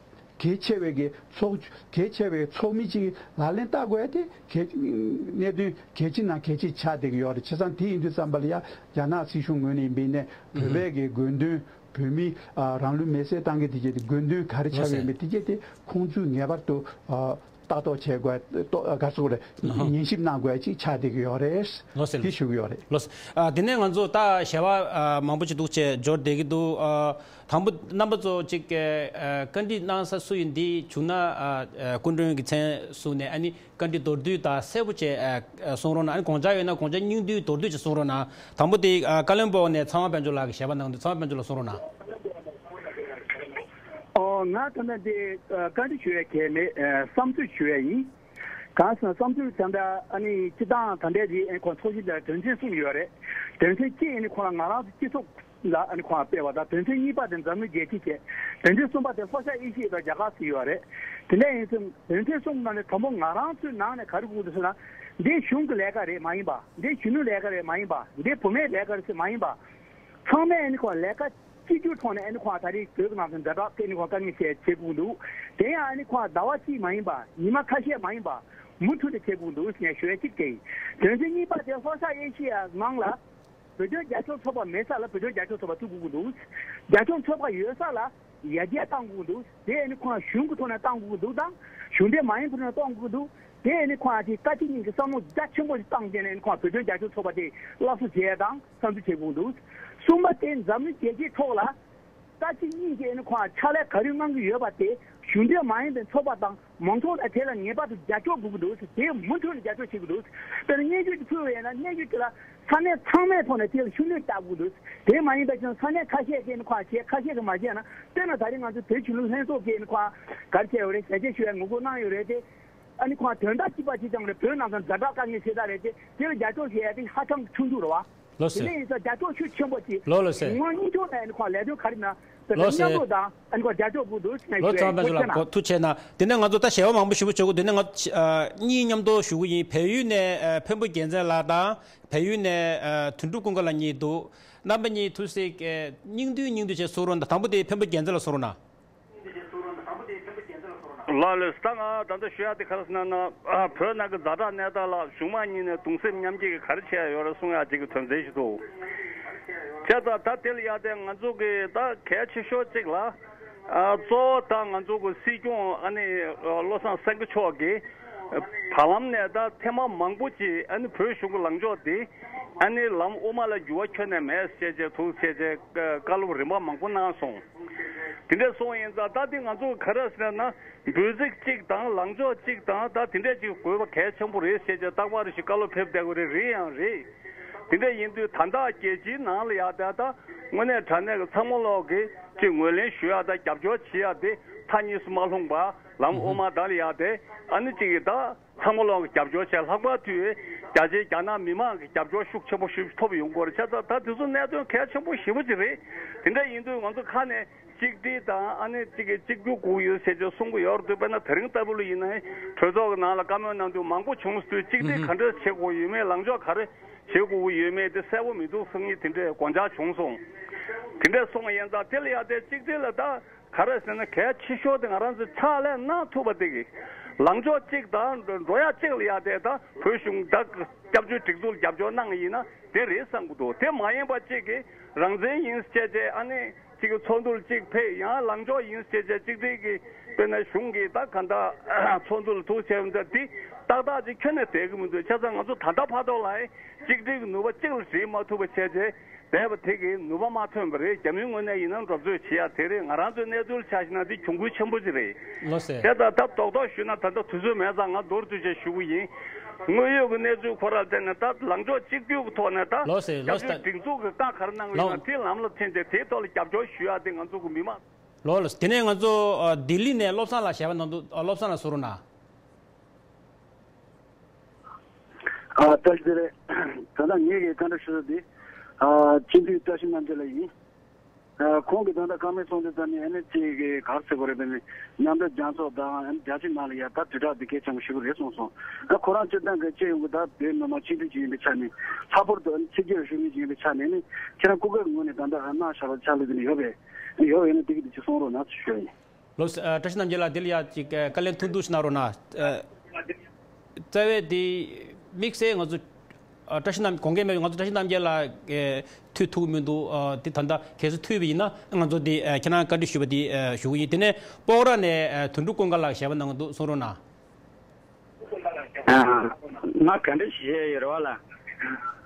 གལ་ཆེ་བའི་གི་ཚོགས་གལ་ཆེ་བའི་ཚོགས་མི་ཅིག་ལག་ལེན་བསྟར་དགོས་ཡ་དེ་གལ་གནད་དོན་གལ་ཆེ་ནང་གལ་ཆེ་ཆགས་བསྡད་ཀྱི་ཡོད་རེད། བྱས་ཙང་དེ་ཡིན་དུས་ཙམ་པ་ལ་ཡ་རྒྱ་ནག་སྲིད་གཞུང་ངོས་ནས་ཡིན་པའི་ནས་བོད་པའི་གི་དགོས་འདུན། བོད་མི་ཨ་རང་ལུས་མེར་སྲེག་བཏང་མཁན་དེ་གྱད་དེ་དགོས་འདུན་ག་རེ་ཆགས་ཡོད་མེད་དེ་གྱད་དེ་ཁོང་ཚོས་ངེས་པར་དུ་ཨ་ལྟ་རྟོག་བྱེད་དགོས། ལྟོ་ཨ་ག་རེ་ཟེར་དགོས་རེད། ཨ་ཧ། ཉན་ཞིབ་གནང་དགོས་ཅིག་ཆགས་བསྡད་ཀྱི་ཡོད་རེད། ལགས་སོ། དེ་ཞུ་གི་ཡོད་རེད། ལགས་སོ། ཨ་དེ་ནས་ང་ཚོ་ད་ཞལ་པར་ཨ་མང་པོ་ཅིག་འདུག་བྱས་འབྱོར་བསྡད་ཀྱི་འདུག་ཨ་དང་པོ་རྣམ་པ་ཚོ་ཅིག་ཨ་བཀའ་འདྲི་གནང་ས་སུ་ཡིན། འདི་བྱུང་ན་ཨ་ཨ་སྐུ་མགྲོན་གྱི་མཚན་གསུངས་ནས། ཨ་ནི་བཀའ་འདྲི་མདོར་བསྡུས་དང་གསལ་པོ་བྱས་ཨ་ཨ་གསུང་རོགས་གནང་། ཨ་ནི་དགོངས་འཆར་ཡོད་ན་དགོངས་འཆར་སྙིང་བསྡུས་མདོར་བསྡུས་བྱས་གསུང་རོགས་གནང་། དང་པོ་དེ་ཨ་བཀའ་བློན་སྦུག་ནས་ཚེ་དབང་དཔལ་འབྱོར་ལགས་ཀྱིས་ཞལ་པར་གནང་འདུག་ཚེ་དབང་དཔལ་འབྱོར་ལགས་གསུང་རོགས་གནང་། ཨོ་ང་ད་ལྟ་འདི་ཨ་བཀའ་འདྲི་ཞུ་ཡ་གལ་མེད། ཨ་བསམ་ཚུལ་ཞུ་ཡ་ཡིན། གང་ཟེར་ན་བསམ་ཚུལ་ད་ལྟ་ཨ་ནི་སྤྱི་བཏང་ད་ལྟའི་འདི་ཨ་ཁོང་ཚོགས་གཞི་དེ་དོན་ཚན་གསུམ་ཡོད་རེད། དོན་ཚན་གཅིག་ཨ་ནི་ཁོང་ལ་ང་རང་ཚོ་སྤྱི་ཚོགས་ལ་ཨ་ནི་ཁོང་སྤེལ་བ་དང་། དོན་ཚན་གཉིས་པ་དེ་འཛམ་གླིང་རྒྱལ་སྤྱི་བྱས། དོན་ཚན་གསུམ་པ་དེ་ལྷོ་ཤར་ཨེ་ཤི་ཡ་དང་རྒྱ་གར་ཚོ་ཡོད་རེད། དེ་འདྲ་ཡིན་ཙང་དོན་ཚན་གསུམ་ནང་ནས་དང་པོ་ང་རང་ཚོའི་ནང་ནས་ག་རེ་དགོས་འདུག་ཟེར་ན། འདི་གཞུང་གི་ལས་ཀ་རེད་མ་ཡིན་པ། འདི་གཞོན་ནུའི་ལས་ཀ་རེད་མ་ཡིན་པ། འདི་བུད་མེད་ལས་ཀ་རེད་ཟེར་མ་ཡིན་པ། ཚང་མས་ཨ་ནི་ཁོང་ལས་ཀ་གཅིག་གྱུར་ཐོག་ནས་ཨ་ནི་ཁོང་ད་རེས་བོད་ཀྱི་ནང་དོན་ཛ་དྲག་ཐད་ནས་ཁོང་དཀའ་ངལ་བཤད་བྱེད་དགོས་འདུག་དེ་ཡང་ཨ་ནི་ཁོང་ཟླ་བ་གཅིག་མ་ཡིན་པ། ཉི་མ་ཁ་ཤས་མ་ཡིན་པ། མུ་མཐུད་ནས་བྱེད་དགོས་འདུག་ཟེར་ནས་ཞུ་ཡ་གཅིག་དེ་ཡིན། དོན་ཚན་གཉིས་པ་དེ་ལྷོ་ཤར་ཨེ་ཤི་ཡ་ནང་ལ་བོད་དོན་རྒྱབ་སྐྱོར་ཚོགས་པ་མེད་ས་ལ་བོད་དོན་རྒྱབ་སྐྱོར་ཚོགས་པ་བཙུགས་དགོས་ཀྱི་འདུག་རྒྱབ་སྐྱོར་ཚོགས་པ་ཡོད་ས་ལ་ཡར་རྒྱས་གཏང་དགོས་ཀྱི་འདུག་དེ་ཨ་ནི་ཁོང་གཞུང་གི་ཐོག་ནས་གཏང་དགོས་ཀྱི་འདུག་དང་། གཞུང་འབྲེལ་མ་ཡིན་ཐོག་ནས་གཏོང་དགོས་ཀྱི་འདུག་དེ་ཨ་ནི་ཁོང་ཨ་ཅེ་བཀའ་སྤྱི་གཉིས་ཀྱི་བསམ་བློ་རྒྱ་ཆེན་པོ་ཞིག་བཏང་བྱས་ནས་ཨ་ནི་ཁོང་བོད་དོན་རྒྱབ་སྐྱོར་ཚོགས་པ་དེ་སླར་གསོ་བྱེད་ཡ་དང་བསམ་ཚུལ་བྱེད་དགོས་ཀྱི་འདུག་གསུམ་པ་དེ་འཛམ་གླིང་རྒྱལ་སྤྱིའི་ཐོག་ལ་བཀའ་སྤྱི་གཉིས་ཀྱིས་ཨ་ནི་ཁོང་ཕྱག་ལས་ག་རེ་གནང་གི་ཡོད་པ་དེ་གཞུང་འབྲེལ་མ་ཡིན་པའི་ཚོགས་པ་དང་མང་ཚོགས་ལ་དེ་ལ་ངེས་པར་དུ་རྒྱབ་སྐྱོར་དགོས་ཀྱི་འདུག་དེ་མུ་མཐུད་ནས་རྒྱབ་སྐྱོར་བྱེད་དགོས་འདུག་དཔེར་ན་སྙན་ཞུ་ཅིག་ཕུལ་བ་ཡིན་ན་སྙན་ཞུ་དེ་ལ་ས་གནས་ཚང་མའི་ཐོག་ནས་དེ་ལ་ཤུགས་སྣོན་རྒྱག་དགོས་འདུག་དེ་མ་ཡིན་པ་ཅིག་ས་གནས་ཁ་ཤས་ཀྱིས་ཨ་ནི་ཁོང་བྱས། ཁ་ཤས་ཀྱིས་མ་བྱས་ན། དཔེར་ན་ད་རེས་ང་ཚོ་བོད་གཞོན་ནུ་ལྷན་ཚོགས་ཀྱིས་ཨ་ནི་ཁོང་ག་རེ་བྱས་ཡོད་རེད། ཞལ་ཆད་ཞུ་ཡ་ངོ་རྒོལ་གནང་ཡོད་རེད་དེ། ཨ་ནི་ཁོང་དོན་དག་གཅིག་པ་གཅིག་རྐྱང་རེད། བོད་ནང་ལ་ཛ་དྲག་དཀའ་ངལ་ཞེ་དྲག་རེད་དེ། དེ་ལ་རྒྱབ་སྐྱོར་བྱེད་ཡ་དེ་ཧ་ཅང་ཆུང་ཆུང་རེད་བ། ལགས་སོ། དེ་ནས་ཡིན་ཙང་རྒྱབ་སྐྱོར་ཤུགས་ཆེན་པོ་ཅིག་ལགས་ལགས་སོ། ངོ་གཉིས་ཆོག་ནས་ཨ་ནི་ཁོང་ལས་དོན་ག་རེ་ན་དེ་ལགས་སོ། མཉམ་དུ་དང་ཨ་ནི་ཁོང་རྒྱབ་སྐྱོར་དགོས་འདུག་ཟེར་ནས་ལོ་ཞུ་ཡ་ཡིན། ཐུགས་རྗེ་གནང་། དེ་ནས་ང་ཚོ་ད་ཞལ་པར་མང་པོ་ཞུ་བ་བྱེད་དགོས། དེ་ནས་ང་ཚོ་ཨ་གཉིས་མཉམ་དུ་ཞུ་གི་ཡིན། བལ་ཡུལ་ནས་ཨ་འཕན་པོ་རྒྱལ་མཚན་ལགས་དང་བལ་ཡུལ་ནས་ཨ་དོན་གྲུབ་ཀུན་དགའ་ལགས་གཉིས་འདུག་རྣམ་པ་གཉིས་ཐུགས་སྲས་ཨ་སྙིང་བསྡུས་སྙིང་བསྡུས་བྱས་གསུང་རོགས་གནང་། དང་པོ་དེ་འཕན་པོ་རྒྱལ་མཚན་ལགས་གསུང་རོགས་གནང་། ལགས་ལགས། ད་ང་ད་ལྟ་ཞུ་ཡག་དེ་ག་རེ་ཟེར་ན་ན། ཨ་བོད་ནང་གི་ཛ་དྲག་གནས་སྟངས་ལ་གཞུང་མང་གཉིས་ནས་གདུང་སེམས་མཉམ་སྐྱེད་ཀྱི་ག་རེ་བྱས་ཡོད་རེད་གསུང་ཡག་ཅིག་གི་དོན་ཚན་ཞིག་འདུག་བྱས་ཙང་ད་དེ་ལ་ཡ་དེ་ང་ཚོ་གི་ད་གལ་ཆེ་ཤོས་གཅིག་ལ། ཨ་གཙོ་བོ་ད་ང་ཚོ་གི་སྲིད་སྐྱོང་ཨ་ནི་བློ་བཟང་སེང་གེ་མཆོག་གིས་བར་ལམ་ནས་ད་ཐེངས་མ་མང་པོ་ཅིག་ཨ་ནི་བོད་གཞུང་གི་ལངས་ཕྱོགས་དེ་ཨ་ནི་ལམ་དབུ་མ་ལ་འགྱུར་བ་ཁྱོན་ནས་མེད་ཟེར་བྱས་འདུག་ཟེར་བྱས་བཀའ་སློབ་རིམ་པ་མང་པོ་གནང་སོང་། དེ་འདྲ་སོང་ཡིན་ཙང་ད་འདི་ང་ཚོ་ག་རེ་ཟེར་ན། འབོད་ཚིག་གཅིག་དང་ལངས་ཕྱོགས་གཅིག་དང་ད་དེ་འདྲས་ཅིག་དགོས་པ་གལ་ཆེན་པོ་རེད་ཟེར་བྱས་རྟག་པར་ཞིག་བཀའ་སློབ་ཕེབས་བསྡད་དགོས་རེད། རེད་ཡང་རེད། དེ་འདྲ་ཡིན་དུས་ད་ལྟ་རྒྱལ་སྤྱིའི་ནང་ལ་ཡག་དེ་ད་དངོས་གནས་དྲང་གནས་ཀྱི་ཚང་མ་ལོག་གིས་ཅིག་ངོས་ལེན་ཞུ་ཡག་དང་རྒྱབ་སྐྱོར་བྱེད་ཡག་དེ་མཐའ་གཉིས་སུ་མ་ལྷུང་པ་ལམ་དབུ་མ་ད་ལ་ཡག་དེ་ཨ་ནི་ཅིག་གིས་ད་ཚང་མ་ལོག་གིས་རྒྱབ་སྐྱོར་བྱས། ལྷག་པར་དུ་རྒྱ་ཆེའི་རྒྱ་ནག་མི་མང་གི་རྒྱབ་སྐྱོར་ཤུགས་ཆེན་པོ་ཞིག་ཐོབ་ཡོང་གི་ཡོད་རེད། བྱས་ཙང་ད་དེ་ཚོ་གནད་དོན་གལ་ཆེན་པོ་ཞེ་པོ་ཅིག་རེད། དེ་འདྲ་ཡིན་དུས་ང་ཚོ་ཁ་ནས། གཅིག་སྒྲིལ་དང་ཨ་ནི་གཅིག་གིས་གཅིག་གྱུར་དགོས་ཡོད་ཟེར་བྱས་གསུང་གི་ཡོད་རེད་འདུག་དཔེར་ན་དེ་རིང་ལྟ་བུ་ལ་ཡིན་ན་གྲོས་ཚོགས་ཀྱི་ནང་ལ་བཀའ་མོལ་གནང་དུས་མང་པོ་བྱུང་སྲིད་དུས་གཅིག་སྒྲིལ་ག་འདྲ་བྱེད་དགོས་ཡོད་མེད་ལངས་ཕྱོགས་ག་རེ་བྱེད་དགོས་ཀྱི་ཡོད་མེད་དེ་གསལ་པོ་མི་འདུག་བསམ་གྱི་དེ་འདྲའི་དགོངས་འཆར་བྱུང་སོང་། དེ་འདྲ་སོང་བ་ཡིན་ཙང་དེ་ལ་ཡ་དེ་གཅིག་སྒྲིལ་ལ་ད་ག་རེ་ཟེར་ན་གལ་ཆེ་ཤོས་དེ་ང་རང་ཚོས་ཕྱག་ལས་གནང་ཐུབ་པ་དེ་གི་ལངས་ཕྱོགས་གཅིག་དང་འགྲོ་ཡ་གཅིག་ལ་ཡ་དེ་ད་བོད་གཞུང་ད་སྐྱབས་བཅོལ་སྒྲིག་འཛུགས་ལ་རྒྱབ་སྐྱོར་གནང་ཡིན་ན་དེ་རེད་བསམ་གྱི་འདུག་དེ་མ་ཡིན་པ་གཅིག་གི་རང་བཙན་ཡིན་ཟེར་བྱས་ཨ་ནི། གཅིག་གི་ཚོགས་འདུར་གཅིག་ཕེབས། ཡང་ལངས་ཕྱོགས་ཡིན་ཟེར་བྱས་གཅིག་སྒྲིལ་གྱི་དཔེར་ན་གཞུང་གི་ད་ག་འདྲ་ཚོགས་འདུ་ལ་ཐུག་བྱས་འདི་ཏག་ཏག་ཅིག་ཁྱོན་ནས་བསྡད་ཀྱི་མི་འདུག་བྱས་ཙང་ང་ཚོ་ད་ལྟ་བར་དུ་ལ་གཅིག་སྒྲིལ་གྱི་ནུས་པ་གཅིག་ལ་སྒྲིལ་མ་ཐུབ་པ་བྱས་བྱས་བསྡད་པ་དེ་གི་ནུས་པ་མ་ཐོན་པ་རེད། རྒྱ་མིའི་ངོས་ནས་ཡིན་ན་འགྲོ་རྩོད་བྱེད་ཡ་དེ་རེད། ང་རང་ཚོའི་གནས་ཚུལ་ཆ་བཞག་ན་འདི་གྱོང་གུན་ཆེན་པོ་ཅིག་རེད། ལགས་སེ། དེ་ལྟར་ད་རྡོག་རྡོག་ཞུས་ན་ད་ལྟ་དུས་ཚོད་མེད་ཙང་ང་མདོར་བསྡུས་བྱས་ཞུ་གི་ཡིན། དངོས་ཡོད་ཀྱི་གནས་ཚུལ་ཁོ་རང་བལྟས་ན་ད་ལངས་ཕྱོགས་གཅིག་གྱུར་གྱི་ཐོག་ནས་ད་ལགས་སེ། ལགས་སེ། སྐྱབས་བཅོལ་སྒྲིག་འཛུགས་ཀྱི་བཀའ་ག་རེ་གནང་གི་ཡོད་ན་དེ་ལམ་ལ་ཐིམ་སྟེ་དེའི་ཐོག་ལ་རྒྱབ་སྐྱོར་ཞུ་ཡ་དེ་ང་ཚོ་གི་མི་མང་ ལོ་ལ་དེ་ནས་ང་ཚོ་ཨ་ལྡི་ལི་ནས་བློ་བཟང་ལགས་ཞལ་པར་གནང་འདུག་ཨ་བློ་བཟང་ལགས་གསུང་རོགས་གནང་། ཨ་བཀྲ་ཤིས་བདེ་ལེགས། ད་ལྟ་ངེད་ཀྱིས་བཀའ་འདྲི་ཞུ་ས་འདི་ཨ་སྤྱི་འཐུས་བཀྲ་ཤིས་རྣམ་རྒྱལ་ལགས་ཡིན། ཨ་ཁོང་གིས་ད་ལྟ་བཀའ་མོལ་གསུང་དུས་ཙམ་ནས་ཨ་ནི་གཅིག་གི་ག་རེ་ཟེར་དགོས་རེད། དེ་ནི་མཉམ་འབྲེལ་རྒྱལ་ཚོགས་དང་ཨ་ནི་རྒྱལ་སྤྱིའི་ནང་ལ་ཡ་ད་དྲིལ་བསྒྲགས་འདི་གལ་ཆེན་པོ་ཞིག་རེད་གསུངས་སོང་། ཨ་ཁོ་རང་སྤྱིར་བཏང་གི་སྤྱི་ཡོངས་ཀྱི་ད་བོད་མི་མང་སྤྱི་འཐུས་ཅིག་ཡིན་པའི་ཆ་ནས་ལྷག་པར་དུ་ཨ་ནི་ཕྱི་རྒྱལ་བཞུགས་མཁན་ཅིག་ཡིན་པའི་ཆ་ནས་ནི་ཁྱེད་རང་སྐུ་སྒེར་ངོས་ནས་ད་ལྟ་གནང་བཞག་པའི་ཕྱག་ལས་དེ་ནི་ཡོད་པས། ཡོད་ཡོད་ན་འདི་གི་འདི་ཅིག་གསུང་རོགས་གནང་ཞུ་ཡ་ཡིན། ལོ། ཨ་བཀྲ་ཤིས་རྣམ་རྒྱལ་ལགས་འདི་ལ་ཡ་ཅིག་ཨ་བཀའ་ལན་ཐུང་ཐུང་ཞིག་གནང་རོགས་གནང་། ཨ་རྩ་བའི་འདི་དམིགས་བསལ་ང་ཚོ་ཨ་བཀྲ་ཤིས་རྣམ་དགོངས་འགལ་མེད་པའི་ང་ཚོ་བཀྲ་ཤིས་རྣམ་རྒྱལ་ལགས་ཨེ་ཐུག་ཐུབ་མི་འདུག་ཨ་འདི་ད་ལྟ་གལ་སྲིད་ཐུག་པ་ཡིན་ན་ང་ཚོ་འདི་ཨ་ཁྱེད་རང་བཀའ་འདྲི་ཞུ་བ་འདི་ཨ་ཞུ་གི་ཡིན། དེ་ནས་སྤོག་ར་ནས་ཨ་དོན་གྲུབ་ཀུན་དགའ་ལགས་ཞལ་པར་གནང་གི་འདུག་གསུང་རོགས་གནང་། ཨ། ང་ག་འདྲ་ཞིག་བཤད་ཡོད་རེད་བ་ལ།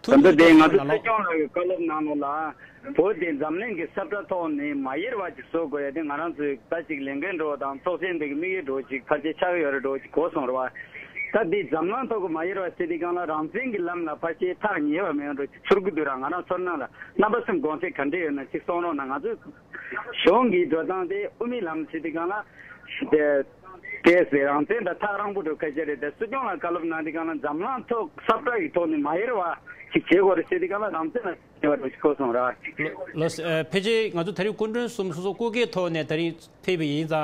ད་ལྟ་དེ་ང་ཚོ་སྲིད་སྐྱོང་ལགས་ཀྱིས་བཀའ་སློབ་གནང་ནོ་ལ། བོད་དེ་འཛམ་གླིང་གི་ས་བཀྲ་ཐོག་ནས་མ་ཡེར་བ་ཅིག་བཟོ་དགོས་ཡ་དེ་ང་རང་ཚོའི་ད་ཅིག་ལས་འགན་འགྲོ་བ་དང་ཚོགས་ཆེན་འདི་གི་དམིགས་ཡུལ་འགྲོ་ཅིག་ཕལ་ཆེར་ཆགས་ཡོད་རེད་འགྲོ་ཅིག་གོ་སོང་རེད་བ། ད་འདི་འཛམ་གླིང་ཐོག་གི་མ་ཡེར་བ་ཟེར་དུས་སྒང་ལ་རང་བཙན་གྱི་ལམ་ལ་ཕལ་ཆེར་ཐག་ཉེ་བ་མེད་འགྲོ་ཅིག་ཚོར་གི་འདུག་ར། ང་རང་ཚོར་སྣང་ལ་རྣམ་པ་ཚོའི་དགོངས་ཚུལ་ག་འདྲ་ཡོད་ན་ཅིག་གསུང་རོགས་གནང་། ང་ཚོའི་གཞུང་གི་འགྲོ་སྟངས་དེ་དབུ་མའི་ལམ་ཟེར་དུས་སྒང་ལ་དེ། དེ་ཟེར་རང་བཙན་དང་ཐག་རིང་པོ་འགྲོ་སྐད་ཆ་རེད་དེ། སྲིད་སྐྱོང་ལ་བཀའ་སློབ་གནང་དུས་སྒང་ལ་འཛམ་གླིང་ཐོག་ས་བཀྲ་གི་ཐོག་ནས་མ་ཡེར་བ་ཞིག་བྱེད་དགོས་རེད་ཟེར་དུས་སྒང་ལ་རང་བཙན་ལ་བརྩི་བ་འགྲོ་ཞིག་གོ་སོང་ར། ལོ། ལོ། ཨ་ཕལ་ཆེར་ང་ཚོ་ད་རེས་སྐུ་མགྲོན་གསུམ་སོ་སོ་སྐུ་སྒེར་ཐོག་ནས་ད་རེས་ཕེབས་པ་ཡིན་ཙང་།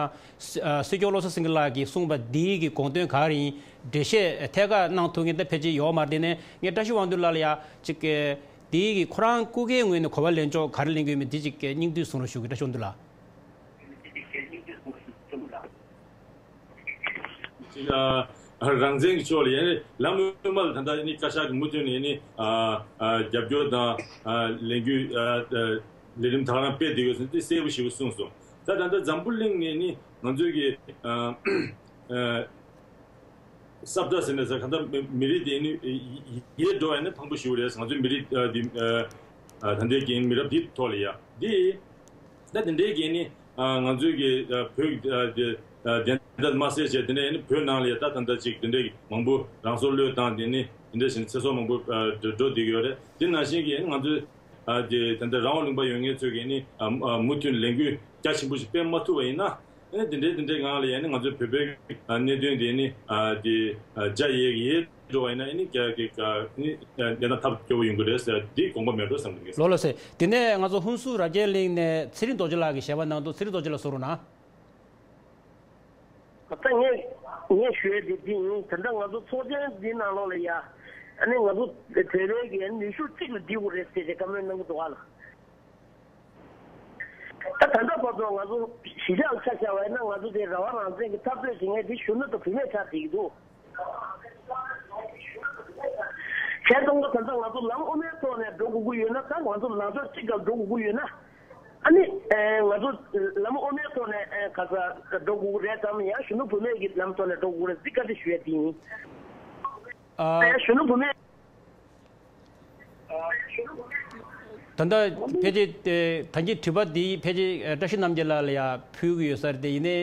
ཨ་སྲིད་སྐྱོང་བློ་བཟང་སེང་གེ་ལགས་ཀྱིས་གསུངས་པ་འདིའི་གི་དགོངས་དོན་ག་རེ་ཡིན་འགྲེལ་བཤད་ཐད་ཀར་གནང་ཐུབ་མཁན་ད་ཕལ་ཆེར་ཡོད་མ་རེད། དེ་ནས་ངས་བཀྲ་ཤིས་དབང་འདུས་ལགས་ལ་ཡ་ཅིག་འདིའི་གི་ཁོ་རང་སྐུ་སྒེར་ངོས་ནས་གོ་བ་ལེན་ཕྱོགས་ག་རེ་ལེན་གྱི་ཡོད་མེད་འདི་ཅིག་སྙིང་བསྡུས་གསུང་རོགས་ཞུ་གི། བཀྲ་ཤིས་དབང་འདུས་ལགས། ཅིག་ཨ་རང་བཙན་གྱི་ཕྱོགས་ལ་ཡང་ལམ་དབུ་མ་ལ་ད་ལྟ་ནི་བཀའ་ཤག་གི་མུ་མཐུད་ནས་ནི་ཨ་ཨ་རྒྱབ་སྐྱོར་དང་ཨ་ལས་འགུལ་ཨ་ཨ་ལས་རིམ་ད་ག་རང་སྤེལ་བསྡད་ཡོད་ཟེར་ཏེ་གསལ་པོ་ཞེ་པོ་གསུངས་སོང་། ད་ད་ལྟ་འཛམ་བུ་གླིང་ནས་ནི་ང་ཚོའི་གི་ཨ་ཨ་ས་བཀྲ་ཟེར་ནས་ཟེར་གང་ལྟར་མི་མི་རིགས་དེ་ནི་ཡིད་འགྲོ་བ་ནི་ཕངས་པོ་ཞེ་པོ་རེད། ང་ཚོའི་མི་རིགས་ཨ་འདི་ཨ་ཨ་ད་ལྟའི་གི་མི་རབས་འདི་ཐོག་ལ་ཡ་འདི། ད་དེ་འདྲའི་གི་ནི་ཨ་ང་ཚོའི་གི་ཨ་བོད་ཨ་དེ་ཨ་བདེན་མཐའ་མ་གསལ་བྱས་དེ་འདྲའི་ནི་བོད་ནང་ལ་ཡ་ད་ད་ལྟ་ཅིག་དེ་འདྲའི་མང་པོ་རང་སྲོག་བློས་བཏང་དེ་ནི་དེ་འདྲ་བཞིན་ཚེ་སྲོག་མང་པོ་ཨ་འགྲོ་འགྲོ་བསྡད་ཀྱི་ཡོད་རེད། དེ་ནང་བཞིན་གི་ང་ཚོའི་ཨ་དེ་ད་ལྟ་རང་དབང་ལུང་པ་ཡོད་མཁན་ཚོས་གི་ནི་ཨ་ཨ་མུ་མཐུད་ལས་འགུལ་རྒྱ་ཆེན་པོ་ཞིག་སྤེལ་མ་ཐུབ་པ་ཡིན་ན། ཨ་ནི་དེ་འདྲའི་དེ་འདྲའི་ངང་ལ་ཡ་ནི་ང་ཚོའི་བོད་པའི་ཨ་གནད་དོན་དེ་ནི་ཨ་དེ་ཨ་རྒྱ་ཡལ་ཡལ་འགྲོ་བ་ཡིན་ན་ཨ་ནི་རྒྱ་གི་ཨ་ནི་ཡང་ན་ཐབས་སྐྱོ་བོ་ཡོང་གི་རེད་ཟེར་འདི་དགོངས་པ་མེད་འགྲོ་བསམ་གི་འདུག་ལོ་ལོ་ཟེར། དེ་ནས་ང་ཚོ་ཧུན་སུར་རྭ་རྒྱའི་གླིང་ནས་ཚེ་རིང་རྡོ་རྗེ་ལགས་ཀྱི་ཞལ་པར་གནང་འདུག་ཚེ་རིང་རྡོ་རྗེ་ལགས་གསུང་རོགས་གནང་། ད་ངས་ངས་ཞུ་ཡས་དེ་འདི་ཡིན། ད་ལྟ་ང་ཚོ་ཚོགས་ཆེན་འདི་ནང་ལོགས་ལ་ཡ་ཨ་ནི་ང་ཚོ་བོད་པའི་གི་ནུས་ཤུགས་གཅིག་ལ་བསྡུ་དགོས་རེད་ཟེར་ཏེ་བཀའ་མོལ་གནང་གི་འདུག་ག་ལ། ད་ད་ལྟ་བར་དུ་ང་ཚོ་གཞིས་ཆགས་ཆ་བཞག་པ་ཡིན་ན་ང་ཚོ་དེ་རང་དབང་རང་བཙན་གྱི་འཐབ་རྩོད་བྱེད་མཁན་དེ་གཞོན་ནུ་དང་བུད་མེད་ཆགས་བསྡད་ཀྱི་འདུག་བྱས་ཙང་ད་ལྟ་ང་ཚོ་ལམ་དབུ་མའི་ཐོག་ནས་འགྲོ་དགོས་ཀྱི་ཡོད་ན། ད་ང་ཚོ་ལངས་ཕྱོགས་གཅིག་ལ་འགྲོ་དགོས་ཀྱི་ཡོད་ན། ཨ་ནི་ང་ཚོ་ལམ་དབུ་མའི་ཐོག་ནས་ག་ས་འགྲོ་དགོས་ཀྱི་རེད་དམ། ཡང་གཞོན་ནུ་བུད་མེད་ཀྱི་ལམ་ཐོག་ནས་འགྲོ་དགོས་ཀྱི་རེད་ཟེར་བཀའ་འདྲི་ཞུ་ཡས་དེ་ཡིན། ཨ། ཡང་གཞོན་ནུ་བུད་མེད། ད་ལྟ་ཕལ་ཆེར་དེ་ད་གིན་དྲི་བ་འདི་ཕལ་ཆེར་བཀྲ་ཤིས་རྣམ་རྒྱལ་ལགས་ལ་ཡང་ཕུལ་གྱི་ཡོད་ས་རེད། དེ་ཡིན་ནའི་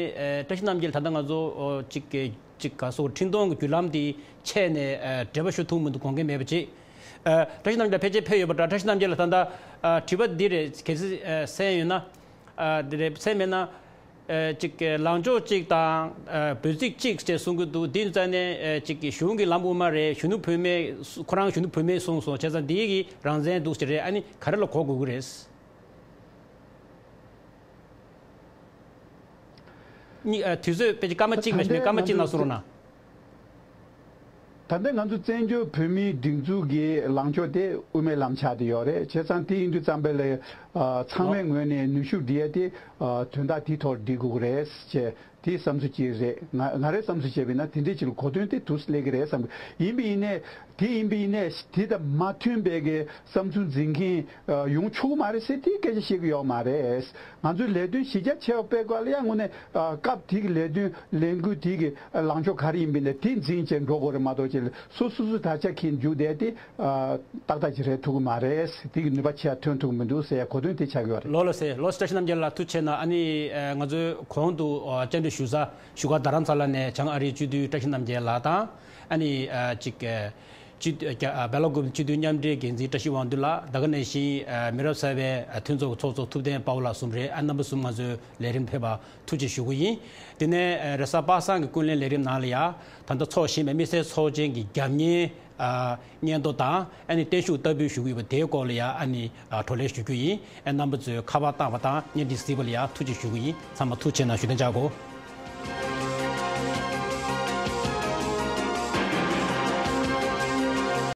བཀྲ་ཤིས་རྣམ་རྒྱལ་ད་ལྟ་ང་ཚོ་ཅིག་ཅིག་ག་སོ་འཕྲིན་གཏོང་གི་བརྒྱུད་ལམ་དེ་ཆད་ནས་འབྲེལ་བ་ཞུ་ཐུབ་མི་འདུག་དགོངས་འགལ་མེད་པ་ཅིག་བཀྲ་ཤིས་རྣམ་རྒྱལ་ཕལ་ཆེར་ཕེབས་ཡོད་པ་འདྲ། བཀྲ་ཤིས་རྣམ་རྒྱལ་ལགས་ད་ལྟ་དྲི་བ་འདི་རེད། གལ་སྲིད་གསན་ཡོད་ན། དེ་རེད། གསན་མེད་ན། ཨ་ཅིག་ལངས་ཕྱོགས་གཅིག་དང་ཨ་འབོད་ཚིག་གཅིག་ཅེས་གསུང་གི་འདུག་འདི་རྩ་ནས་ཨ་ཅིག་གཞུང་གི་ལམ་དབུ་མ་རེད། གཞོན་ནུ་བུད་མེད་ཁོ་རང་གཞོན་ནུ་བུད་མེད་གསུངས་སོང་། བྱས་ཙང་འདི་གི་རང་བཙན་འདུག་ཅེས་རེད། ཨ་ནི་ག་རེ་ལ་གོ་དགོས་ཀྱི་རེད། གཉིས་ཨ་དུས་ཚོད་དཔེ་ཅིག་སྐར་མ་གཅིག་མ་གཏོགས་མེད། སྐར་མ་གཅིག་ནང་གསུང་རོགས་གནང་། ད་ལྟ་ང་ཚོ་བཙན་བྱོལ་བོད་མིའི་སྒྲིག་འཛུགས་ཀྱི་ལངས་ཕྱོགས་དེ་དབུ་མའི་ལམ་ཆགས་བསྡད་ཡོད་རེད། བྱས་ཙང་དེ་ཡིན་དུས་ཙམ་པ་ལ་ཨ་ཚང་མའི་ངོས་ནས་ནུས་ཤུགས་སྒྲིལ་ཡ་དེ་ཨ་དོན་དག་དེའི་ཐོག་སྒྲིལ་དགོས་ཀྱི་རེད་ཅེས་དེའི་བསམ་ཚུལ་ཅིག་རེད། ང་ང་རའི་བསམ་ཚུལ་བྱས་པ་ཡིན་ན་དེ་འདྲའི་ཅིག་ལ་གོ་དོན་དེ་འདུག་སླེབས་ཀྱི་རེད་བསམ་གི། ཡིན་པ་ཡིན་ནའི་དེ་ཡིན་པ་ཡིན་ནའི་དེ་དང་མ་མཐུན་པའི་གི་བསམ་ཚུལ་འཛིན་མཁན་ཨ་ཡོང་ཆོག་གི་མ་རེད་ཟེར་དེའི་སྐད་ཆ་བཤད་ཀྱི་ཡོད་མ་རེད། ང་ཚོའི་ལས་དོན་གཞི་རྒྱ་ཆེ་བ་སྤེལ་དགོས་ལ་ཡང་དངོས་གནས་ཨ་སྐབས་དེ་གི་ལས་དོན་ལས་འགུལ་དེ་གི་ལངས་ཕྱོགས་ག་རེ་ཡིན་པ་ཡིན་ནའི་དེ་འཛིན་བྱས་འགྲོ་དགོས་རེད་མ་གཏོགས་ཅིག་ལ་སོ་སོ་སོའི་དར་ཆ་འཁྱེར་རྒྱུག་བསྡད་དེ་ཨ་ཏག་ཏག་ཅིག་རེད་ཐུབ་ཀྱི་མ་རེད། དེ་གི་ནུས་པ་ཆེ་བ་ཐོན་ཐུབ་ཀྱི་མི་འདུག་ཟེར་ཡ་གོ་དོན་དེ་ཆགས་ཀྱི་ཡོད་རེད། ལོ་ལ་ཟེར་ལོ་བཀྲ་ཤིས་རྣམ་རྒྱལ་ལགས་ཐུགས་ཆེ་གནང་། ཨ་ནི་ཨ་ང་ཚོའི་གོང་དུ་ཨ་བཅར་འདྲི་ཞུ་ས་བཞུགས་སྒར་རྡ་རམ་ས་ལ་ནས་བྱང་ཨ་རིའི་སྤྱི་འཐུས་བཀྲ་ཤིས་རྣམ་རྒྱལ་ལགས་དང་། ཨ་ནི་ཨ་ཅིག་ཨ་ སྤྱི་འཐུས་རྒྱ་ཨ་སྦེ་ལ་ཀུ་སྤྱི་འཐུས་མཉམ་འབྲེལ་འགན་འཛིན་བཀྲ་ཤིས་དབང་འདུས་ལགས། ད་ག་ནང་བཞིན་ཨ་མི་རབས་གསར་པའི་ཨ་མཐུན་ཚོགས་ཀྱི་ཚོགས་གཙོ་ཐུབ་བསྟན་དཔའ་བོ་ལགས་གསུམ་རེད། ཨ་རྣམ་པ་གསུམ་ང་ཚོའི་ལས་རིམ་ཕེབས་པར་ཐུགས་རྗེ་ཞུ་གི་ཡིན། དེ་ནས་ཨ་རེས་གཟའ་པ་སངས་ཀྱི་ཀུན་གླེང་ལས་རིམ་ནང་ལ་ཡང་ད་ལྟ་འཚོགས་བཞིན་པའི་དམིགས་བསལ་ཚོགས་ཆེན་གྱི་རྒྱབ་གཉེར་ཨ་སྙན་ཐོ་དང་ཨ་ནི་བརྟན་བཞུགས་བསྟར་འབུལ་ཞུ་གི་ཡོད་པ་དེའི་སྐོར་ལ་ཡང་ཨ་ནི་ཨ་བགྲོ་གླེང་ཞུ་རྒྱུ་ཡིན། ཨ་རྣམ་པ་ཚོས་ཁ་པར་བཏང་བ་དང་བརྙན་འཕྲིན་གཟིགས་པ་ལ་ཡང་ཐུགས་རྗེ་ཞུ་གི་ཡིན། ཚང་མ་ཐུགས་རྗེ་གནང་ཞུ་དོན་བྱ་དགོས།